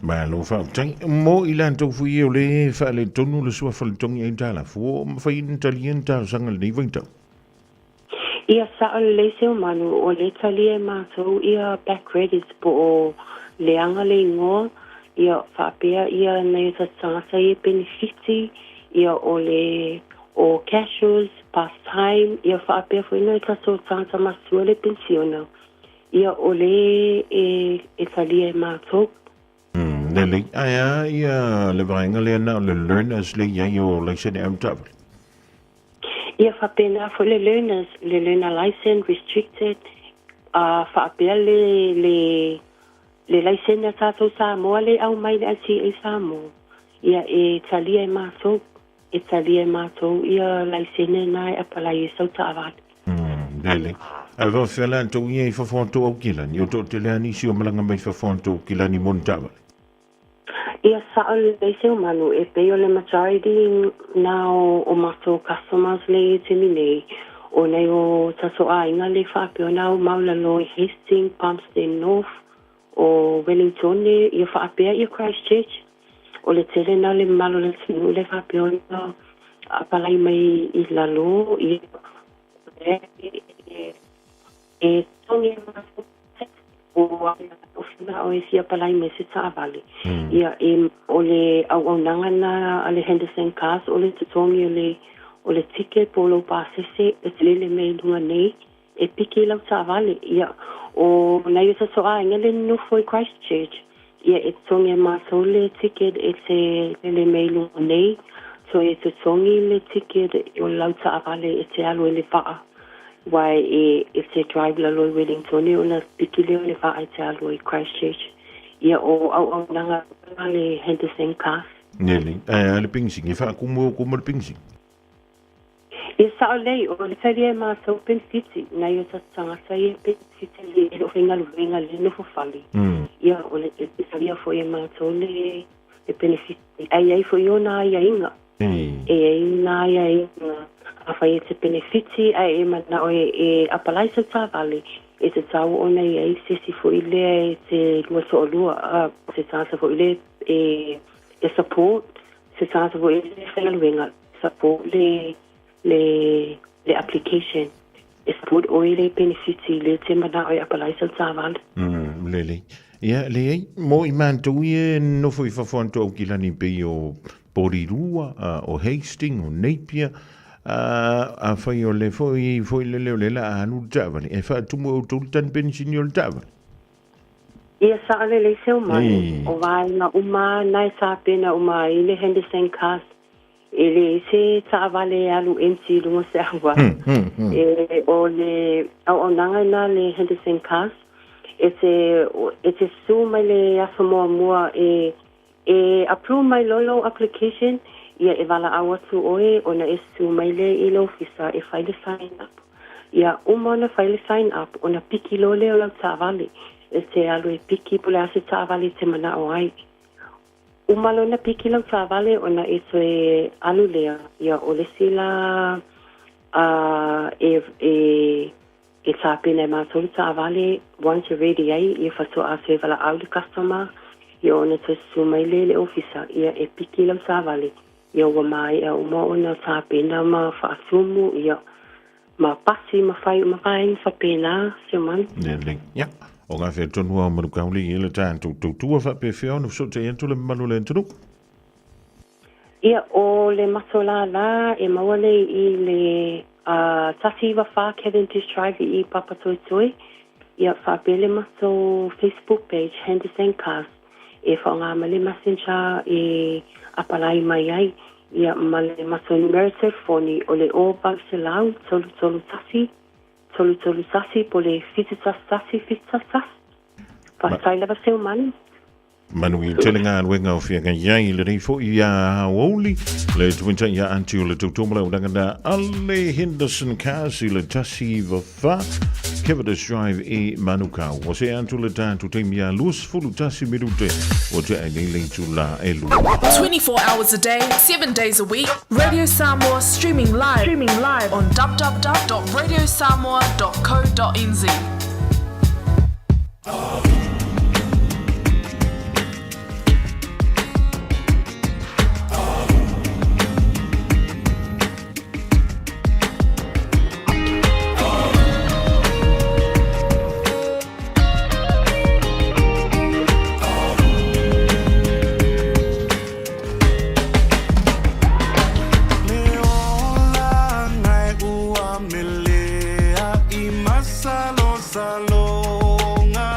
Malo faafetai. Mo i latou foi e o le faaletonu le suafa o le togi aitalafu, o mafai ona talia ni talosaga i lenei vaitau?
Ia sao lelei Seumanu, o le talia e matou ia back credits po o leaga le igoa, ia faapea ia nai o tatou tagata ia e penefiti, ia o le o casuals, past time, ia faapea foi nai o tatou tagata matutua le penisiona, ia o le e e talia e matou.
Lelei. Ae a ia le vaega lea na o le learners le i ai o laisene avetaavale?
Ia faapena foi le learners, le learner license restricted, a faapea le le le laisene a tatou Samoa le aumai le LTA Samoa, ia e talia e matou, e talia e matou ia laisene na e apalai ai sau taavale.
Lelei. Ae faafefea latou ia i fafo atu o Aukilani? O toatele lava nisi o malaga mai fafo atu o Aukilani mo ni taavale.
Ia sao lelei Seumanu, e pei o le majority na o matou customers le i taimi nei, o nai o tatou aiga le faapea ona aumau lalo i Hastings, Palmerston North, o Wellingtone, ia faapea ia Christchurch. O le tele na o le mamalu o le atunuu le faapea ona apalai mai i lalo, ia e totogi e matou tax o o e fia apalai mai se taavale. Ia e o le auaunaga na a le Henderson Cars o le totogi o le o le ticket po o lou pasese e te lele mai i luga nei e piki lau taavale. Ia o nai o tatou aiga le nonofo i Christchurch, ia e totogi e matou le ticket e te lele mai i luga nei, toe totogi le ticket o lau taavale e te alu ai le vaa aua e e te drive lalo i Wellingtone ona piki lea o le vaa e te alu ai i Christchurch. Ia o auaunaga a le Henderson Cars.
Lelei. Ae a le penisini, e faakumu e outou ma le penisini?
Ia sao lelei, o le talia e matou penefiti, nai o tatou tagata ia penefiti le e le o faigaluega le nofo fale. Ia o le talia foi e matou le le penefiti. Ae i ai foi ona aiaiga. E i ai ona aiaiga afai e te penefiti ae e manao e e apalai sau taavale, e tatau ona i ai se isi foi lea e te lua toalua, a se tagata foi lea e e support, se tagata foi lea e faigaluega support le le le application e support oe le penefiti le te manao e apalai sau taavale.
Lelei. Ia, leai, mo i matou ia e nofo i fafo atu o Aukilani pei o Porirua, o Hastings, o Napier, afai o le foi foi lele o le la a alu le taavale, e faatumu e outou le tane penisini o le taavale.
Ia sao lelei Seumanu, o vaega uma na e tapena uma ai le Henderson Cars E leai se taavale e alu empty i luga o se auala. E, o le auaunaga lena a le Henderson Cars, e te, e te susu mai le aso muamua e, e approve mai loa lou application, ia e valaau atu oe ona e susu mai lea i le ofisa e fai le sign up. Ia, uma ona fai le sign up ona piki loa lea o lau taavale. E te alu e piki po o le a se taavale e te manao ai. Uma loa ona piki lau taavale ona e toe alu lea, ia o le isi la e e e tapena e matou le taavale once e ready ai, ia faatoa toe valaau le customer, ia ona toe susu mai lea i le ofisa, ia e piki lau taavale, ia ua maea uma ona tapena ma faatumu, ia ma pasi ma fai uma vaega faapena, Seumanu.
Lelei. Ia, o ngā whea tonu ao Manukauli i le tātou tautua whaapewhea ona fesotai atu le mamalu o le atunuu.
Ia, o le matou lālā e maua nei i le 194 Cavendish Drive i Papatoetoe, ia faapea le matou Facebook page Henderson Cars e faaaoga mai le Messenger e apalai mai ai, ia ma le matou numera telefoni o le 0800 331 331 po o le 711 711. Faafetai lava Seumanu.
Manuia tele galuega o feagai ai lenei foi ia aoauli le tuinta ia anti o le tautua ma le auaunaga na a le Henderson Cars i le 194 Cavendish Drive i Manukau. Ua see atu le tatou taimi ia 21 minute ua tea ai nei le itula e lua.
24 hours a day, 7 days a week, Radio Samoa streaming live, streaming live on www.radiosamoa.co.nz.
Le olaga e ua melea i masalosaloga.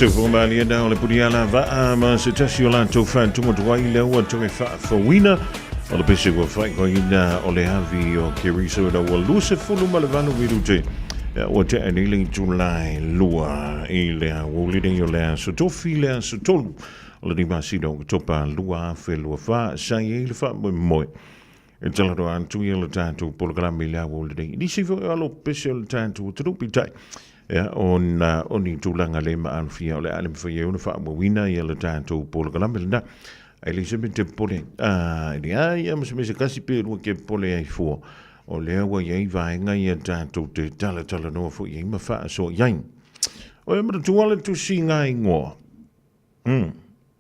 Soifua malie na o le puniala vaa ma se tasi o latou faatuatuai lea ua toe faafouina o le pese ua faaigoaina o le avi o Keriso ina ua 28 minute ua tea nei le itula e 2 i le aoauli nei o le aso Tofi le aso 3 o lenei masina o Oketopa 2024 sa i ai le faamoemoe e talanoa atu ia le tatou polokalame i le aoauli nei. Nisi foi o alo pese o le tatou atunuu peitai ia, ona o ni tulaga le maalofia o le a le mafai ai ona faaauauina ia le tatou polokalame lena. Ae leai se mea te popole ai, e leai lava ma se mea se tasi pe lua ke popole ai fua. O lea ua i ai vaega ia tatou te talatalanoa foi i ai ma faasoa i ai. O e manatua le tusiga igoa.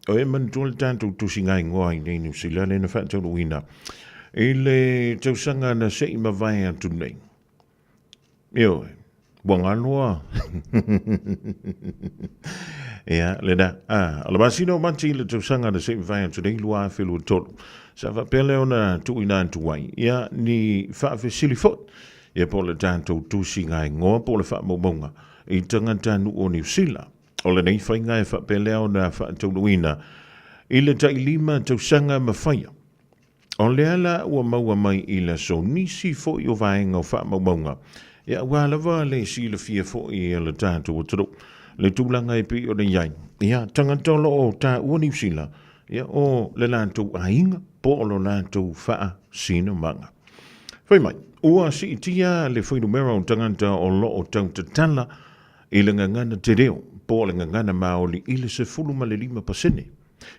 O e manatua le tatou tusiga igoa i nei Niu Sila lea na faataunuuina i le tausaga na se i mavae atu nei. Ioe, ua galoa. Ia, lena. Ah, o le masina o Mati i le tausaga na se i mavae atu nei 2023. Sa faapea lea ona tuuina atu ai, ia, ni faafesili foi. Ia, po o le tatou tusiga igoa po o le faamaumauga i tagatanuu o Niu Sila. O lenei faiga e faapea lea ona faataunuuina i le tailima tausaga ma faia. O lea la ua maua mai i le aso nisi foi o vaega o faamaumauga, ia aua lava le silafia foi e le tatou atunuu le tulaga e pei ona i ai. Ia, tagata o lo o taua Niu Sila, ia o le latou aiga po o lo latou faasinomaga. Fai mai, ua siitia le fuainumera o tagata o lo o tautatala i le gagana te reo po o le gagana Māori i le 15%.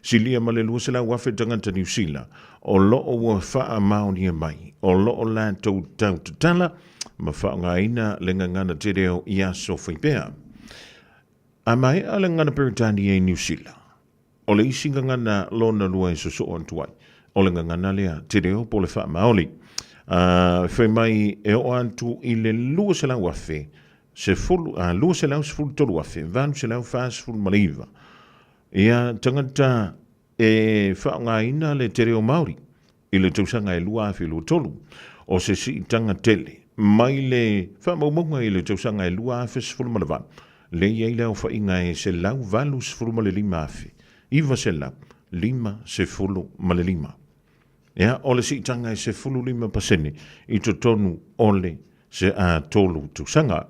Silia ma le 200,000 tagata Niu Sila o lo o ua faamaonia mai o lo o latou tautatala ma faaaogaina le gagana te reo i aso faipea. A maea le gagana Peretania i Niu Sila, o le isi gagana lona lua e sosoo atu ai, o le gagana lea te reo po o le faamaoli. A fai mai e oo atu i le 200,000, 213,849 ia tagata e faaaogaina le te reo Māori i le tausaga e 2023, o se siitaga tele mai le faamaumauga i le tausaga e 2018, lea i ai le aofaiga e 185,955. Ia, o le siitaga e 15% i totonu o le se a tolu tausaga.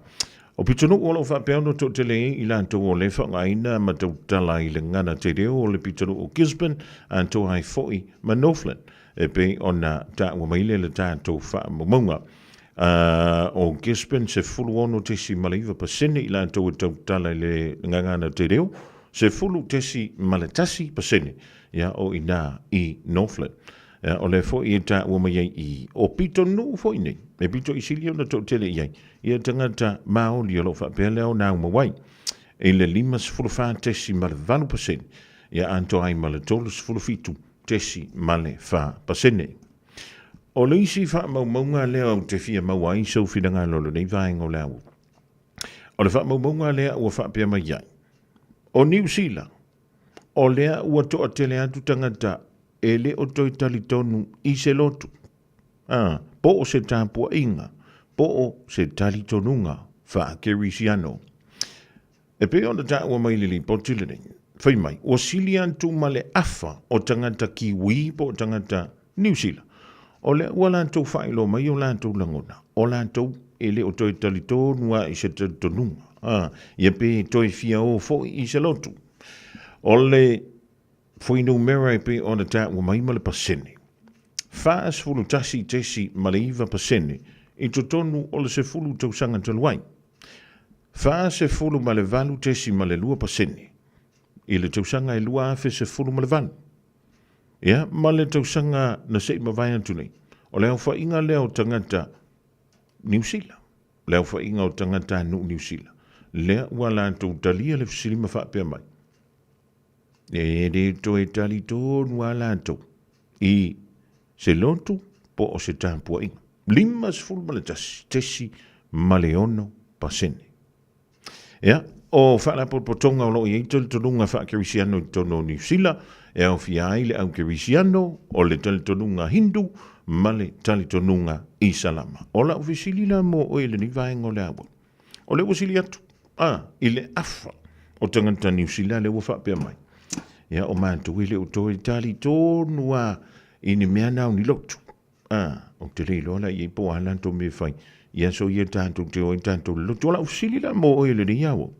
O pitonuu o lo o faapea ona toatele ai i latou o lea faaaogaina ma tautala i le gagana te reo o le pitonuu o Gisborne atoa ai foi ma Northland e pei ona taua mai lea i le tatou faamaumauga. O Gisborne 16.9% i latou e tautala i le gagana te reo, 10.1% ia o i ina i Northland. Ia, o lea foi e taua mai ai i o pitonuu foi nei, e pito i sili ona toatele i ai, ia tagata Māori o lo o faapea lea ona aumau ai. I le 54.8%, ia atoa ai ma le 37.4%. O le isi faamaumauga lea ou te fia maua ai sou finagalo i lenei vaega o le aoauli, o le faamaumauga lea ua faapea mai ai, o Niu Sila, o lea ua toatele atu tagata e le o toe talitonu i se lotu, ā, po o se tapuaiga, po o se talitonuga faa-Kerisiano. E pei ona taua mai i le lipoti lenei, fai mai, ua sili atu ma le afa o tagata Kiwi po o tagata Niu Sila, o lea ua latou faailoa mai o latou lagona, o latou e le o toe talitonu lava i se talitonuga, ā, ia pe toe fia o foi i se lotu. O le fuainumera e pei ona taua mai ma le pasene, 41.9% i totonu o le 10 tausaga talu ai, 48.2% i le tausaga e 2018. Ia, ma le tausaga na se i mavae atu nei, o le aofaiga lea o tagata Niu Sila, le aofaiga o tagatanuu Niu Sila, lea ua latou talia le fesili ma faapea mai, E le toe talitonu lava latou i se lotu po o se tapuaiga. 51.6%. Ia, o faalapotopotoga o lo o i ai talitonuga faakerisiano i totonu o Niu Sila, e aofia ai le aukerisiano, o le talitonuga Hindu ma le talitonuga Isalama. O lau fesili la mo oe i lenei vaega o le aua, o lea ua sili atu, a, i le afa. O tagata Niu Sila lea ua faapea mai, ia o matou e le o toe talitonu lava i ni mea na o ni lotu. A, ou te le iloa la i ai po o a latou mea e fai i aso ia tatou te o ai tatou i le lotu. O lau fesili la mo oe i lenei aoao,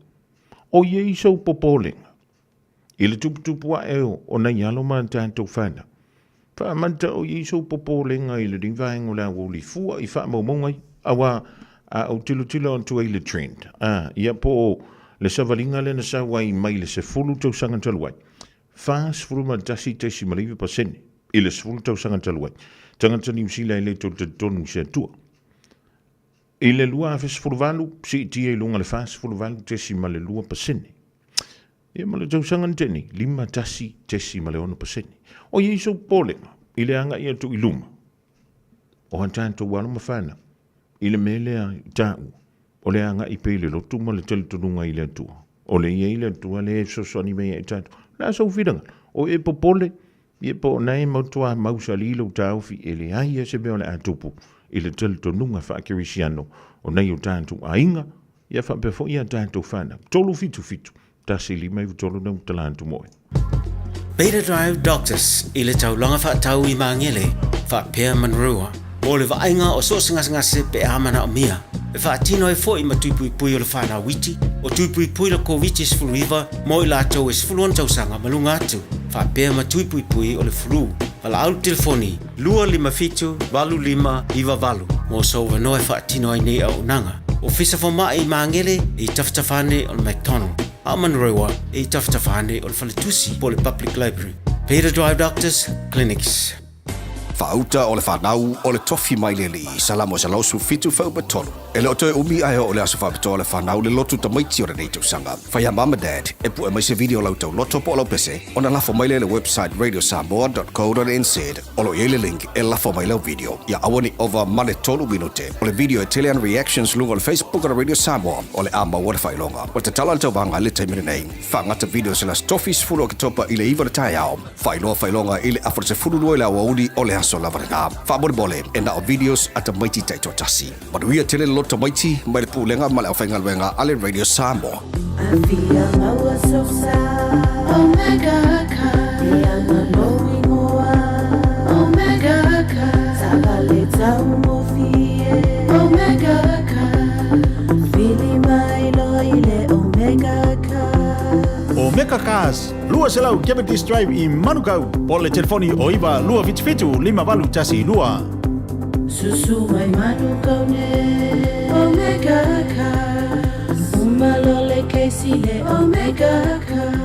o i ai sou popolega i le tuputupu ae o nai alo ma tatou fanau? Faamata o i ai sou popolega i lenei vaega o le aoauli fua i faamaumauga ia, aua a ou tilotilo atu ai i le trend, a, ia po o le savaliga lea na sau ai mai le 10 tausaga talu ai, 41.9% i le 10 tausaga talu ai, tagata Niu Sila e le toe talitonu i se Atua. I le 2018, siitia i luga le 48.2%. Ia ma le tausaga na tea nei, 51.6%. O i ai sou popolega i le agai atu i luma o a tatou alo ma fanau i le mea lea i taua, o le agai pea i le lotu ma le talitonuga i le Atua. O le i ai le Atua lea e fesoasoani mai ai ia tatou. O le a sou finagalo? O e popole, ia po o na e matua mausali lou taofi e leai lava se mea o le a tupu i le talitonuga faakerisiano o nai o tatou aiga, ia faapea foi ia tatou fanau. 377 1593 na tala atu mo oe.
Beta Drive Doctors i le taulaga faatau i Magele, faapea Manurewa, mo le vaaiga o so o se gasegase pe a manaomia. E faatino ai foi ma tui puipui o le whanau iti, o tui puipui le Koviti-19 mo i latou e 16 tausaga ma luga atu, faapea ma tui puipui o le flu. Valaau le telefoni 257 8598 mo sou avanoa e faatino ai nei auaunaga. Ofisa Fomai i Magele e i tafatafa ane o le McDonald, a o Manurewa e i tafatafa ane o le Faletusi po o le Public Library. Beta Drive Doctors Clinics.
Faauta o le fanau o le tofi mai le Alii, Salamo 117 fuaiupu 3. E le o toe umi ae oo le aso faapitoa o le fanau le lotu tamaiti o lenei tausaga. Fai a mum ma dad e pue mai se video o la outou loto po o lau pese ona lafo mai lea i le website radiosamoa.co.nz. O lo o i ai le link e lafo mai lau video. Ia aua ne i ova ma le tolu minute. O le video e tele ana reactions luga o le Facebook o le Radio Samoa o le a maua le faailoga. Ua tatala le tauvaga i le taimi lenei. Faagata video se las tofi 10 Oketopa i le 9 o le taeao. Faailoa faailoga i le afa 12 i le aoauli o le aso lava lena. Faamolemole, e na o videos a tamaiti taitoatasi. Manuia tele le loto tamaiti mai le Pulega ma le Aufaigaluega a le Radio Samoa.
Afia maua sosa Omega Car Leaga lou igoa Omega Car Taavale taugofie Omega Car Vili mai loa i le Omega Car
Omega Cars, 200 Cavendish Drive i Manukau, po o le telefoni o 9277 5812.
Susu mai Manukau nei Omega Cars Uma loa le kesi le Omega Cars.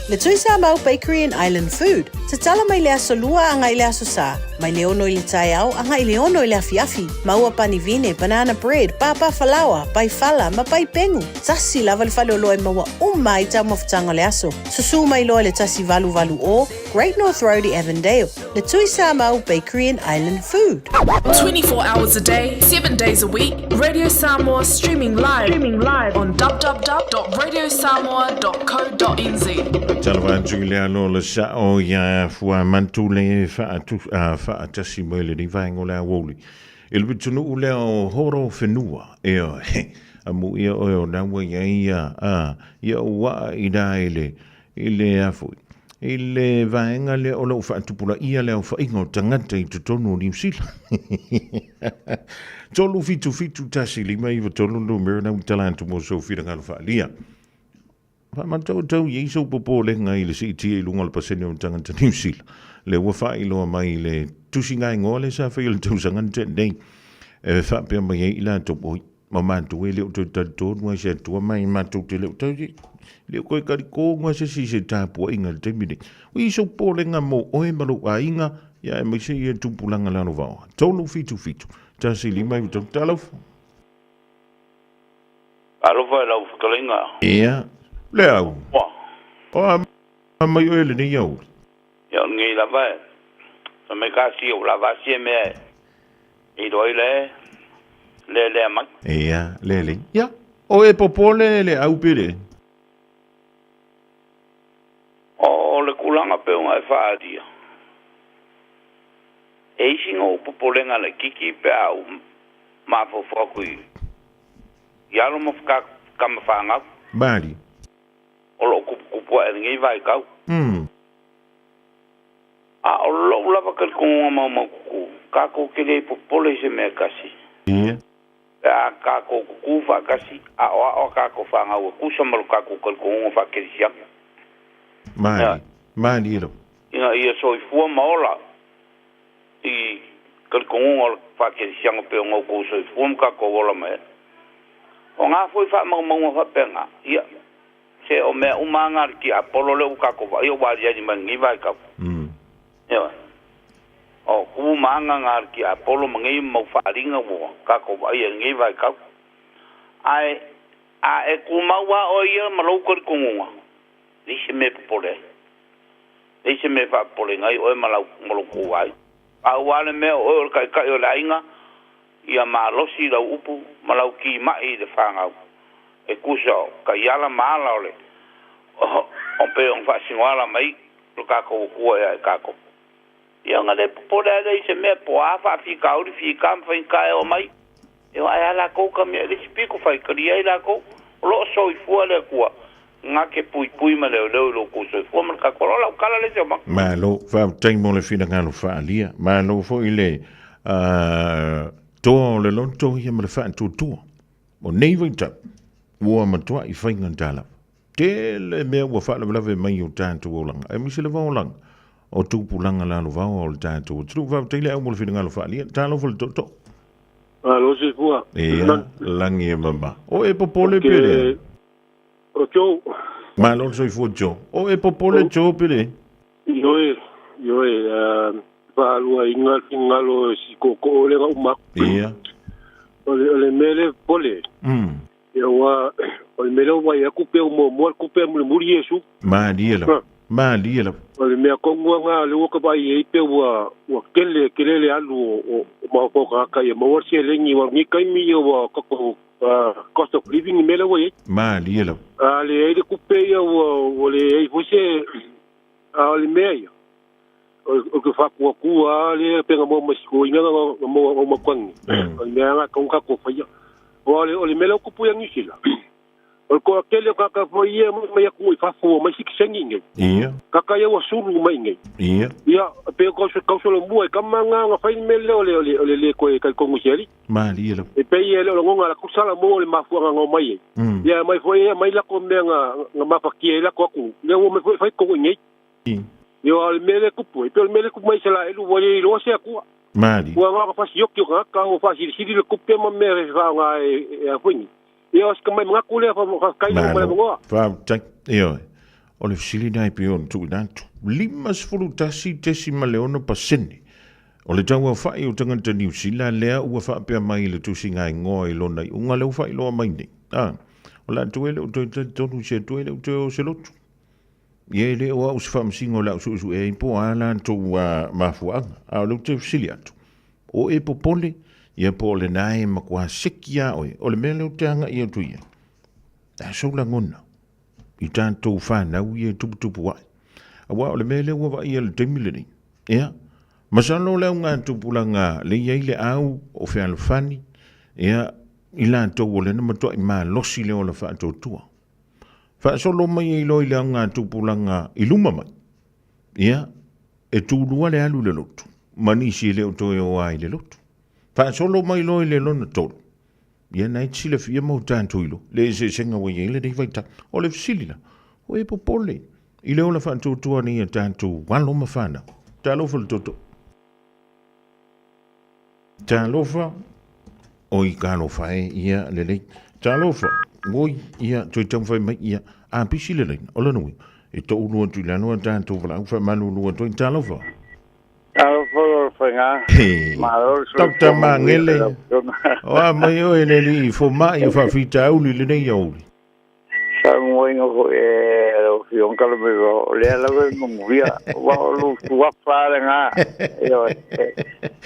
Le Tui Samoa Bakery and Island Food, tatala mai le aso Lua agai i le aso Sa, mai le 6 i le taeao agai i le 6 i le afiafi. Maua pani vine, banana bread, pāpā falaoa, pai fala ma pai pengu. Tasi lava le faleoloa e maua uma ai taumafataga o le aso. Susu mai loa i le 1880 Great North Road i Avondale, Le Tui Samoa Bakery and Island Food.
24 hours a day, 7 days a week, Radio Samoa streaming live, streaming live on www.radiosamoa.co.nz.
Talofa atu i le alo o le sao ia Fuamantu le faatasi mai lenei vaega o le aoauli. I le pitonuu lea o Horowhenua, ioe, amuia oe o na ua i ai ia, ia ua i la i le, i le a foi, i le vaega lea o lo o faatupulaia le aofaiga o tagata i totonu o Niu Sila. 377 1 5 9 3 numera na tala atu mo sou finagalo faaalia. Faamatauatau i ai sou popolega i le siitia i luga o le pasene o tagata Niu Sila. Lea ua faailoa mai i le tusiga igoa lea sa faia i le tausaga na tea nei, e faapea mai ai i latou, oi, ma matou e le o toe talitonu ai se Atua mai matou te le o tau, le o koe talitonu ai se isi i se tapuaiga i le taimi nei. Ua i ai sou popolega mo oe ma lou aiga, ia aemaise ia tupulaga lalovaoa. 377 1 5 9 3 Talofa.
Alofa i lau fetalaiga.
Ia, le au.
Ua.
O a mai oe lenei aoauli.
Ia o lenei lava e fai mai ka sia ua lava asia mea e iloa ai le lelea mai.
Ia, lelei. Ia, o e popole le au pe le.
O le tulaga pei ona e faaalia, e isi na ou popolega laitiiti pe a ou mafaufau atu i alo ma tama fanau.
Mali.
O loo kupukupu aʻe lenei vaitau. A o loʻu lava talitonuga maumaututu, tatou te lē popole i se mea e tasi. Pe a tatou tutū faatasi, aʻoaʻo a tatou fanau e tusa ma lo tatou talitonuga faakelisiano.
Mali. Mali lava.
Ina ia soifua ma ola i talitonuga o le faakelisiano pei ona outou soifua ma tatou ola mai ai. O gā foi faamaumauga faapena, ia, se o mea uma lava na a le tiapolo lea ua tatou vaaia ua aliali mai i lenei vaitau. Ioe. O tu ma aga na a le tiapolo ma nei mau faaaliga ua tatou vaaia i lenei vaitau. Ae a e tumau lava oe ia ma lou talitonuga, leai se mea e popole ai. Leai se mea e faapopoleina ai oe ma lau ma lou tou aiga. Pau lava le mea o oe o le taitai o le aiga, ia malosi lau upu ma lau timai i le fanau e tusa o taiala ma ala o le o pei ona faasinoala mai lo tatou Atua ia i tatou. Ia ona le popole lava lea i se mea po o a faafitauli, fita ma faigata e oo mai. Ioe, ae a latou ka mea i le isi pito, faitalia ai latou. O lo o soifua le Atua na te puipui ma leoleo i lo outou soifua ma le tatou ola. O lau tala lea i se omanga.
Malo, faafetai mo le finagalo faaalia. Malo foi le toa o le loto ia ma le faatuatua. O nei vaitau, ua matuai faigata lava. Tele mea ua faalavelave mai i o tatou olaga, aemaise lava olaga o tupulaga lalovaoa o le tatou atunuu. Faafetai le au mo le finagalo faaalia. Talofa le tootoo.
Malo soifua.
Ia, lagi e mama. O e popole pe lea?
O Joe.
Malo le soifua Joe. O e popole Joe pe le?
Ioe, ioe, faaluaina le finagalo e si tootoo lea na uma atu.
Ia.
O le, o le mea lea e popole. Ia ua, o le mea lea ua vaai atu pei ua muamua le tupe ae mulimuli Iesu.
Malie lava. Malie lava.
O le mea tonu lava lena lea ua ta vaai i ai pei ua, ua tele tele le alu o, o, o mafaufau o tagata ia maua le seleni aua o lenei taimi ia ua tatou cost of living le mea lea ua i ai.
Malie lava.
A leai le tupe ia ua, ua leai foi se, a o le mea ia, o ke whakuakua a le penga mo ma siko inga nga mo o makwangi. O le mea nga kaunga ko whaia. O le o le mea lea o kupu ia New Zealand. O le toatele o tagata foi ia mai mai atu i fafo mai sikisengi nei. Kaka ia ua sulu mai nei. Ia, pe o kausolomua i kama nga nga fai le mea lea o le o le o le le koe talitonu i se alii.
Malie lava.
E pei e le o lagona a la kusala mo le mafuaaga na omai ai. Ia aumai foi aumai lako mea na na mafatia ai lako atunuu. Lea ua omai foi e fai totonu i inei. Ia o le mea lea e tupu ai, pei o le mea lea e tupu mai i Isaraelu ua le iloa se Atua.
Mali.
Ua na ona fasioti o tagata, ua faasilisili le tupe ma mea e faaaoga e a foi nei. Ia o si tamai manatu lea, faafetai mo le
Malo.
avanoa.
Faafetai. Ioe. O le fesili lena e pei ona tuuina atu. 51.6% o le tauaofai o tagata Niu Sila lea ua faapea mai i le tusiga igoa i lona iuga lea ua faailoa mai nei. A, o le a toe le o toe talitonu i se Atua e le o toe o se lotu. Ia e le o au se faamasino o le a ou suesue ai po o a latou mafuaaga, a o lea ou te fesili atu, o e popole, ia po o lena e matua seki iā oe, o le mea lea ou te agai atu i ai, a sou lagona i tatou fanau ia e tuputupu ae. Aua o le mea lea ua vaaia i le taimi lenei, ia, masalo o le augatupulaga lea e i ai le au o fealofani, ia, i latou o lea na matuai malosi le ola faatuatua. Faasolo mai ai loa i le augatupulaga i luma mai, ia, e tulua le alu i le lotu, ma nisi e le o toe o a i le lotu. Faasolo mai loa i le lona tolu, ia na e te silafia ma o tatou iloa le eseesega ua i ai lenei vaitau. O le fesili la, o e popole i le ola faatuatua nei a tatou alo ma fanau? Talofa le toto. Talofa, oi talofa e, ia lelei. Talofa, oi, ia, toe taumafai mai, ia, a pisi le laina, o lona uiga, e toulu atu i lalo a tatou valaau faamalulu atu ai, talofa.
Talofa lo faiga.
He,
Malo le soifua
Dr.
manuia
Magele,
i lau afioga.
o a mai oe le alii fomai o faafitauli lenei aoauli.
Saunoaina foi e lau Afioga Kalameva, o lea lava e manuia, aua o lou suafa lava lena, ioe,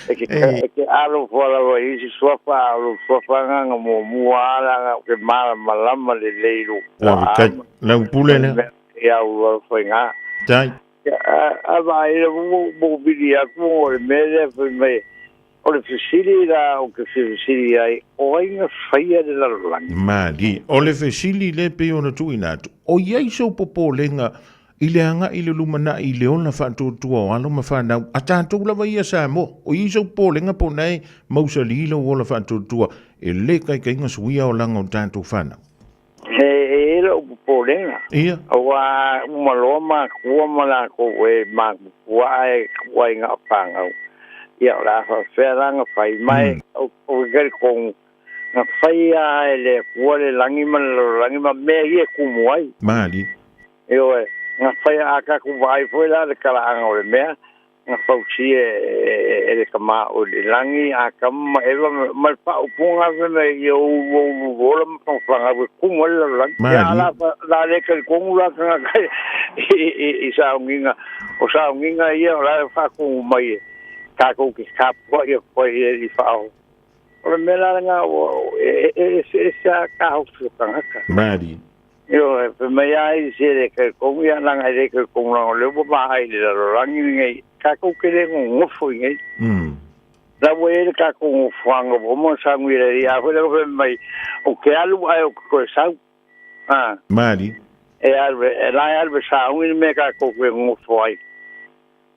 e te, e te alofa lava i isi suafa, a o lou suafa lena na muamua lava leaga ou te malamalama lelei i lou
Lava
puaa
tai,
ma
lau pule
le
lea.
mea e au alofa
Tai.
A vaai lava ua ou vili atu o le mea lea fai mai. O le fesili la ou te fia fesili ai, o ai na faia le lalolagi?
Malie. O le fesili lea pei ona tuuina atu, o i ai sou popolega i le agai i le lumanai i le ola faatuatua o alo ma fanau a tatou lava ia Samoa? O i ai sou popolega po o na e mausali lou ola faatuatua e le taitaiga suia olaga o tatou fanau?
E i ai lou popolega.
Ia.
Aua uma loa matua ma latou e matutua ae tua i na o fanau. Ia o le a faapefea la ona fai ma e ou te talitonu na fai lava e le Atua le lagi ma le lalolagi ma mea ia e tumu ai.
Malie.
Ioe, na fai a tatou vaai foi la le talaaga o le mea na fausia e le Tama o i le lagi, Atamu ma Eva ma le faaupuga fai mai ia ulu ulu ola ma fanau e tumu ai le lalolagi. Ia a la la le talitonu la tagata i sauniga, o sauniga ia o la e faatumu mai e tatou te tapuai atu ai i faaoo. O le mea la lena ua e eseese lava taofi o tagata.
Malie.
Ioe, fai mai lava isi e le talitonu, ia leaga e le talitonu leaga o lea ua vaai i le lalolagi lenei, tatou te le nonofo i inei. La ua i ai le tatou nofoaga ua uma ona sauni e le Alii, a foi lea ua fai mai, ou te alu ae ou te toe sau. A.
Malie.
E alu, e la e alu e sauni le mea tatou te nonofo ai.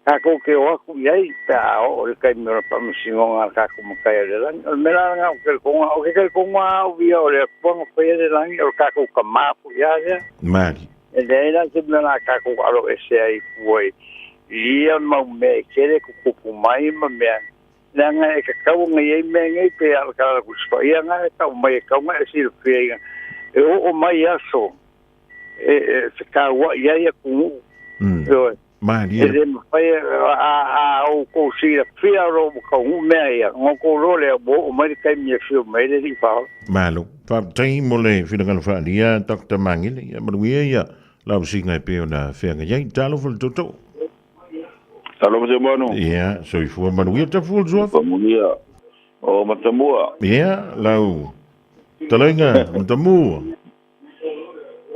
Tatou te o atu i ai pe a oo i le taimi o le faamasinoga a le tatou Matai o le Lagi. O le mea la lena o ke talitonu, o ke talitonu lava au ia o le Atua na faia le lagi, o le tatou Tama foi lava lea.
Mali.
E leai la se mea o le a tatou alo ese ai fua i ia mau mea e tele tutupu mai ma mea, leaga e tatau ona i ai mea nei pei lava o le Tala o le Tusi Paia na e tau mai e tatau ona e silafia ina e oo mai aso e fetauai ai atunuu. Ioe.
Malie.
E le mafai a outou silafia o lo o taunuu mea ia, ona outou iloa lea ua oo mai le taimi e afio mai ai le Alii Faaola.
Malo. Faafetai mo le finagalo faaalia Doctor Magele. Ia manuia ia lau siiga e pei ona feagai ai. Talofa le tootoo.
Talofa Semanu.
Ia, soifua manuia tafu o le suafa.
Manuia. O Matamua.
Ia, lau talaiga Matamua.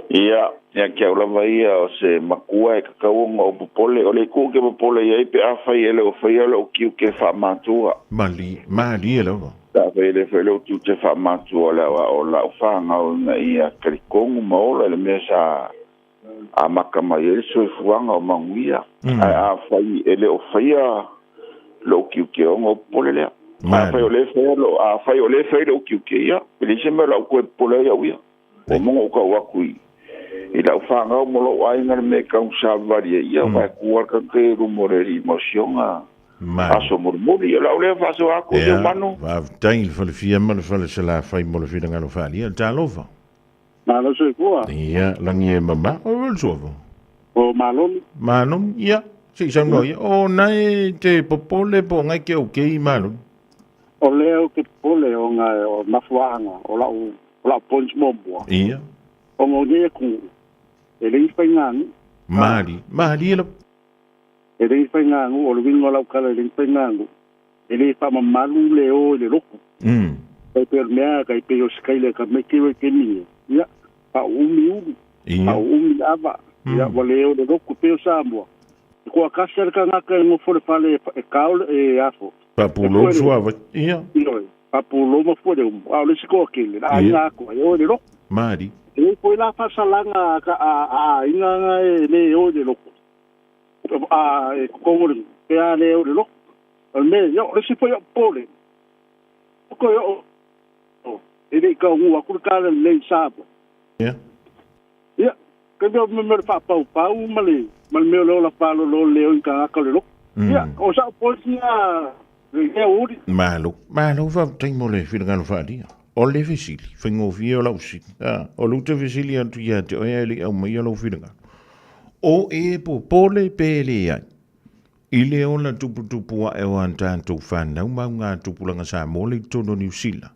Ia, ia te au lava ia o se makua e tatau ona ou popole. O le itu ou te popole i ai pe afai e le o faia lou tiute faamatua.
Malie, malie lava.
Pe afai e le faia lou tiute faamatua o le aoao o lau fanau ina ia talitonu ma ola i le mea sa amata mai ai le soifuaga o manuia. Ae afai e le o faia lou tiute ona ou popole lea. Afai o lea e faia lou, afai o lea e fai lou tiute, ia, e leai se mea o le a ou toe popole ai au ia. Ua uma ona ou tau atu i, i lau fanau ma lou aiga le mea e tau savavali ai, ia, aua e tu lava le tagata ia i luma o le alii ma si ona aso mulimuli. O lau lea faasoa atu,
Ia,
Manu.
faafetai i le falefia ma le falesalafai mo le finagalo faaalia. Talofa.
Malo soifua.
Ia, lagi e mama. O le suafa.
O Maloni.
Maloni, ia. Se i saunoa ia. O nae te popole po o ngai ke au kei Maloni.
O lea ou te popole ona o mafuaaga o lau o lau points muamua.
Ia.
Ona o nei atunuu e leai ni faiganuu.
Mali, mali e lau.
E leai ni faiganuu, o le uiga o lau tala e leai ni faiganuu. E le faamamalu le o i le lotu. Tai pei o le mea, tai pei o Sikaile ka mai kei ke ni. Ia, faauumi ulu. Faauumi ava. Ia, ua le o le lotu pei o Samoa. E toatasi lava le tagata e nofo i le fale e kao le e afo.
Faapulou suavai. Ia.
Ioe, faapulou ma fua le umu. A o le isi toatele, le aiga atoa, e o i le lotu.
Mali.
E i ai foi la faasalaga a aiga na e le o i le lotu. A e totonu o le nuu, pe a le o i le lotu. O le mea, ia, o le isi foi o popole, o toe oo, e le i taunuu atu le tala lelei i Samoa.
Ia.
Ia, ke mea o mea o le faapaupau ma le, ma le mea o le ola faalolo leo i tagata o le lotu. Ia, o sa'u points na, lea uli.
Malo, malo faafetai mo le finagalo faaalia. O le fesili, faigofie o lau fesili. A, o lou te fesili atu ia te oe ae le i aumaia lou finagalo. O e popole pe leai? I le ola tuputupu ae o a tatou fanau ma augatupulaga Samoa le i totonu o Niu Sila.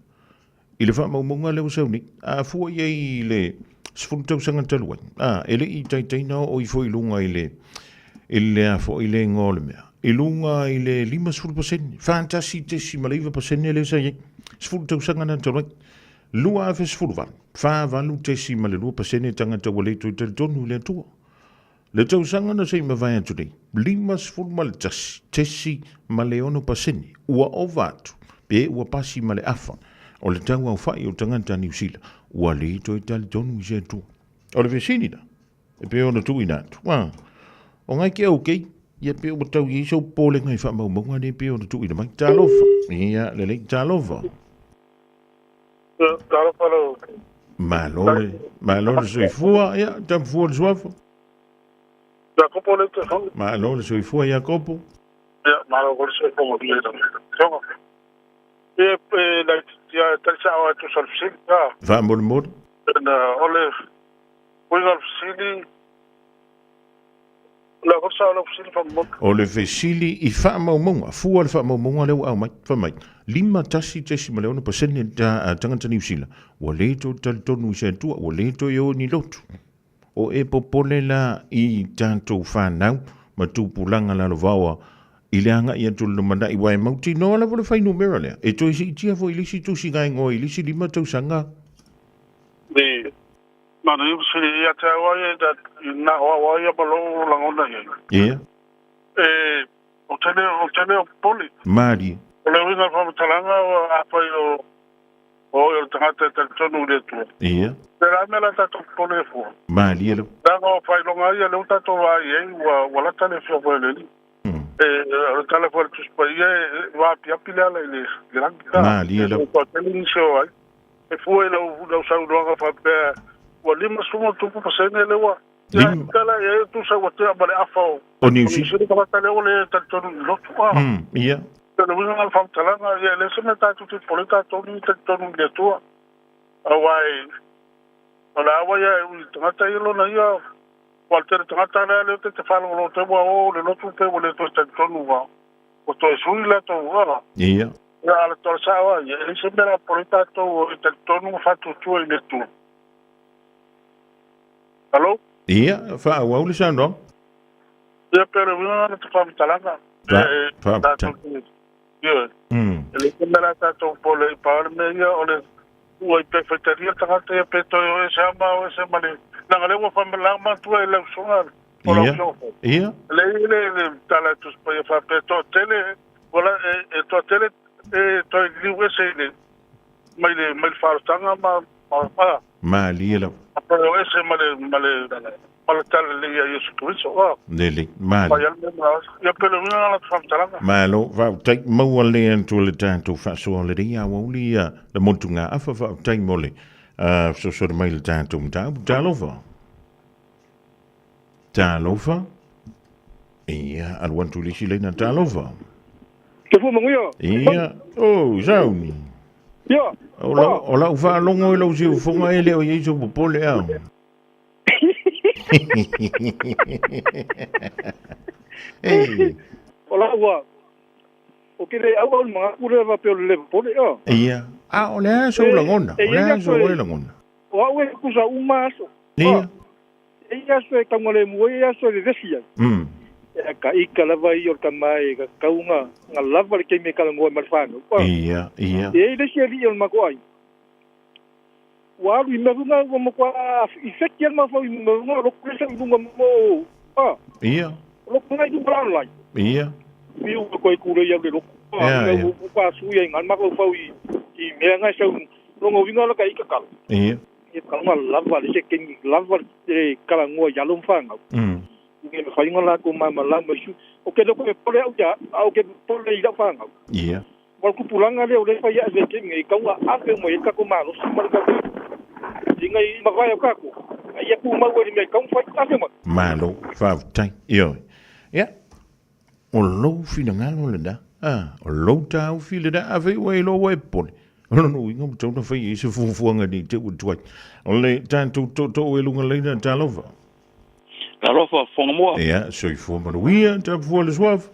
I le faamaumauga lea ua sau nei, a fua i ai i le 10 tausaga talu ai, a, e le i taitai na oo ifo i luga i le, i le a foi le igoa o le mea, i luga i le 50%, 41.9% lea sa i ai, 10 tausaga na talu ai. 2018, 48.2% tagata ua le toe talitonu i le Atua. Le tausaga na se i mavae atu nei, 51.6% ua ova atu pe ua pasi ma le afa o le tau aofa'i o tagata Niu Sila ua le toe talitonu i se Atua. O le fesili la, e pei ona tuuina atu, a, o ngai ke okay, ia pe ua tau i ai sou popolega i faamaumauga nei pei ona tuuina mai. Talofa. Ia, lelei, talofa.
Talofa lau.
Malo le, malo le soifua, ia, tamafua le suafa.
Iakopo le te fau.
Malo le soifua Iakopo.
Ia, malo ko le soifua mo le tonga. Ia, e la ia tali sa o tu sa fesili. Ah.
Faamolemole.
Na ole uiga o le fesili la ko sa o le fesili faamolemole.
O le fesili i faamaumauga, fua le faamaumauga lea ua aumai, fai mai, 51.6% ta tagata Niu Sila ua le toe talitonu i se Atua, ua le toe o i ni lotu. O e popole la i tatou fanau ma tupulaga lalovaoa i le agai atu i le lumanai aua e mautinoa lava le fuainumera lea e toe siitia foi i le isi tusigaegoa i le isi 5 tausaga.
Le manaia fesili ia te au ai e na o au ai ma lou lagona i ai.
Ia.
E o tele o tele o popole.
Malie.
O le uiga o le faamatalaga afai o O oe o le tagata e talitonu i le Atua.
Ia.
Pēlā mea la tatou popole e fua.
Malie lava.
Leaga o faailoga ia lea ua tatou vaai ai ua, ua lata le Afioga i le Alii. E, o le tala foi a le Tusi Paia, e, e vaapiapi le ala i le, le lagi. A,
Malie lava.
E toatele nisi o ai. E fua i lau, lau saunoaga faapea, ua 50 ma tupu pasene lea ua, ia, tala i ai o tusa ua tea ma le afa o,
O Niu
o Niu
Sila.
Sila tagata lea ua le talitonu i lotu. A.
Ia.
O le uiga o le faamatalaga, ia e leai se mea tatou te popole tatou ni talitonu i le Atua. Aua e, o le a ua ia e ui i tagata ia lona ia, ua le tele tagata lea lea te te faalogologo te ua o le lotu pe ua le toe talitonu ua, ua toe sui latou ala.
Ia.
Ia a le tala sao ai, e leai se mea la popole tatou e talitonu ma faatuatua i le Atua. Alo?
Ia, faaauau le saunoaga.
Ia pe o le uiga lena o te faamatalaga. E, tatou te, ioe. E le se mea la tatou pole i pao le mea ia o le ua i pe faitalia tagata ia pe toe o ese ama o ese ma le leaga lea ua faamalama matua e lau usoga o lau afioga foi.
Ia.
Le i le le tala e Tusi Paia faapea toatele wala e, e toatele e toe liliu ese i le mai le mai le faaolotaga ma ma ma
Malie lava.
ma toe o ese ma le ma le ma le talalelei ia Iesu Keriso. Ah.
Lelei, malie.
Fai ai le mea ma ia pe le uiga lena o le faamatalaga.
Malo, faafetai maua le atu o le tatou faasoa lelei aoauli ia le motugaafa faafetai mo le fesoasoani mai i le tatou mataupu. Talofa. Talofa. Ia, alu atu i le isi laina. Talofa.
Te fua manuia.
Ia, oh, sauni.
Ia.
O lau, o lau faalogo i lau siufoga e le o i ai sou popole a. Ei.
O lau ua, o ke le au au le mangaku le va pe o le le popole a.
Ia, a o le a sou lagona, o le a sou e lagona.
O au e kusa uma aso.
Ia.
E i aso e taugalemu ai, e aso e vevesi ai. E ka ika lava ia o le tama e ka tau nga lava le taimi e talanoa ai ma le fanau. Ah.
Ia, ia.
E i ai le isi alii o le matou aiga, ua alu i Maruga, ua matua ifeki lava le mafaufau i Maruga, o lotu lea sa i luga mo o, ah.
Ia.
O lotu na i luga la online.
Ia.
Fiu ua toe tulei au i le lotu. Ah,
Ia, ia.
ua matua sui ai i ina le mafaufau i mea na e sau, lona uiga la ka ika tala.
Ia.
E taunga lava le se taimi lava le talanoa i alo ma fanau. Ina ia mafai ona latou malamalama i su. Ou te le toe popole au ia, a ou te popole i lau fanau.
Ia.
O le tupulaga lea o lea e fai ae i le taimi nei, e taunga ave uma i ai le tatou malosi ma le tatou ina ia mavae o tatou, a ia tumau ai i le mea e tatau ona fai. Ave mai.
Malo, faafetai. Ioe. Ia, O lou finagalo lena, a, o lou taofi lena, afai ua e iloa ua e popole, o lona uiga ua tatau ona fai i ai se fuafuaga nei te ua tuai. O le tatou tootoo e luga laina, talofa.
Talofa, Fogamoa.
Ia, soifua manuia, tapufua le suafa.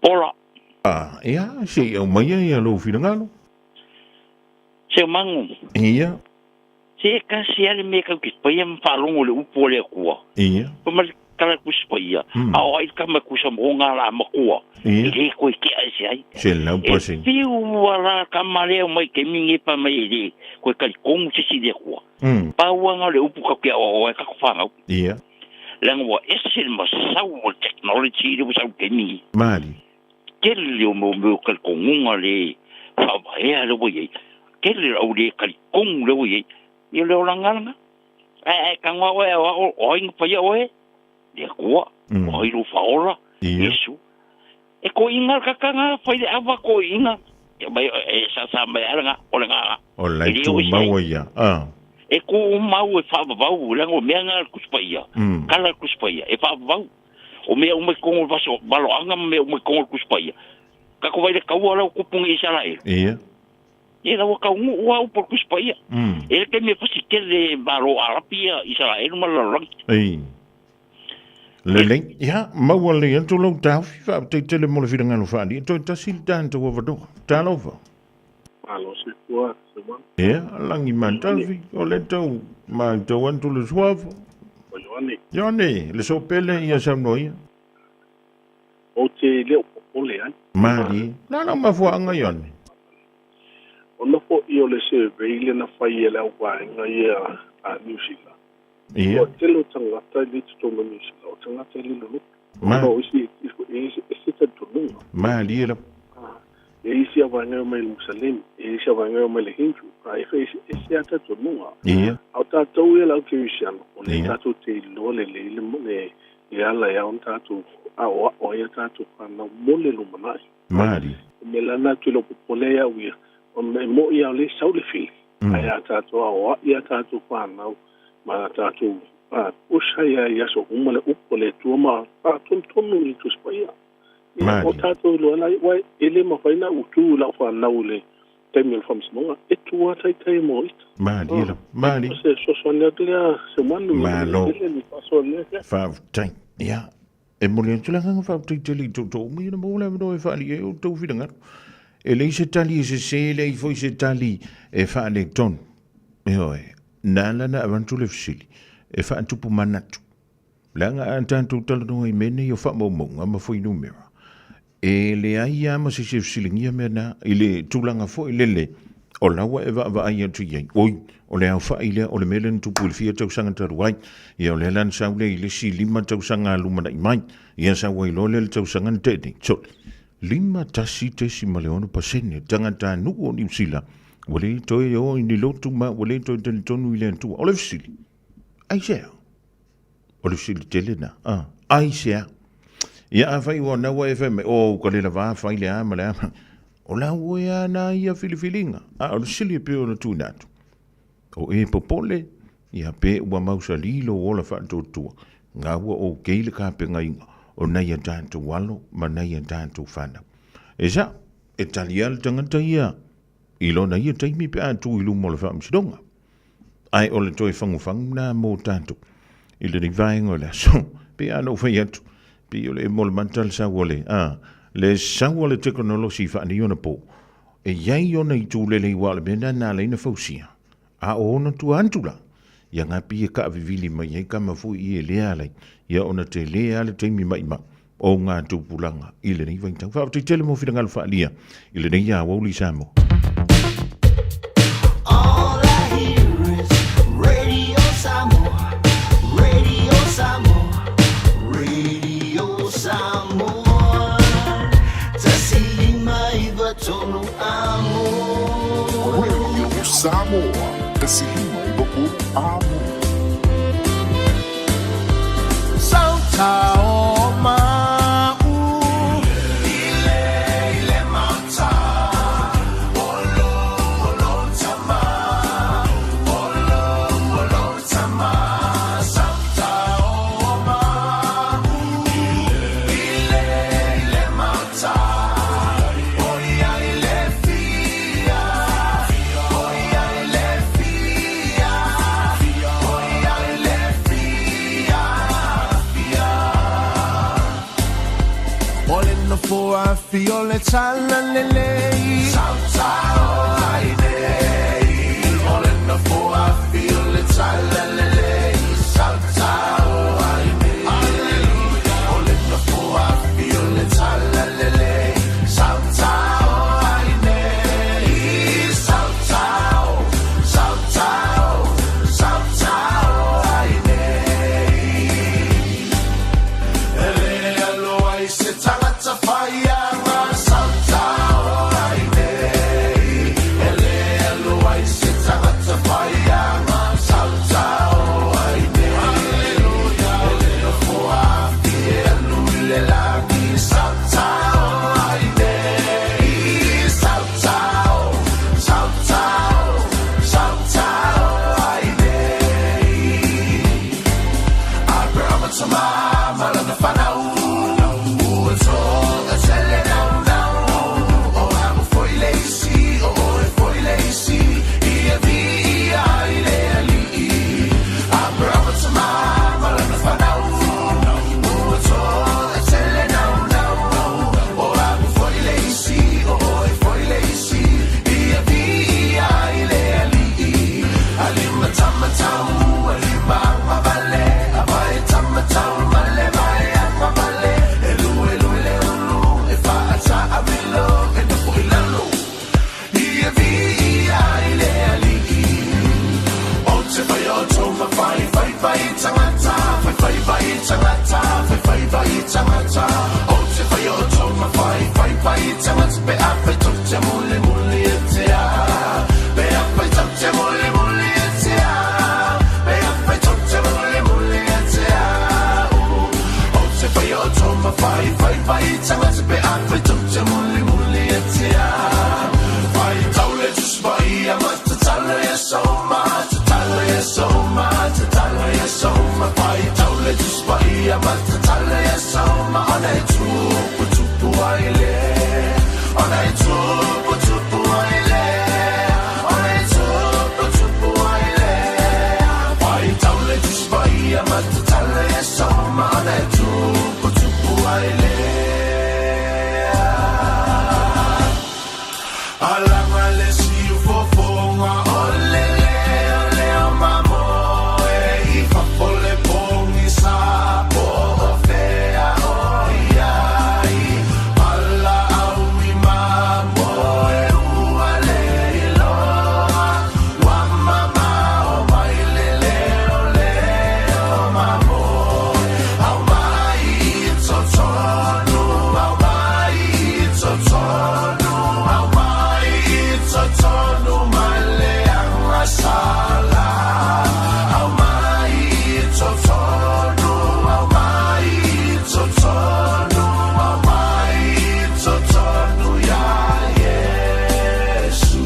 Pola.
A, ia, se i aumaia ia lou finagalo.
Se o magu.
Ia.
Se e kasi lava le mea kau te paia ma faalogo i le upu a le Atua.
Ia.
Fai mai le tala a le Tusi Paia, A o ai le tama e kusa mo ngā lā matua,
Ia.
e le toe tea ese ai.
Se lau
E
pasene.
whiu a la tama lea mai taimi nei pa mai e le toe talitonu se isi i le Atua. Pau lava na o le upu kau te aoao ai kakou fanau.
Ia.
Leaga ua ese le masau o le technology lea ua sau i le taimi lenei.
Mali.
Tele o mea o talitonuga le faavaea lea ua i ai. Tele le au le talitonu lea ua i ai. Ia o le olaga lava lena. Ae a e tago lava oe aoao, o ai na faia oe? Le Atua. O ai lou faaola? Iesu. E toeaiina le tata fai le ava toeaiina. E mai e sasa mai lava lena, o lena.
O le
E le o ese ai.
tumau ia. Ah.
E tumau e faavavau, leaga o mea na a le Tusi Paia, tala a le Tusi Paia, e faavavau. O mea uma i totonu o le vaso, valoaga ma mea uma i totonu o le Tusi Paia. Tatou vaai i le taua la ua tupu nei i Isaraelu.
Ia.
Ia la ua taunuu lava upu o le Tusi Paia. E i ai le taimi e fasi tele Malo Arapi ia Isaraelu ma le lalolagi.
Ei. Lelei. Ia, maua lelei atu lou taofi, faafetai tele mo le finagalo faaalia. Toe tasi le tatou avanoa. Talofa.
Malo soifua, Samoa.
Ia, lagi matafi, o le tau matau atu le suafa.
O Ioane.
Ioane, le sopele ia saunoa ia.
Ou te le o popole ai.
Malie. La lau mafuaaga Ioane.
Ona foʻi o le survey lea na fai e le auvaega ia a New Zealand.
Ia.
O tele o tagata e le i totonu o New Zealand, o tagata e le loloto.
Ma.
Ona o isi, e ese talitonuga.
Malie lava.
E i ai isi auvaega e omai i le Musalemi, e i ai isi auvaega e omai i le Hindu, a e ese lava talitonuga.
Ia.
A o tatou ia le au kerisiano, o lea
Ia.
tatou te iloa lelei le le ala e ao ona tatou aoao ai a tatou fanau mo le lumanai.
Malie.
O mea la na ou te le o popole ai au ia, ona e moʻi lava o lea e sau le fili, ae a tatou aoai a tatou fanau ma a tatou push ai lava i aso uma le upu a le Atua ma faatonutonu i le Tusi Paia. Ia, o tatou iloa la, aua e le mafai ona ou tu i lau fanau i le taimi o le faamasinoga, e tu lava taitai mo ita.
Malie lava, malie.
O se fesoasoani atu lea Seumanu.
Malo.
Tele le faasoa i lenei afiafi.
Faafetai. Ia, e momoli atu le agaga faafetai tele i toutou uma ia na maua le avanoa e faaali ai outou finagalo. E leai se tali e sese, e leai foi se tali e faaletonu. Ioe, na ala ona avatu le fesili, e faatupu manatu. Leaga a tatou talanoa i mea nei o faamaumauga ma fuainumera, e leai lava ma se isi e fesiligia mea na i le tulaga foi lele o la ua e vaavaai atu i ai, oi, o le aofai lea o le mea lea na tupu i le fia tausaga talu ai, ia o lea la na sau lea i le isi 5 tausaga lumanai mai, ia sau ai loa lea i le tausaga na tea nei. So, 51.6% tagatanuu o Niu Sila ua le toe o i ni lotu ma ua le toe talitonu i le Atua. O le fesili, aisea? O le fesili tele na. Ah, aisea? Ia afai ua na ua e fai mai, oh, ka le lava fai le a ma le a. O la ua ia na ia filifiliga. A o le fesili e pei ona tuuina atu. O e popole, ia pe ua mausali lou ola faatuatua, nga ua okay le kapegaiga o nai a tatou alo ma nai a tatou fanau. E sao, e tali lava le tagata ia i lona ia taimi pe a tu i luma o le faamasinoga. Ae o le toe fagufagu lena mo tatou i lenei vaega o le aso. Pei lava ona ou fai atu, pei o le emo o le mata le sau o le, a, le sau o le tekonolosi faanei ona po, e i ai ona itu lelei aua o le mea lena na ala ai ona fausia, a o ona tua atu la, ia gapi e kaavivili mai ai kama foi ia e lea ala ai, ia ona tele lava le taimi maimau o ngā tupulaga i lenei vaitau. Faafetai tele mo finagalo faaalia i lenei aoauli Samoa.
All I hear is Radio Samoa, Radio Samoa, Radio Samoa. 159 amo.
Radio Samoa, 159 amo.
ma fai fai tangata fai fai vai tangata fai fai vai tangata o te fai o tō ma fai fai vai tangata pe a fai tau te muli muli e te a pe a fai tau te muli muli e te a pe a fai tau te muli muli e te a O te fai o tō ma fai fai vai tangata pe a fai tau te muli muli e te a Fai tau le tuspai a matatalo e so ma tatalo e so ma tatalo e so ma fai tau le tuspai a matatalo e so ma ona e tupu tupu ai le ona e tupu tupu ai le ona e tupu tupu ai le fai tau le tuspai a matatalo e so ma ona e tupu tupu ai le Alanga le siu fofonga o le leo leo mamo e i fafo le pongi sa po o fea o iai Pala au i mamo e ua le iloa Wa mama o mai le leo leo mamo Au mai i totonu, au mai i totonu, au mai i totonu mai le anga sala. Au mai i totonu, au mai i totonu, au mai i totonu ia Iesu.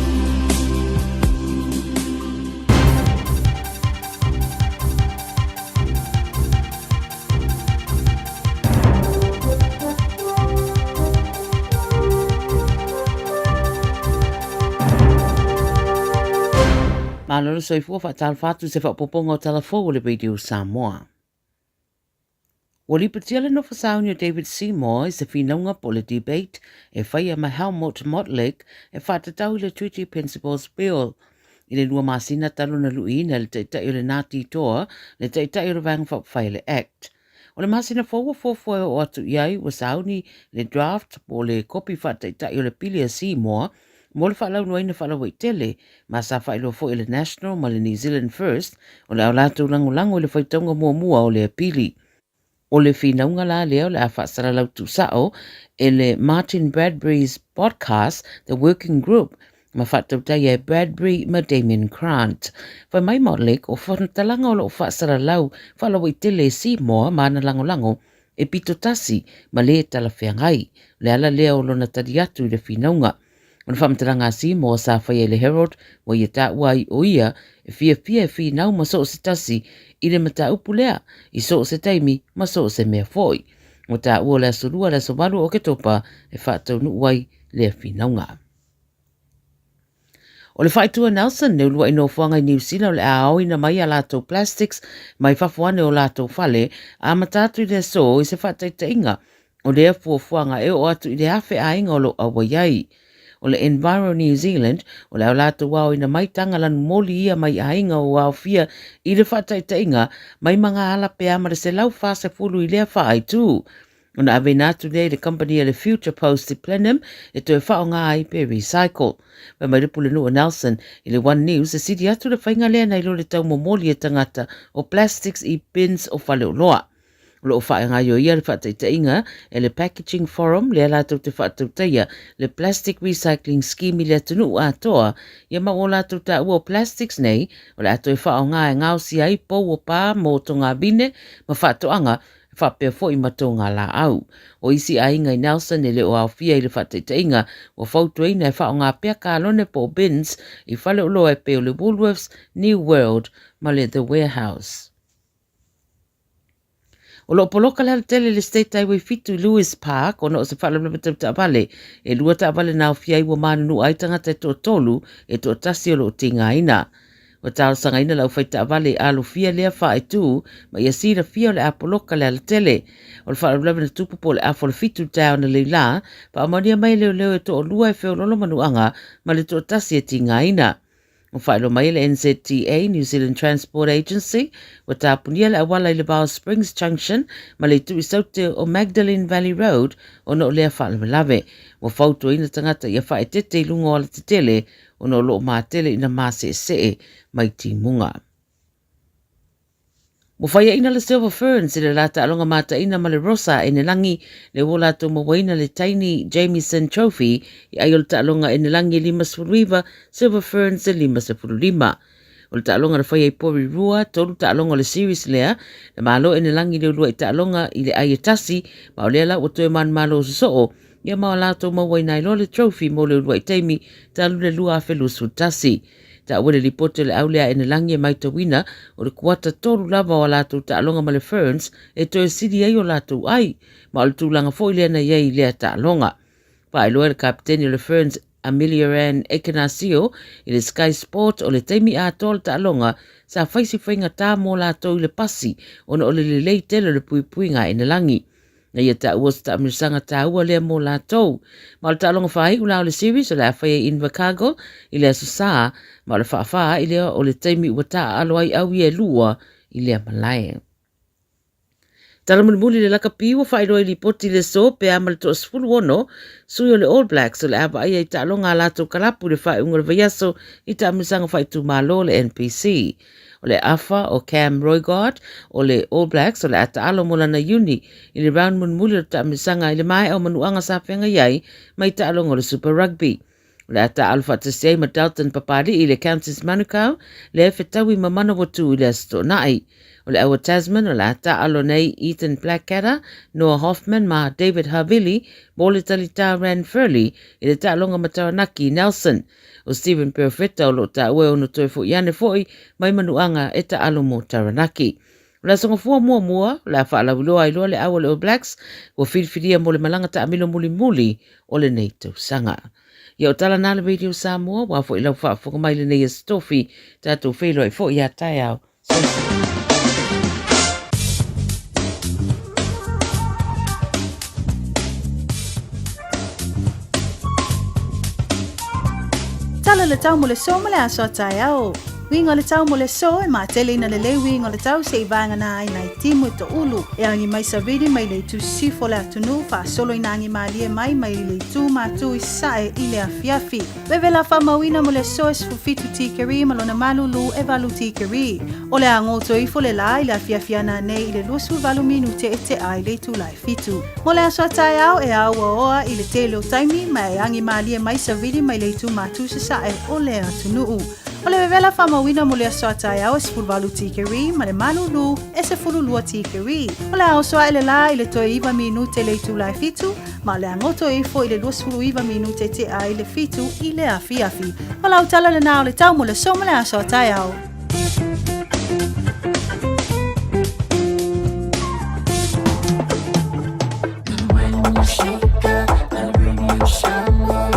Malo le soifua faatalofa atu i se faaopoopoga o Tala Fou o le Radio Samoa. Ua lipotia le nofo sauni o David Seymour i se finauga po o le debate e faia ma Helmut Modlik e faatatau i le Treaty Principles Bill. I le 2 masina talu ona luiina e le Taitai o le Nati Toa le Taitai o le Vaega Faaupufai o le Act. O le masina fou ua fuafua e oo atu i ai ua sauni le draft po o le kopi faataitai o le pili a Seymour mo le faalauiloaina faalauaitele ma sa faailoa foi e le National ma le New Zealand First o le a latou lagolago i le faitauga muamua o lea pili. O le finauga la lea o le a faasalalau tuusao e le Martin Bradbury's podcast The Working Group ma faatautaia e Bradbury ma Damien Grant. Fai mai Motlek, o faamatalaga o lo o faasalalau faalauaitele e Seymour ma ana lagolago e pito tasi ma lē talafeagai. O le ala lea o lona tali atu i le finauga. O le faamatalaga a Seymour sa faia i le Herald ua ia taua ai o ia e fiafia e finau ma so o se tasi i le mataupu lea i so o se taimi ma so o se mea foi. Ua taua o le aso Lua le aso 8 o Oketopa e faataunuu ai lea finauga. O le faaitu a Nelson, le uluai nofoaga i Niu Sila o le a aoina mai a latou plastics mai fafo ane o latou fale, amata atu i le aso i se faataitaiga o lea fuafuaga e oo atu i le 1,000 aiga o lo o auai ai. O le Enviro New Zealand, o le a latou aoina mai taga lanu moli ia mai aiga o aofia i le faataitaiga mai magaala pe a ma le 140 i lea faaitu. Ona aveina atu lea i le kamupani a le Future Post i Plenham e toe faaaoga ai pe recycle. Fai mai le Pulenuu a Nelson i le One News e sili atu le faiga lea nai lo le taumomoli e tagata o plastics i bins o faleoloa. O lo o faagaioia le faataitaiga e le Packaging Forum lea latou te faatautaia le Plastic Recycling Scheme i le atunuu atoa ia ma ua latou taua o plastics nei o le a toe faaaoga e gaosia ai pou o pa mo togavine ma faatoaga faapea foi ma togalaau. O isi aiga i Nelson e le o aofia i le faataitaiga, ua fautuaina e faaaoga pea kalone po o bins i faleoloa e pei o le Woolworths, New World ma le The Warehouse. O lo o poloka le alatele i le State Highway 7 i Lewis Park ona o se faalavelave tau taavale. E 2 taavale na aofia ai ua manunua ai tagata e toatolu, e toatasi o lo o tigaina. Ua talosagaina le aufaitaavale i alofia lea faaitu ma ia silafia o le a poloka le alatele. O le faalavelave na tupu po o le afa o le 7 i le taeao analeila la, faamaonia mai e leoleo e toalua e feololo manuaga ma le toatasi e tigaina. Ua faailoa mai e le NZTA, New Zealand Transport Agency, ua tapunia le auala i le va o Springs Junction ma le itu i saute o Magdalene Valley Road ona o lea faalavelave. Ua fautuaina tagata ia faaeteete i luga o alatetele ona o lo o matele ina maseesee mai timuga. Ua faiaina le Silver Ferns i le la taaloga mataina ma le Rosa Enelagi lea ua latou mauaina le Taini Jamieson Trophy i ai o le taaloga Enelagi e 59, Silver Ferns e 55. O le taaloga na faia i Porirua, 3 taaloga o le series lea, na malo Enelagi i le uluai taaloga i le ai e tasi, ma o lea la ua toe manumalo sosoo ia ma latou mauaina ai loa le trophy mo le uluai taimi talu le 2021. Taua le lipoti o le au lea Enelagi e maitauina o le kuata tolu lava o a latou taaloga ma le Ferns e toe sili ai o latou ai, ma o le tulaga foi lea na i ai i lea taaloga. Faailoa e le kapeteni o le Ferns Ameliaranne Ekenasio i le Sky Sport o le taimi atoa o le taaloga sa fai si faigata mo latou i le pasi ona o le lelei tele o le puipuiga a Enelagi. Na ia taua se taamilosaga taua lea mo latou. Ma o le taaloga faaiu la o le series o le a faia i Invercargill i le Aso Sa, ma o le faafa ai lea o le taimi ua taaalo ai au ia e lua i lea malae. Tala mulimuli le lakapi ua faailoa i lipoti i le aso pe a ma le toa-16 sui o le All Blacks o le a vaaia i taaloga a latou kalapu i le faaiuga o le vaiaso i taamilosaga faaitumalo o le NPC. O le afa o Cam Roigard o le All Blacks o le a taalo mo lana iuni i le round mulimuli o le taamilosaga i le maea o manuaga sa feagai ai mai taaloga o le Super Rugby. O le a taaalo faatasi ai ma Dalton Papali'i i le Counties Manukau lea e fetaui ma Manawatu i le Aso Toonai. O le aua Tasman o le a taaalo nei Ethan Blackadder, Noah Hoffman ma David Havili mo le talitā Ranfurly i le taaloga ma Taranaki Nelson. O Stephen Perofeta o lo o taua e ono toe foi ane foi mai manuaga e taalo mo Taranaki. O le Aso Gafua muamua, o le a faalauiloa ai loa le au a le All Blacks ua filifilia mo le malaga taamilo mulimuli o lenei tausaga. Ia o tala na le Radio Samoa, ua foi lau faafofoga mai lenei Aso Tofi, tatou feiloai foi ia taeao. Soifua.
Tala le tau mo le so ma le aso a taeao. Uiga o le tau mo le so e matele ina lelei uiga o le tau se'i vaegana ai nai timu e to'ulu. E agi mai savili mai le itu sisifo o le atunuu faasolo ina agi malie mai mai le itu matu i sa'e i le afiafi. Vevela faamauina mo le aso e 17 tikeri ma lona malulu e 8 tikeri. O le a goto ifo le lā i le afiafi ana nei i le 28 minute e te'a i le itula e fitu. Mo le aso a taeao e auaoa i le tele o taimi ma e agi malie mai savili mai le itu matu sasa'e o le atunuu. O le vevela faamauina mo le aso a taeao e 18 tikeri ma le malulu e 12 tikeri. O le a oso a'e le lā i le toe iva minute i le itula e fitu, ma o le a goto ifo i le 29 minute te'a i le fitu i le afiafi. O lau tala lenā o le tau mo le aso ma le aso a taeao.
Radio Samoa.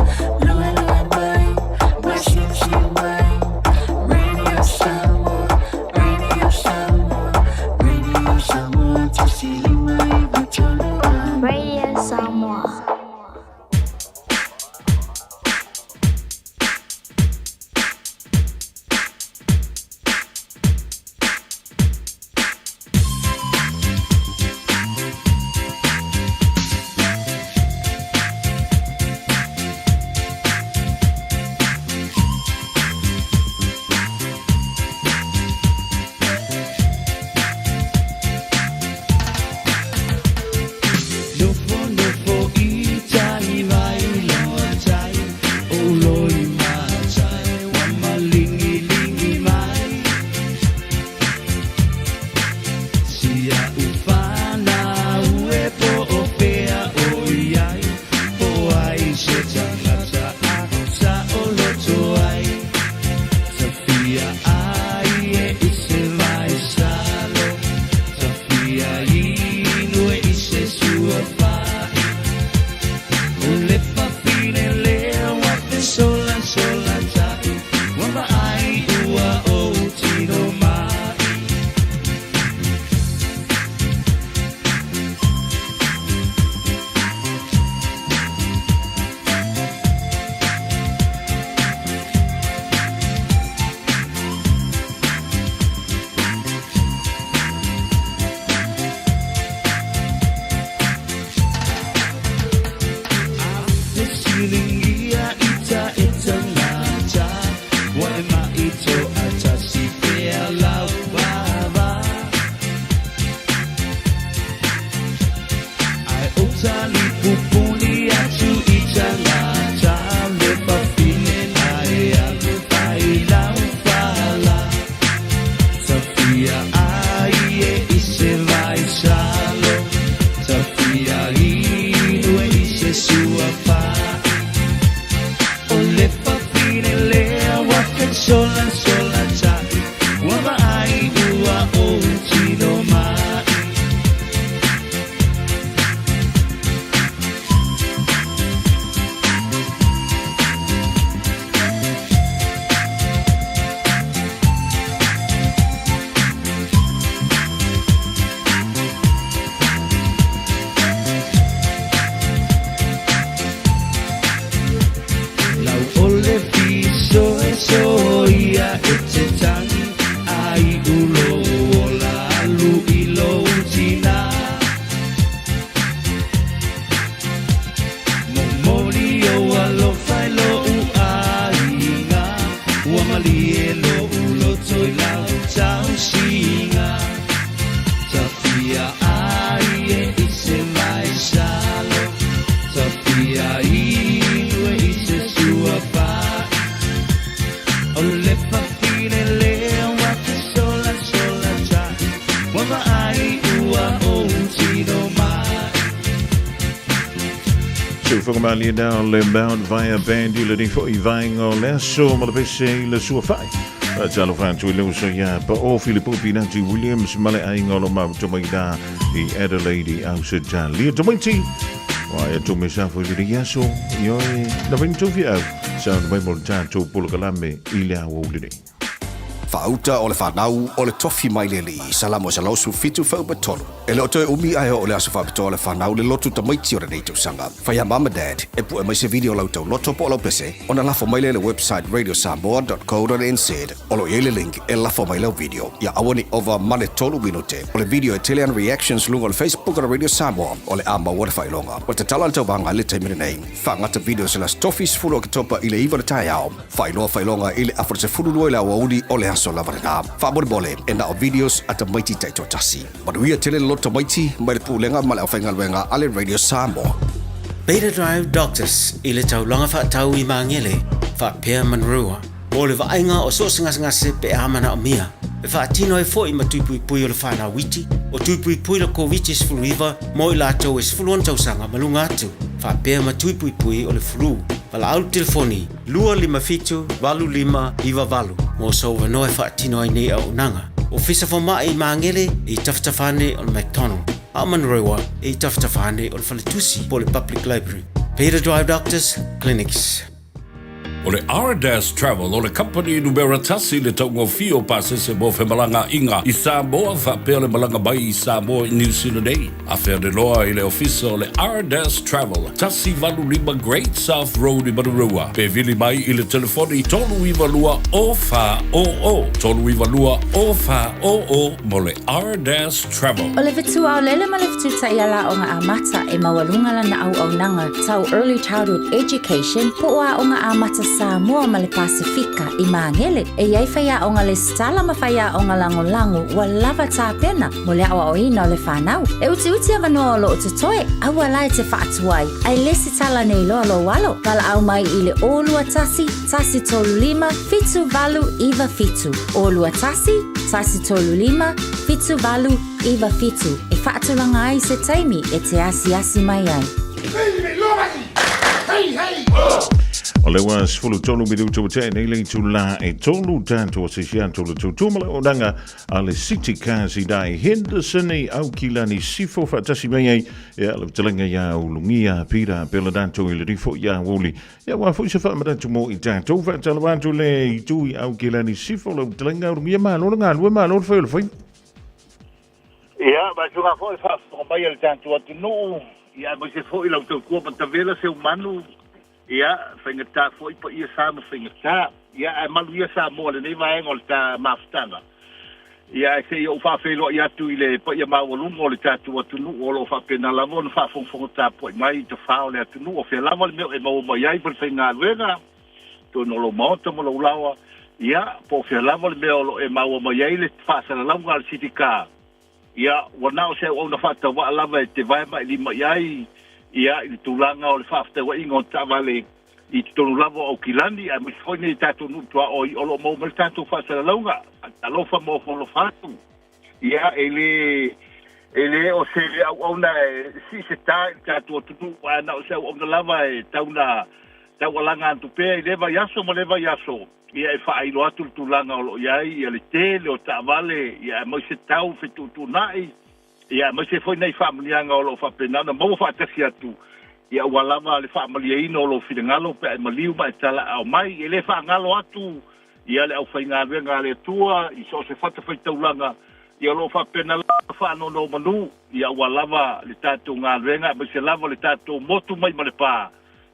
lo'u loto i lau tausiga Tafia ai e i se maisalo Tafia inu e i se suafa'i O le fafine lea ua te solasola ta'i Ua vaai ua ou tino mai
Seu whakamali nā le Mount Via Band i le nifo i vaenga o le aso ma le pese i le sua whai. Talo whantu i leuso ia pa o Filipo Pinati Williams ma le ainga o lo mau tomai nā i Adelaide i Australia. Tomaiti, wa e tō me safo i le aso i oe na whaini tōfi au. Sa mai mo le tātou polokalame i le awa ule nei.
Faauta o le whanau o le tofi mai le li salamo sa lausu fitu whaupa tolu. E le o toe umi ai o le aso whapitoa le whanau le lotu tamaiti o le nei tausaga. Whaia mama dad e pu e mai se video lau tau loto po o lau pese ona lafo mai le le website radiosamoa.co.nz o lo i le link e lafo mai lau video. Ia awani over male tolu minute. O le video e tele an reactions lunga o le Facebook o le Radio Samoa o le a maua le whailonga. O te tala le tau le taimene nei. Whaangata video se las tofi sfulu o ke topa i le iwa le tai ao. Whailoa whailonga i le afro se fulu lua i le awauli o le aso lava lena. Whaamole e na o videos a tamaiti taitotasi. Manuia tele le loto maiti mai le pulenga ma le awhaingaluenga a le Radio Samoa.
Beta Drive Doctors i le taulaga fa'atau i Magele, fa'apea Manrua. Mo le va'aiga o so o se gasegase pe a mana'omia. E fa'atino ai fo'i ma tuipuipui o le fanauiti, o tuipuipui le Koviti-19 mo i latou e 16 tausaga ma luga atu, fa'apea ma tuipuipui o le fulu. Vala'au le telefoni 257 8598 mo sou avanoa e fa'atino ai nei auaunaga. Ofisa foma'i i Magele e i tafatafa ane o le McDonald. A o Manurewa e i tafatafa ane o le Faletusi po o le Public Library. Beta Drive Doctors Clinics.
O le Ardas Travel o le company numera tasi le taugofie o pasese mo femalagaaiga i Samoa faapea le malaga mai i Samoa i New Zealand nei. Afe ane loa i le ofisa o le Ardas Travel, 185 Great South Road i Manurewa. Pe vili mai i le telefoni 392 0400, 392 0400 mo le Ardas Travel.
O le fetua o lele ma le fetuta i ala o ngā amata e maualuga lana auaunaga tau Early Childhood Education po o aoga amata Samoa ma le Pasifika i Magele. E iai faiaoga lesitala ma faiaoga lagolago ua lava tapena mo le aoaoina o le fanau. E utiuti avanoa o loo totoe, aua la e te faatuai, ae lesitala nei loa lou alo. Valaau mai i le 021 135 7897. 021 135 7897 e faatulaga ai se taimi e te asiasi mai ai.
O le ua 13 minuta ua tea nei le itulā e tolu tatou asiasi atu le tautua ma le auaunaga a le City Cars i Dai Henderson i Aukilani Sifo faatasi mai ai ia le fetalaiga iā Ulugia Pita pela tatou i le rifo iā Woli ia ua foi se faamanatu mo i tatou faatalofa atu le itu i Aukilani Sifo lau fetalaiga Ulugia malo le galue malo le fai o le faiva.
Ia, vaesuga foi faafofoga mai a le tatou atunuu, ia aemaise foi lau tautua matavela Seumanu, ia, faigata foi paia sa ma faigata, ia, ae malu ia Samoa i lenei vaega o le ta mafutaga, ia, ae se i ou faafeiloai atu i le paia maualuga o le tatou atunuu o lo o faapena lava ona faafogafoga tapuai mai i tafā o le atunuu, o fea lava le mea o e maua mai ai ma le faigaluega, totonu o lou maota ma lou laoa, ia, po o fea lava le mea o lo o e maua mai ai le faasalalauga a le Sifika, ia, ua na o se auauna faatauvaa lava e te vae ma e lima i ai, ia, i le tulaga o le faafetauaiga o taavale i totonu lava o Aukilani, aemaise foi nei tatou nuu tuaoi o lo o maua mai le tatou faasalalauga. Alofa ma ofo alofa atu. Ia, e le, e le o se auauna e sii se tā i le tatou atunuu, ae na o se auauna lava e tau na taualaga atu pea i lea vaiaso ma lea vaiaso, ia e faailoa atu le tulaga o lo o i ai ia le tele o taavale, ia aemaise tau fetuutuunai, ia aemaise foi nai faamanuiaga o lo o faapena ona maua faatasi atu, ia ua lava le faamalieina o lou finagalo pe a e maliu ma e talaao mai. E le faagalo atu ia le aufaigaluega a le Atua i so o se fatafaitaulaga, ia o lo o faapena lava faanonomanu, ia ua lava le tatou galuega aemaise lava le tatou motu mai ma le pa,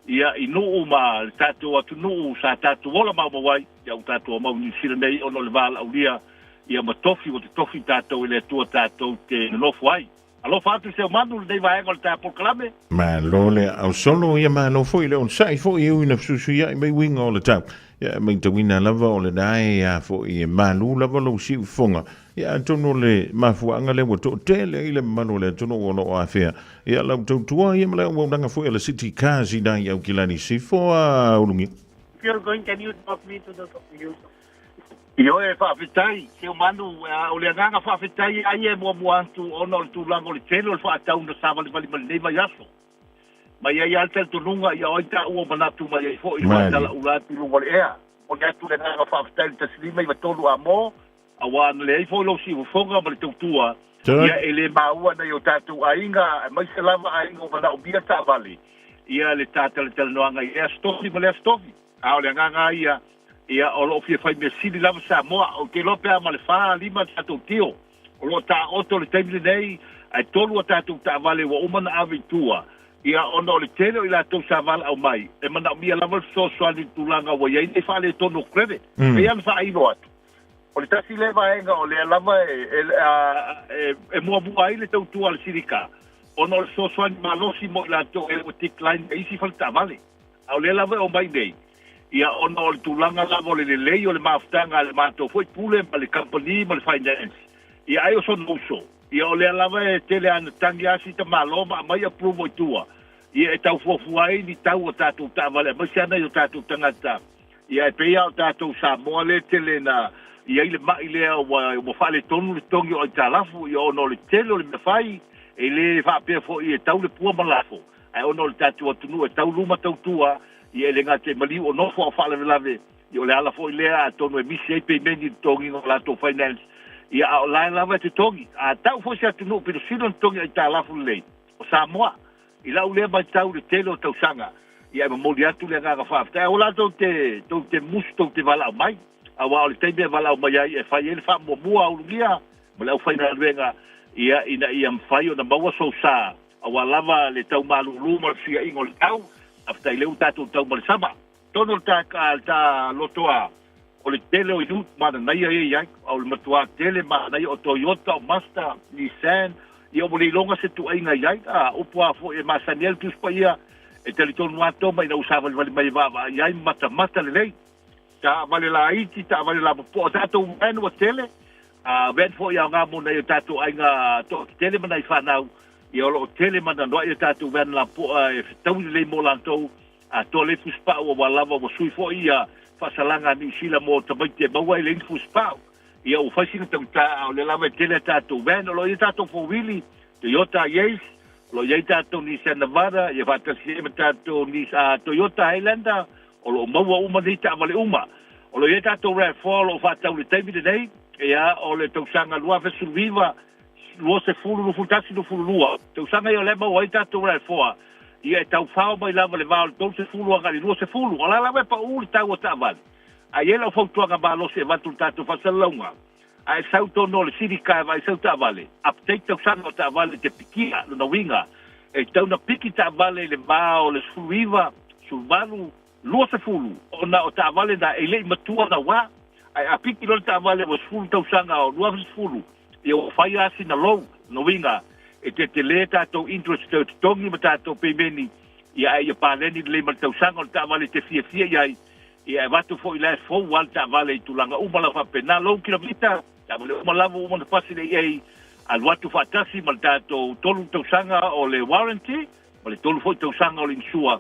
ia i nuu ma le tatou atunuu sa tatou ola maumau ai, ia ua tatou omau i Niu Sila nei ona o le valaaulia ia ma tofi ua totofi tatou e le Atua tatou te nonofo ai. Alofa atu Seumanu i lenei vaega o le ta polokalame.
Malo le au solo, ia malo foi le onosai foi e ui na fesuisuiai mai uiga o le tau. Ia e matauina lava o lena e a foi e malu lava lou siufofoga. Ia atonu o le mafuaaga lea ua toatele ai le mamalu o le atunuu o lo o afea. Ia lau tautua ia ma le auaunaga foi a le City Cars i nai Aukilani Sifo a Ulugia.
If you're going, can you talk me to the news?
Ioe, faafetai, Seumanu, o le agaga faafetai a ia e muamua atu ona o le tulaga o le tele o le faatau na savalivali mai lenei vaiaso. Ma e i ai lava le talitonuga ia o ai taua o manatu mai ai foi i le faatalaula atu i luga o le ea. Momoli atu le agaga faafetai i le 153 Amo, aua na leai foi lou siufofoga ma le tautua, ia e le maua nai o tatou aiga, aemaise lava aiga ua manaomia taavale, ia le ta talatalanoaga i lea Aso Tofi ma lea Aso Tofi. A o le agaga lava ia, ia o lo o fia fai mea sili lava Samoa. Ou te iloa pe a ma le fa, lima tatou tio o lo o taoto i le taimi lenei, ae tolu a tatou taavale ua uma ona ave i tua, ia ona o le tele o i latou sa valaau mai, e manaomia lava le fesoasoani i le tulaga ua i ai nei faaletonu o credit. E pei lava ona faailo atu, o le tasi lea vaega o lea lava e muamua ai le tautua a le Silika, ona o le fesoasoani malosi mo i latou e ua decline e isi faletaavale. A o lea lava e omai nei, ia ona o le tulaga lava o le lelei o le mafutaga a le matou foi pule ma le kamupani ma le finance, ia ai o sona uso, ia o lea lava e tele ana tagi a si tamalo ma aumai approval i tua, ia e tau fuafua ai ni tau o tatou taavale aemaise ana i o tatou tagata, ia e pei a o tatou Samoa lea e tele na i ai le ma'i lea ua faaletonu le totogi o aitalafu, ia ona o le tele o le mea fai, e le faapea foi e tau le pua ma lafo. Ae ona o le tatou atunuu e tau luma tau tua, ia e le gata i maliu o nofo a o faalavelave, ia o le ala foi lea atonu e misi ai peimeni i le totogiina o latou finance, ia a o la e lava e totogi. A tau foi se atunuu pito sili ona totogi aitalafu lelei, o Samoa. I lau lea matau i le tele o tausaga, ia e momoli atu le agaga faafetai. Aua la tou te, tou te musu tou te valaau mai, aua o le taimi e valaau mai ai e fai ai le faamuamua a Ulugia ma le aufaigaluega, ia ina ia mafai ona maua sou sa Aua lava le tau malūlū ma le fesuiaiga o le tau, faafetai lea ua tatou tau ma le sama. Tonu o le ta, le ta lotoa, o le tele o ute mananaia ia i ai, o le matuā tele manaia o Toyota, o Mazda, Nissan, ia ua le iloga se tuuaiga i ai. A, upu a foi e masani ai le Tusi Paia, e talitonu atoa ma ina ua savalivali mai e vaavaai ai ma matamata lelei. Taavale laiti, taavale lapopoa, o tatou van ua tele, a van foi aoga mo nai o tatou aiga toatetele ma nai fanau, ia o lo o tele ma anoanoai o tatou van lapopoa e fetaui lelei mo latou, atoa lelei fusipau aua lava ua sui foi ia faasalaga a Niu Sila mo tamaiti e maua ai le ini fusipau. Ia ua fai sina taugata a o lea lava e tele a tatou van, o lo o i ai tatou four-wheelie, Toyota Yace, o lo o i ai tatou Nissan Navara, ia faatasi ai ma tatou Toyota Highlander, o lo o maua uma nei taavale uma. O lo o i ai tatou RAV4 o lo o faatau i le taimi lenei, ia, o le tausaga 2019, 20, 21, 22, tausaga ia o lea e maua ai tatou RAV4, ia e tau fao mai lava i le va o le 30 agai i le 20. O la lava e pau le tau o taavale, ae i ai lau fautuaga malosi e avatu i le tatou faasalalauga, a e sau tonu o le silika e vaai sau taavale, update tausaga o taavale te pikia, lona uiga, e tatau ona piki taavale i le va o le 19, 18, 20, ona o taavale na e le i matua na wā, ae a piki loa le taavale ua 10 tausaga o 2010, ia ua fai lava sina lou, lona uiga, e tetele tatou interest tau totogi ma tatou peimeni, ia ae ia paleni lelei ma le tausaga o le taavale e te fiafia i ai, Ia e avatu foi la e fou lava le taavale i tulaga uma lava faapena. Lou kilomita, taavale uma lava ua uma ona pasi le EA, alu atu faatasi ma le tatou tolu tausaga o le warranty ma le tolu foi tausaga o le insure.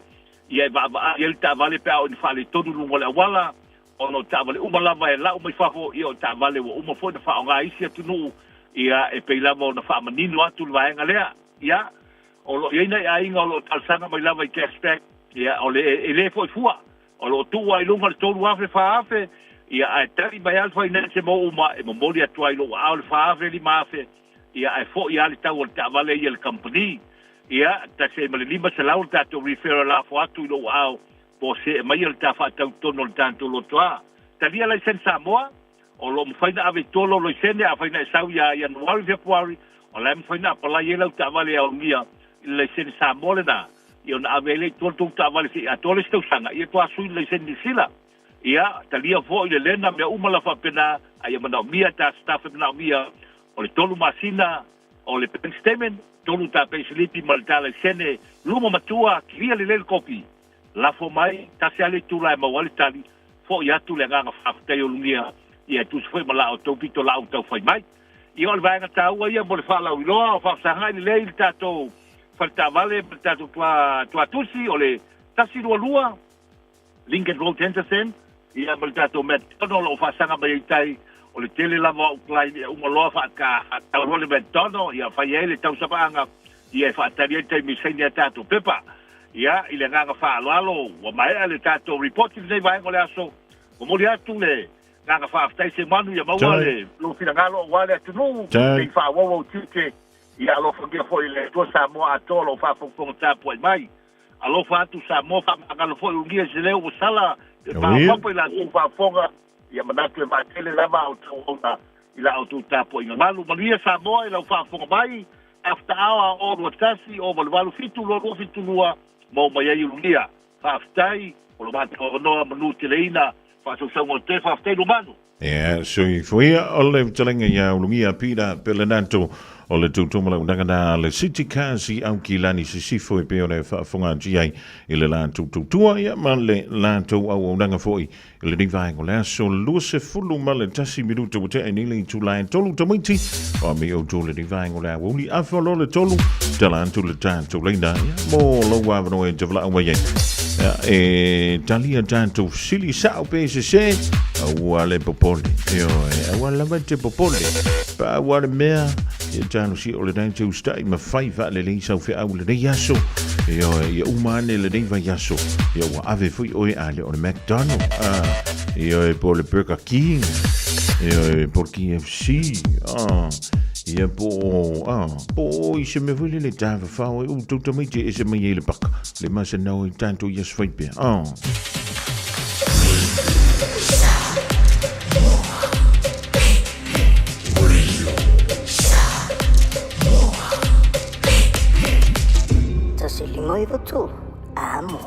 Ia e vaavaai ai le taavale pe a oo ina faaletonu i luga o le auala, ona o taavale uma lava e lau mai fafo, ia o taavale ua uma foi ona faaaoga e isi atunuu, ia e pei lava ona faamanino atu le vaega lea. Ia, o lo o i ai nai aiga o lo o talosaga mai lava i cash back, ia o le, e le foi fua. O lo o tuu lava i luga le 3,000, 4,000, ia ae tali mai lava le finance mo uma e momoli atu ai i lou aao le 4,000, 5,000, ia ae foi lava le tau o le taavale ia i le kamupani. Ia, tasi ai ma le 500 le tatou referral lafo atu i lou aao po o see maia le ta faatau i totonu o le tatou lotoa. Talia laisene Samoa, o lo o mafai ona ave i tua lou laisene, afai na e sau ia Ianuari, Fepuari, o la e mafai ona apalai ai lau taavale e aogia i le laisene Samoa lena, ia ona ave ai lea i tua le tou taavale se i atoa le isi tausaga, ia toa sui le laisene Niu Sila. Ia, talia foi le lena, mea uma la faapena, a ia manaomia ta staff e manaomia, o le tolu masina, O le bank statement, tolu ta payslipi ma le ta laisene luma matua, kilia lelei le kopi. Lafo mai, tasi lava le itula e maua ai le tali, fo'i atu le agaga faafetai o Lugia, ia e tusa foi ma la outou pitolaau taufai mai. Ia o le vaega taua ia mo le faalauiloa o faafesaga'i lelei le tatou faletaavale ma le tatou tuatusi o le 122 Lincoln Road Henderson, ia ma le tatou McDonald o lo o faasaga mai ai i tai, o le tele lava o au client ia uma loa faatau loa le McDonald, ia fai ai le tausamaaga, ia e faatali ai le taimi e saini ai a tatou pepa. Ia, i le agaga faaaloalo, ua maea le tatou report i lenei vaega o le aso. Momoli atu le agaga faafetai Semanu ia maua le lou finagalo aua le atunuu, se i faaauau ou tiute, ia alofagia foi e le Atua Samoa atoa o lo o faafogafoga tapuai mai. Alofa atu Samoa faamagalo foi ugia i se leo ua sala pe paopapa i latou faafofoga ia manatu e vaatele lava a outou ona i la outou tapuaiga malu. Manuia Samoa i lau faafofoga mai after hour 021 088 722 72 maua mai ai ulugia. Faafetai o lo matou avanoa manu teleina faasausauga o te faafetai Lumanu.
Ia, soifua ia o le fetalaiga ia Ulugia Peter Pelenato o le tautomalaunaga na le City Cars i Aukilani Sisifo e pei ona e faafofoga atu i ai i le latou tautua ia ma le latou auaunaga foi i lenei vaega o le aso 21 minuta ua tea nei le itula e tolu tamaiti o ami outou lenei vaega o le aoauli afa loa le tolu tala atu le tatou laina ia mo lou avanoa e te valaau mai ai ia, e talia tatou fesili sa'o pe sesē, aua le popole. Ioe, aua lava e te popole. Pa aua le mea, ia talosia o lenei te usita'i ma fai faalelei sau feau i lenei aso. Ioe, ia uma ane lenei vaiaso, ia ua ave foi oe a le o le McDonald, ah, ioe, po o le Burger King, ioe, po o le KFC, ah, ia po o, ah, po o i se mea foi lele tafafao e outou tamaiti e ese mai ai le paka. Le masana o i tatou i aso fai pea. Oh.
Tasi lima iwa tolu. Amo.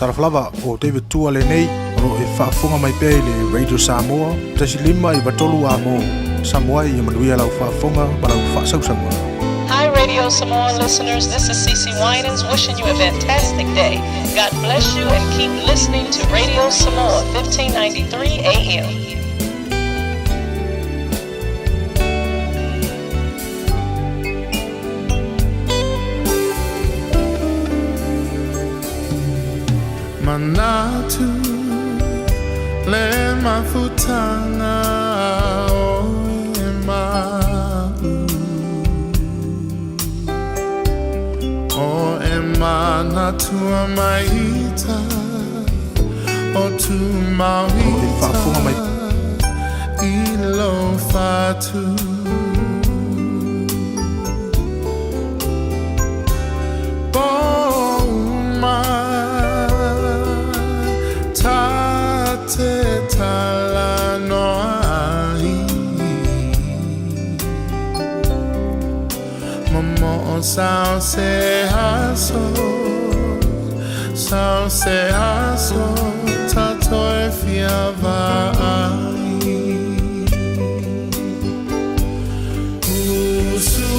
Talofa lava o David Tua lenei o lo o e faafofoga mai pea i le Radio Samoa 1 5 93 amo. Samoa ia manuia lau faafofoga ma lau faasausauga.
Hi, Radio Samoa listeners. This is Cece Winans wishing you a fantastic day. God bless you and keep listening to Radio Samoa, 1593 AM.
Manatu le mafutanga o e ma'u O e manatua maita o tu mauita i lo fatu Po uma ta te talanoa ai Momo'o sao se aso Sao se aso Tatou e fia vaai Usu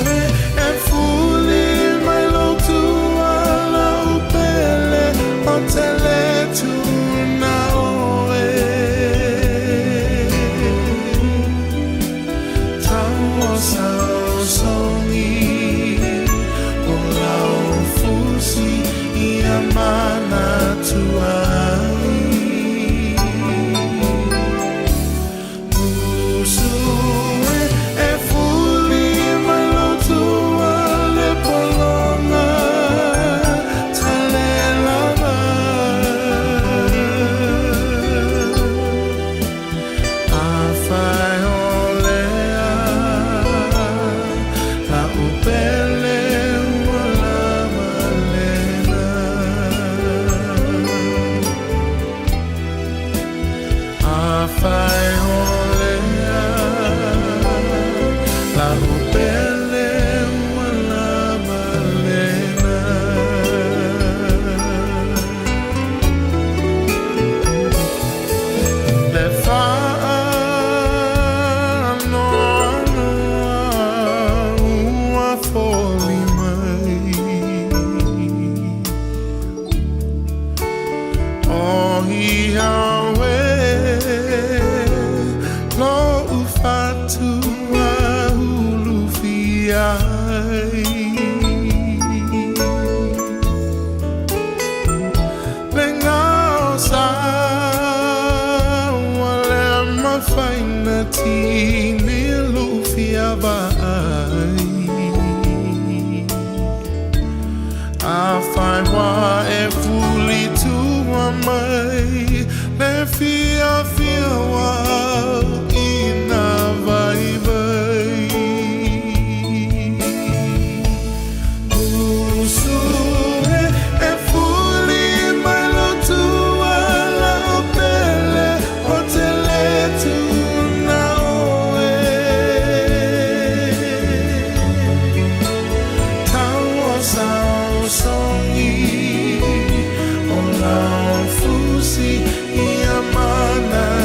e e fuli mai lo tua lau pele O te le tuna oe Tau o sao songi O lau fusi ia manatua ai Usu e e fuli mai lo tua le pologa talelava Afai o lea la upele ua lava lena Afai o lea la upele ua lava lena Le faanoanoa ua foli mai O ia oe lo'u fatu ulufia ai Le gao sa ua le mafai ona tini lou fia vaai Afai ua e fuli tua mai le fiafia ua au ina vaivai Usu e e fuli mai lo tua lau pele o te le tuna oe Tau o sao songi o lau fusi ia manatua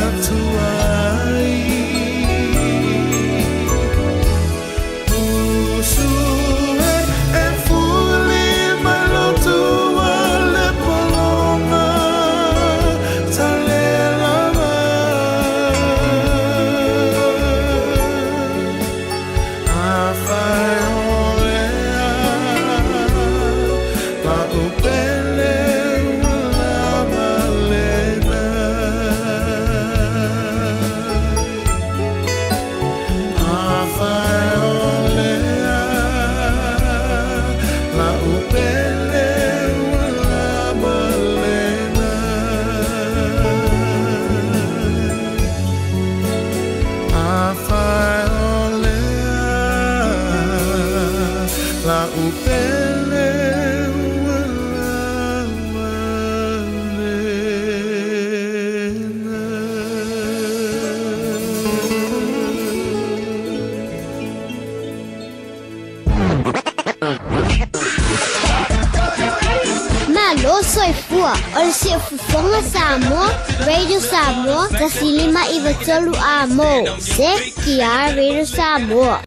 soifua o le Siufofoga Samoa, Radio Samoa, 1593 Amo. CKR Radio Samoa.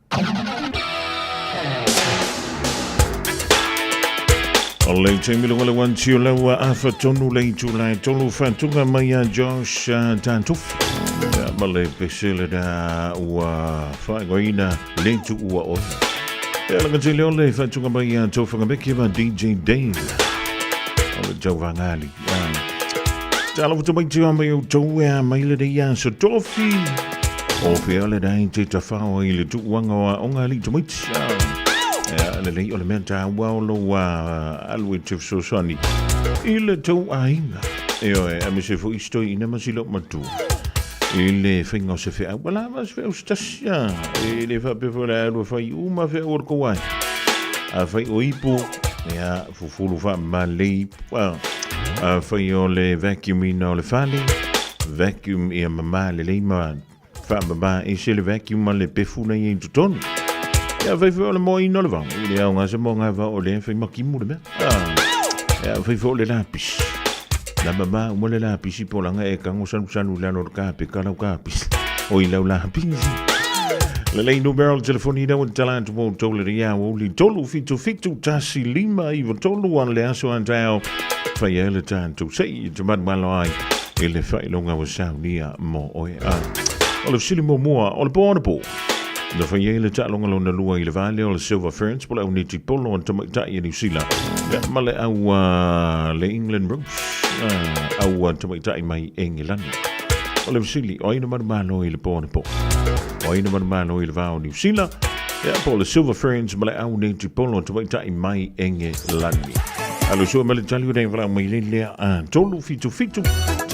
O le taimi lunga le wanti o laua afa tonu le itu lai tolu whatunga mai a Josh Tantufi. Ia, ma le pesele da ua whaingoina le tu ua oi. Ia, langa tele o le whatunga mai a Tōwhanga Meke ma DJ Dave. O le tau vangali. Tala futa mai te mai o tau e a mai le rei a so tofi. O whia le rei te tawhao i le tuuanga o a onga li tamaiti. Ia, le lei o le mea tāua o lo alu e te fesoasoani i le tau aiga. E oe, a me se fo isto i ina masilo matua. I le whainga o se wheau, wala ma se wheau se tasi a. E le whape fo le alu whai uma wheau o le kouai. A whai o ipu, ia, fufulu wha ma le ipu. A whai o le vacuum ina o le whale, vacuum ia mama le leima wha e se le vacuum ma le pefu nei e totonu. Ia whai whai o le moa ina o le vao. I le au ngā se moa ngā vao o le whai makimu le mea. Ia whai whai o le lapis. La mama uma le lapisi po langa e kango sanu sanu lalo le kape ka lau kapisi. O i lau lapisi. Le lei numero le telefoni ina ua tala atu mo tau le ria o li 3 7 7 1 5 9 3 an le aso an tau. Whai e le tātou sei i te manu ai e le whailonga o saunia mo oe a. O le sili mo mua o le po ona po. Na whai e le taaloga lona lua i le vale o le Silver Ferns po le au neti polo o tamaitai e New Zealand. Ia, ma le au le England Rose au tamaitai mai Engilani. O le fesili, o ai na manumalo i le po anapo? O ai na manumalo i le va o New Zealand? Ia, po o le Silver Ferns ma le au neti polo o tamaitai mai Engilani. Alo sua ma le tali o nei walau mai le lea a 3 7 7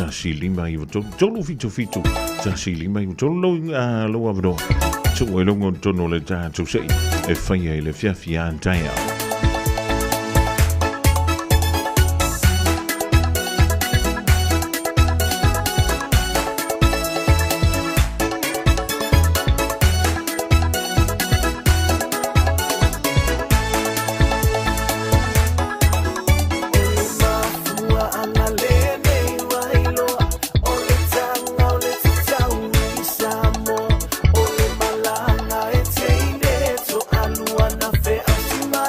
1 5 9 3 3 7 7 1 5 9 3 lou, lou avanoa. Tuu ai logo tonu o le tātou sei e whaia i le fiafi a taeao.
O le malaga e teine toalua na feausima.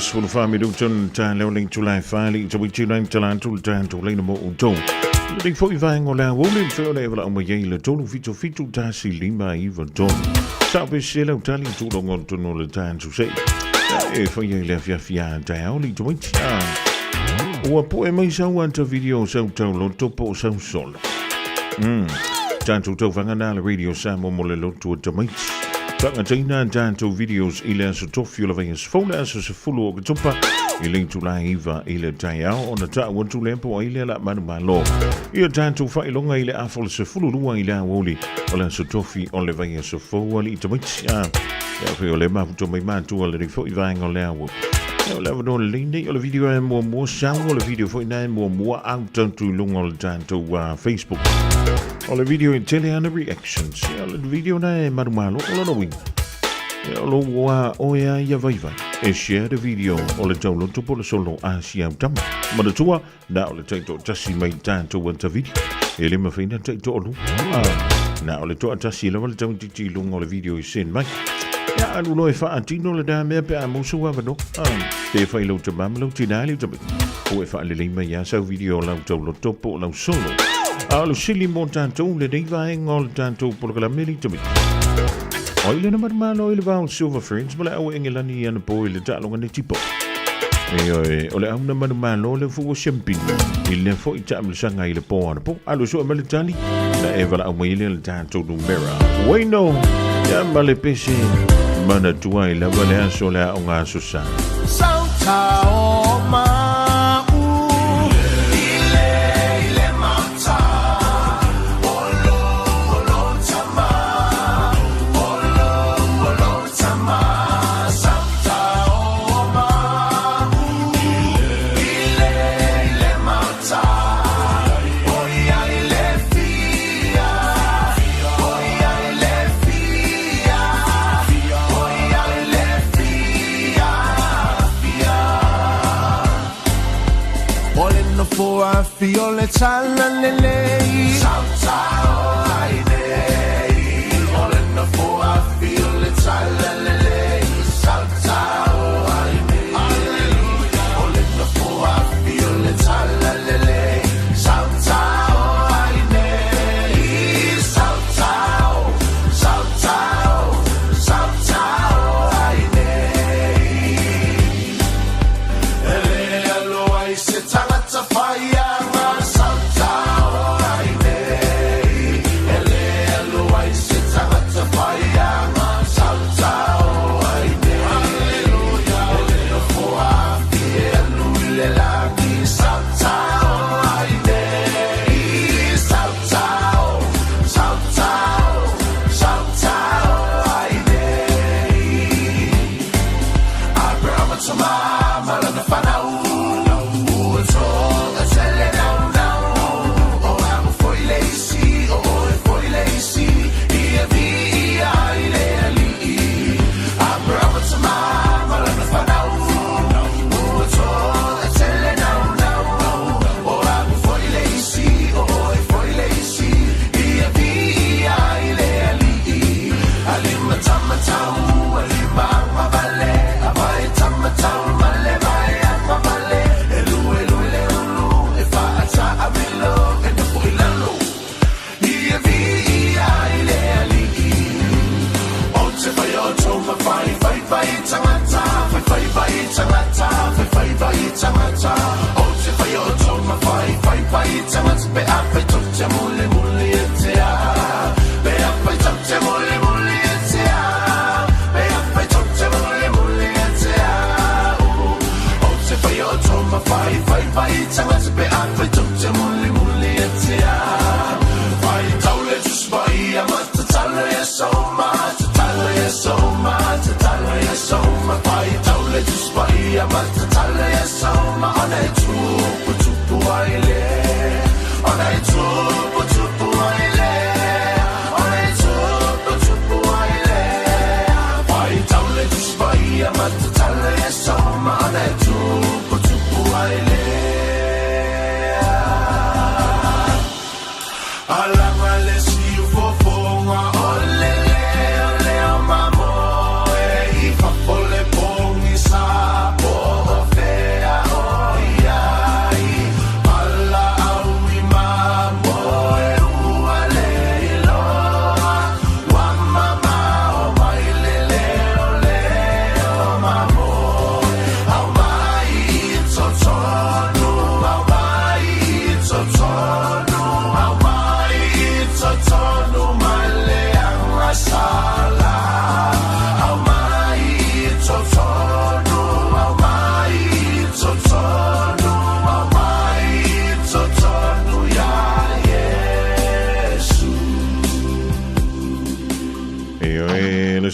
le sefulu fa minuta na ta leo le itula e fa le ita witi na tala atu le tatou laina mo outou. Lenei foi vaega o le aoauli le feo le e valaau mai ai i le 377 1 5 93. Sao pe se lau tali tulogo o tonu o le tatou sei. E faia i le afiafi a taeao le ita witi. Ua poe mai sau ata video sau tauloto po o sau solo. Tatou tauvaga na le Radio Samoa mo le lotu o tamaiti. Faagataina a tatou videos i le aso tofi o le vaiaso fou le aso 10 o Oketopa i le itula e 9 i le taeao ona ta'u atu lea po o ai lea la manumalo. Ia tatou faailoga i le afa o le 12 i le aoauli o le aso tofi o le vaiaso fou alii tamaiti. Ia foi o le mafuta mai matua lenei foi vaega o le aoauli. Ia o le avanoa lelei nei o le video e muamua sau o le video foi na e muamua au tautu i luga o le tatou Facebook. O le video e tele ana reactions. Ia o le video na e manumalo o lona uiga. Ia o lou a oe a ia vaivai. E share le video o le tauloto po le solo a si au tama. Manatua, na o le taitoatasi mai tatou ata video. E le mafai na taitoalua. Na o le toatasi lava le tamaitiiti i luga o le video i send mai. Ia alu loa e faatino lena mea pe a maua sou avanoa. Pe fai lau tamā ma lau tinā le tamaiti. Po e faalelei mai lava sau video o lau tauloto po o lau solo. A o le sili mo tatou lenei vaega o le tatou polokalame le tamaiti. O ai lena manumalo i le va o le Silver Ferns ma le au Engelani i anapo i le taaloga netipo. Ioe, o le au na manumalo lea foi ua siampini i lea foi taamilosaga i le po anapo. Alu sue mai le tali, na e valaau mai lea le tatou numera. Wayno, ia ma le pese, manatua ai lava le aso le aoga aso sa.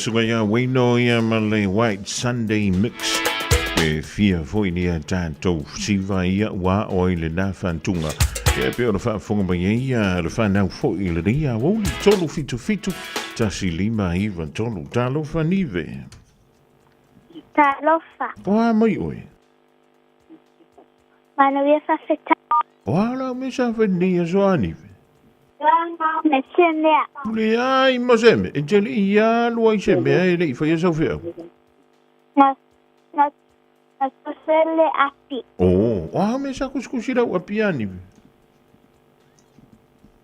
suga ia Wayno ia ma le White Sunday Mix. E fia foi ni a tātou siva ia wā o i le nā whantunga. Ia pe o le whaafonga mai e ia le whanau foi i le ria wauli 377 1593 talofa nive.
Talofa.
O a mai oe.
Manuia fafetai.
O a lau me sa whenei a soa nive.
Me se mea.
Le ai ma se mea. E te le i alu ai se mea e le i whai sau whiau.
Na, na, na tusele api.
O, o a me sa kusikusi rau api ani.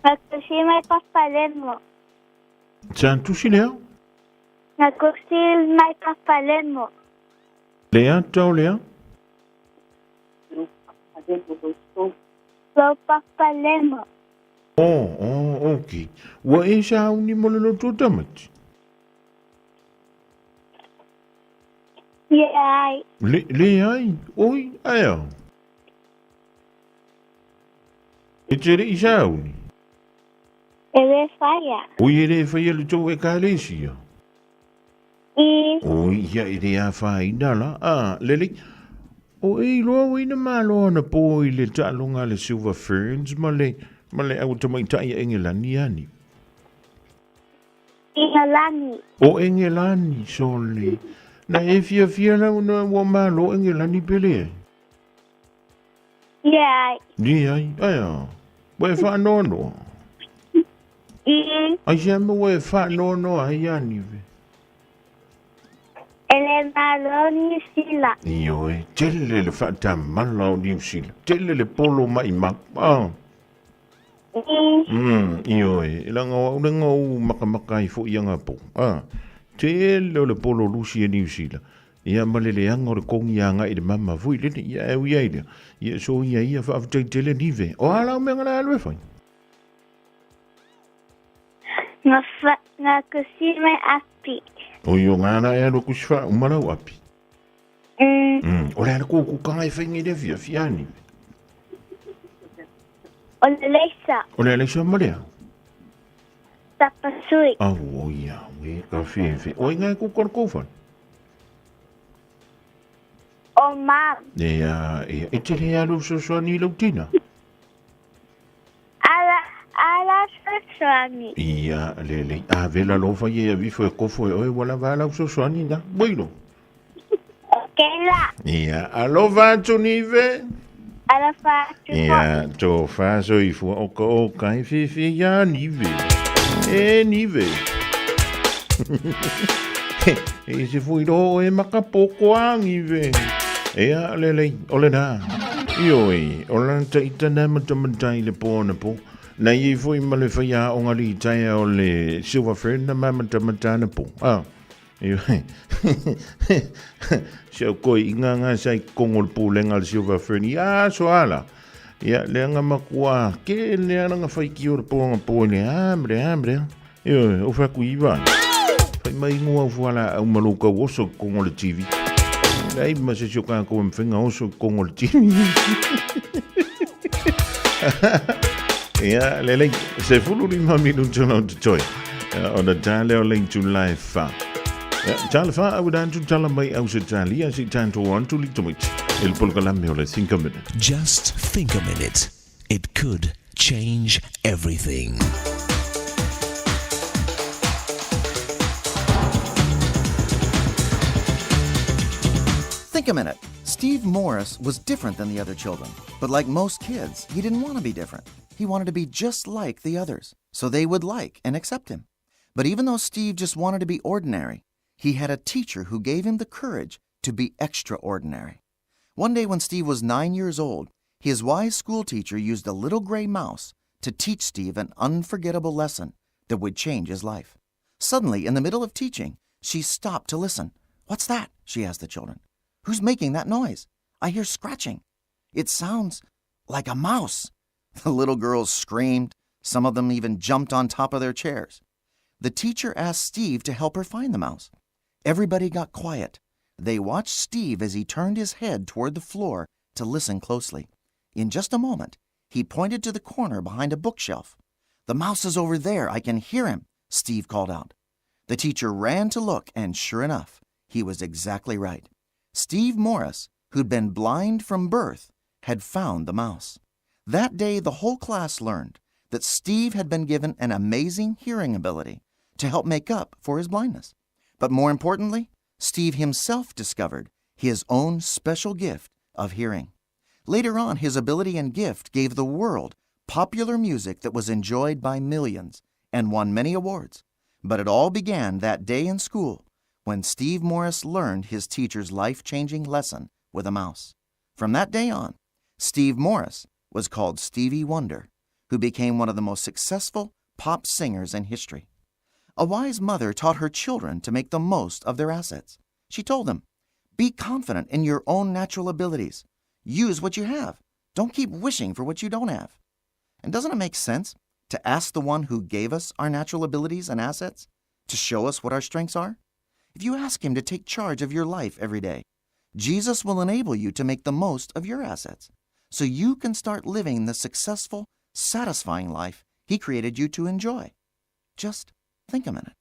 Na tusi mai papalemo.
Sa tusi lea?
Na kusi mai papalemo.
Lea, tau lea?
Lo papalemo.
Oh, oh, ok. Ua e sa au ni mo le loto tamati?
Le ai.
Le, le ai? Oi, ai au. E te re i sa au ni?
E le whaia.
Oi, e le whaia le tau e ka lesia.
I.
Oi, ia e le a whaina la. Ah, lele. O e iloa ua ina malo ana po i le taaloga a le Silver Ferns ma le, ma le au tamaitai a Engelani ani.
Engelani.
O Engelani, sole. Na e fiafia lau na ua malo Engelani pe leai?
Leai.
Leai, aea. Ua e faanoanoa?
I.
Aisea mea ua e faanoanoa ai ani ve?
E le malo Niu Sila.
Ioe, tele le faatamala o Niu Sila. Tele le polo maimau. Ah. Mm. Ioe, e laga o au lega ou makamaka ai foi ia po. Ah. Tele o le polo lusi e Niu Sila. Ia ma le leaga o le kogi agai i le mama foi lele. Ia e ui ai lea. Ia so ia ia faafetai tele nive. O a lau mea nga le alu e fai?
Nga fa, nga kusi mai api.
O i o ngā e alu kusi wha umarau api.
Mm.
Mm. O le ala kō kanga e whaingi le fia fia ani.
O le leisa.
O le leisa marea.
Tapasui.
Au o ia, we ka whewhe. O inga e kōkara kōwhan.
O mam.
E, e, e te re alu sosoani i lau tina.
Ala, ala sosoani.
Ia, le le, a vela lofa ia ia vifo e kofo e oe wala vala sosoani na. Boilo.
Okay la.
Ia, alofa atu nive.
Alofa atu.
Ia, tō whaso i fua oka o kai whiwhi ia nive. E nive. E se fui roho e makapoko a nive. Ea, le lei, o le nā. Ioi, o la taita nā matamatai le pō na pō. Na i foi ma le whaia o ngā taia o le Silver Fern na mamatamata na pō. Ah. Ioi. Se o koi i ngā ngā sai kongo le pūlenga le Silver Fern. Ia, so ala. Ia, le anga makua, ke le anga whai ki o le pō ngā pō le amre, amre. Ioe, o whaku iwa. Whai mai ingoa o fuala au malo kau oso kongo le TV. Nei ma se sio kākou e mwhenga oso kongo le TV. Ia, le lei, se fulu lima minutu lau te toi. O na tā leo lei tu lai wha. Tā le wha au dan tu tala mai au se tālia si tānto antu li tomit. E le polokalame o le Think a Minute.
Just think a minute. It could change everything.
Think a minute. Steve Morris was different than the other children, but like most kids, he didn't want to be different. He wanted to be just like the others, so they would like and accept him. But even though Steve just wanted to be ordinary, he had a teacher who gave him the courage to be extraordinary. One day when Steve was 9 years old, his wise school teacher used a little gray mouse to teach Steve an unforgettable lesson that would change his life. Suddenly, in the middle of teaching, she stopped to listen. What's that? She asked the children. Who's making that noise? I hear scratching. It sounds like a mouse. The little girls screamed. Some of them even jumped on top of their chairs. The teacher asked Steve to help her find the mouse. Everybody got quiet. They watched Steve as he turned his head toward the floor to listen closely. In just a moment, he pointed to the corner behind a bookshelf. The mouse is over there. I can hear him, Steve called out. The teacher ran to look, and sure enough, he was exactly right. Steve Morris, who'd been blind from birth, had found the mouse. That day, the whole class learned that Steve had been given an amazing hearing ability to help make up for his blindness. But more importantly, Steve himself discovered his own special gift of hearing. Later on, his ability and gift gave the world popular music that was enjoyed by millions and won many awards. But it all began that day in school when Steve Morris learned his teacher's life changing lesson with a mouse. From that day on, Steve Morris was called Stevie Wonder, who became one of the most successful pop singers in history. A wise mother taught her children to make the most of their assets. She told them, Be confident in your own natural abilities. Use what you have. Don't keep wishing for what you don't have. And doesn't it make sense to ask the one who gave us our natural abilities and assets to show us what our strengths are? If you ask him to take charge of your life every day, Jesus will enable you to make the most of your assets so you can start living the successful, satisfying life he created you to enjoy. Just think a minute.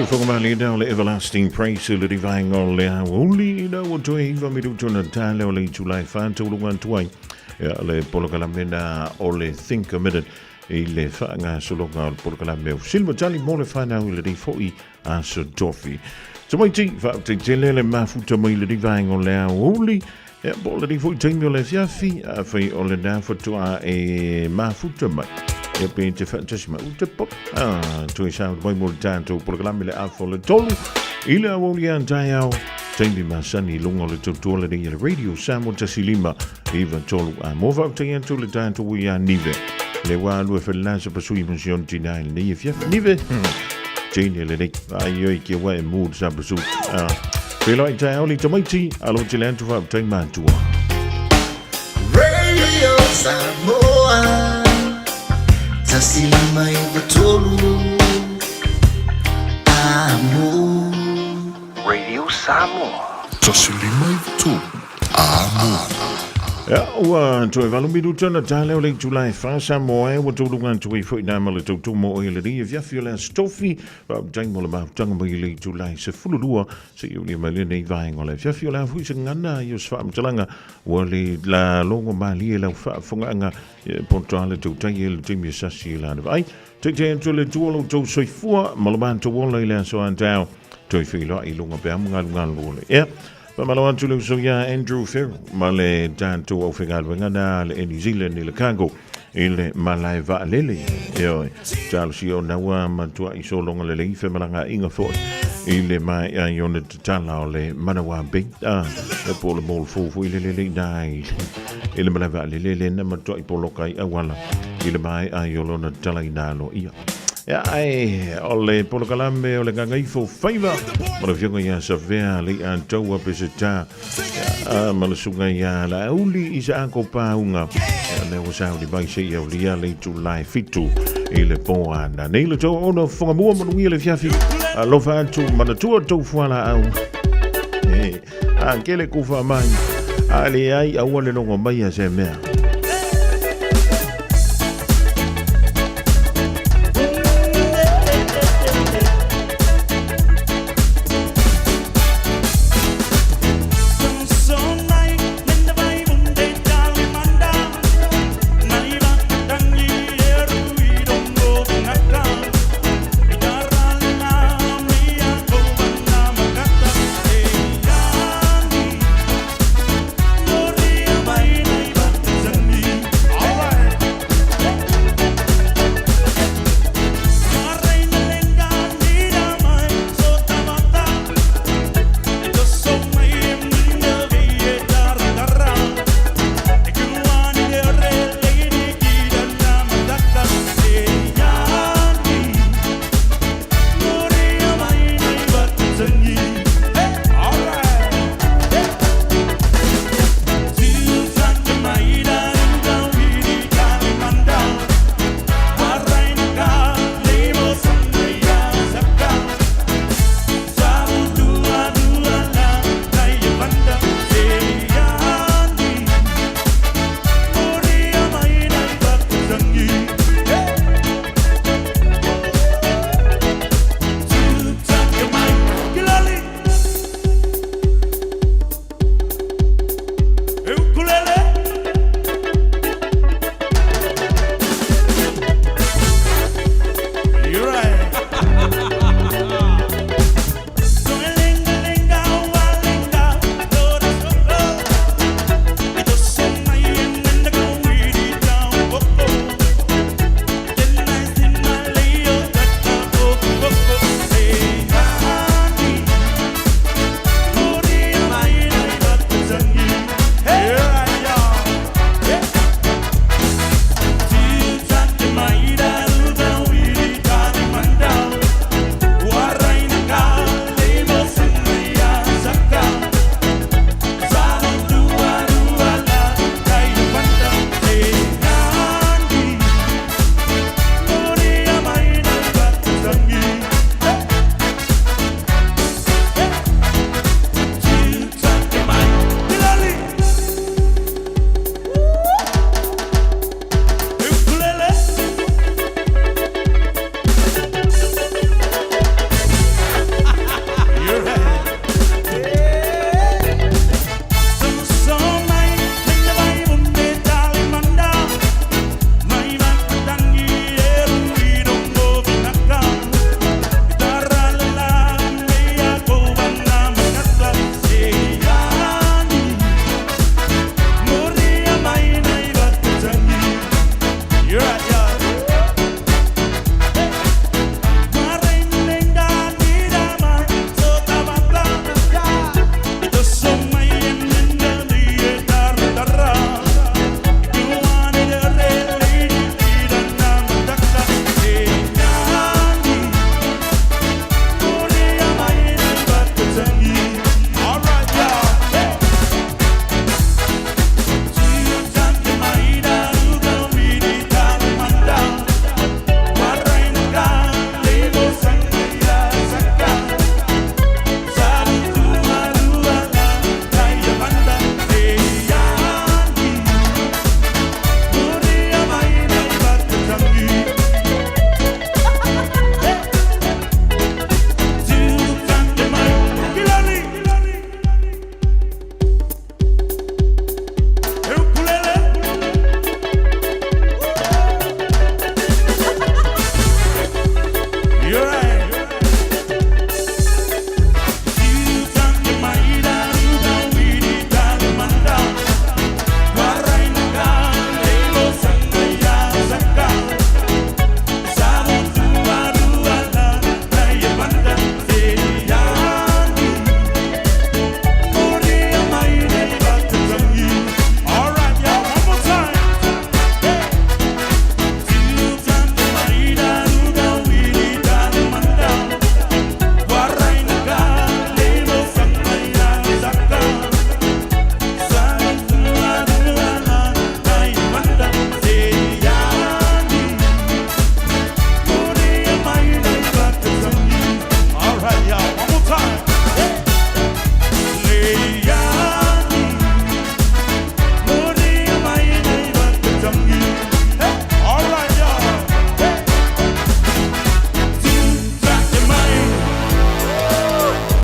Whakamali o le Everlasting Praise le rivaenga o le aouli ina ua toe iva minuto na tale o le itulai whātaulunga atu ai ia le polokalame na o le Think a Minute i le whaangasologa o le polokalame o Silva Tali mo le whanau i le rifoi a Sir Tofi. Tamaiti, whaoteitele le mafuta mai le rivaenga o le aouli ia po le rifoi taimi o le fiafi a whai o le nā whatua e mafuta mai. Ia pe te whaatasi ma ute po. Ah, tui sa mai mo le tātou polokalame le afo le tolu. I le awauli a taiao. Taimi masani i luga o le tautua lenei a le Radio Samoa 15 iva tolu a mo faafetai atu le tatou ia Nive. Le ua alu e felelā sa pasui ma si ona tinā i lenei afiafi. Nive, teine lenei. Ai oi kia ua e mū sa pasu. Ah, Feiloai taeao le tamaiti, alo tele atu faafetai matua.
Radio Samoa 153 Amo.
Radio Samoa.
153 Amo.
Ia, ua toe valu minuta na tā leo le itula e wha Samoa e ua tūlunga atu ai foi nā ma le tautumo o ele nei e fiafi o le aso tofi faafetai mo le mafutaga mai i le itula e 12 seia aulia mai lenei vaega o le afiafi. O le a foi se gagana i o se faamatalaga ua le la logo malie lau faafofogaaga e poto a le tautai e le taimi e sasi i lana vaai. Taitai atu le Atua lo outou soifua ma lo matou ola i le aso a taeao. Toe feiloai i luga pea ma galugalu o le ea. Faamalo atu le uso iā Andrew Farrell ma le tatou aufaigaluega na le Air New Zealand i le cargo i le malae vaalele. Ioe, talosia ona ua matuai sologa lelei femalagaaiga foi i le maea ai ona tatala o le Manawa Bay, a, e po o le mall fou foi lele le i ina i le malae vaalele lea na matuai poloka ai auala i le maea ai o lona tatalaina aloaia. Ia, ae o le polokalame o le Gagaifo Faiva ma le afioga ia Savea Leiataua Peseta ia, ma le susuga ia Laauli Isaako Pauga. Ia, lea ua sauni mai seia aulia le itula e 7 i le po ana. Nei le tou ona fofoga mua manuia le afiafi. Alofa atu manatua tou fualaau. E, a kele kufa mai. A leai aua le logo mai a se mea.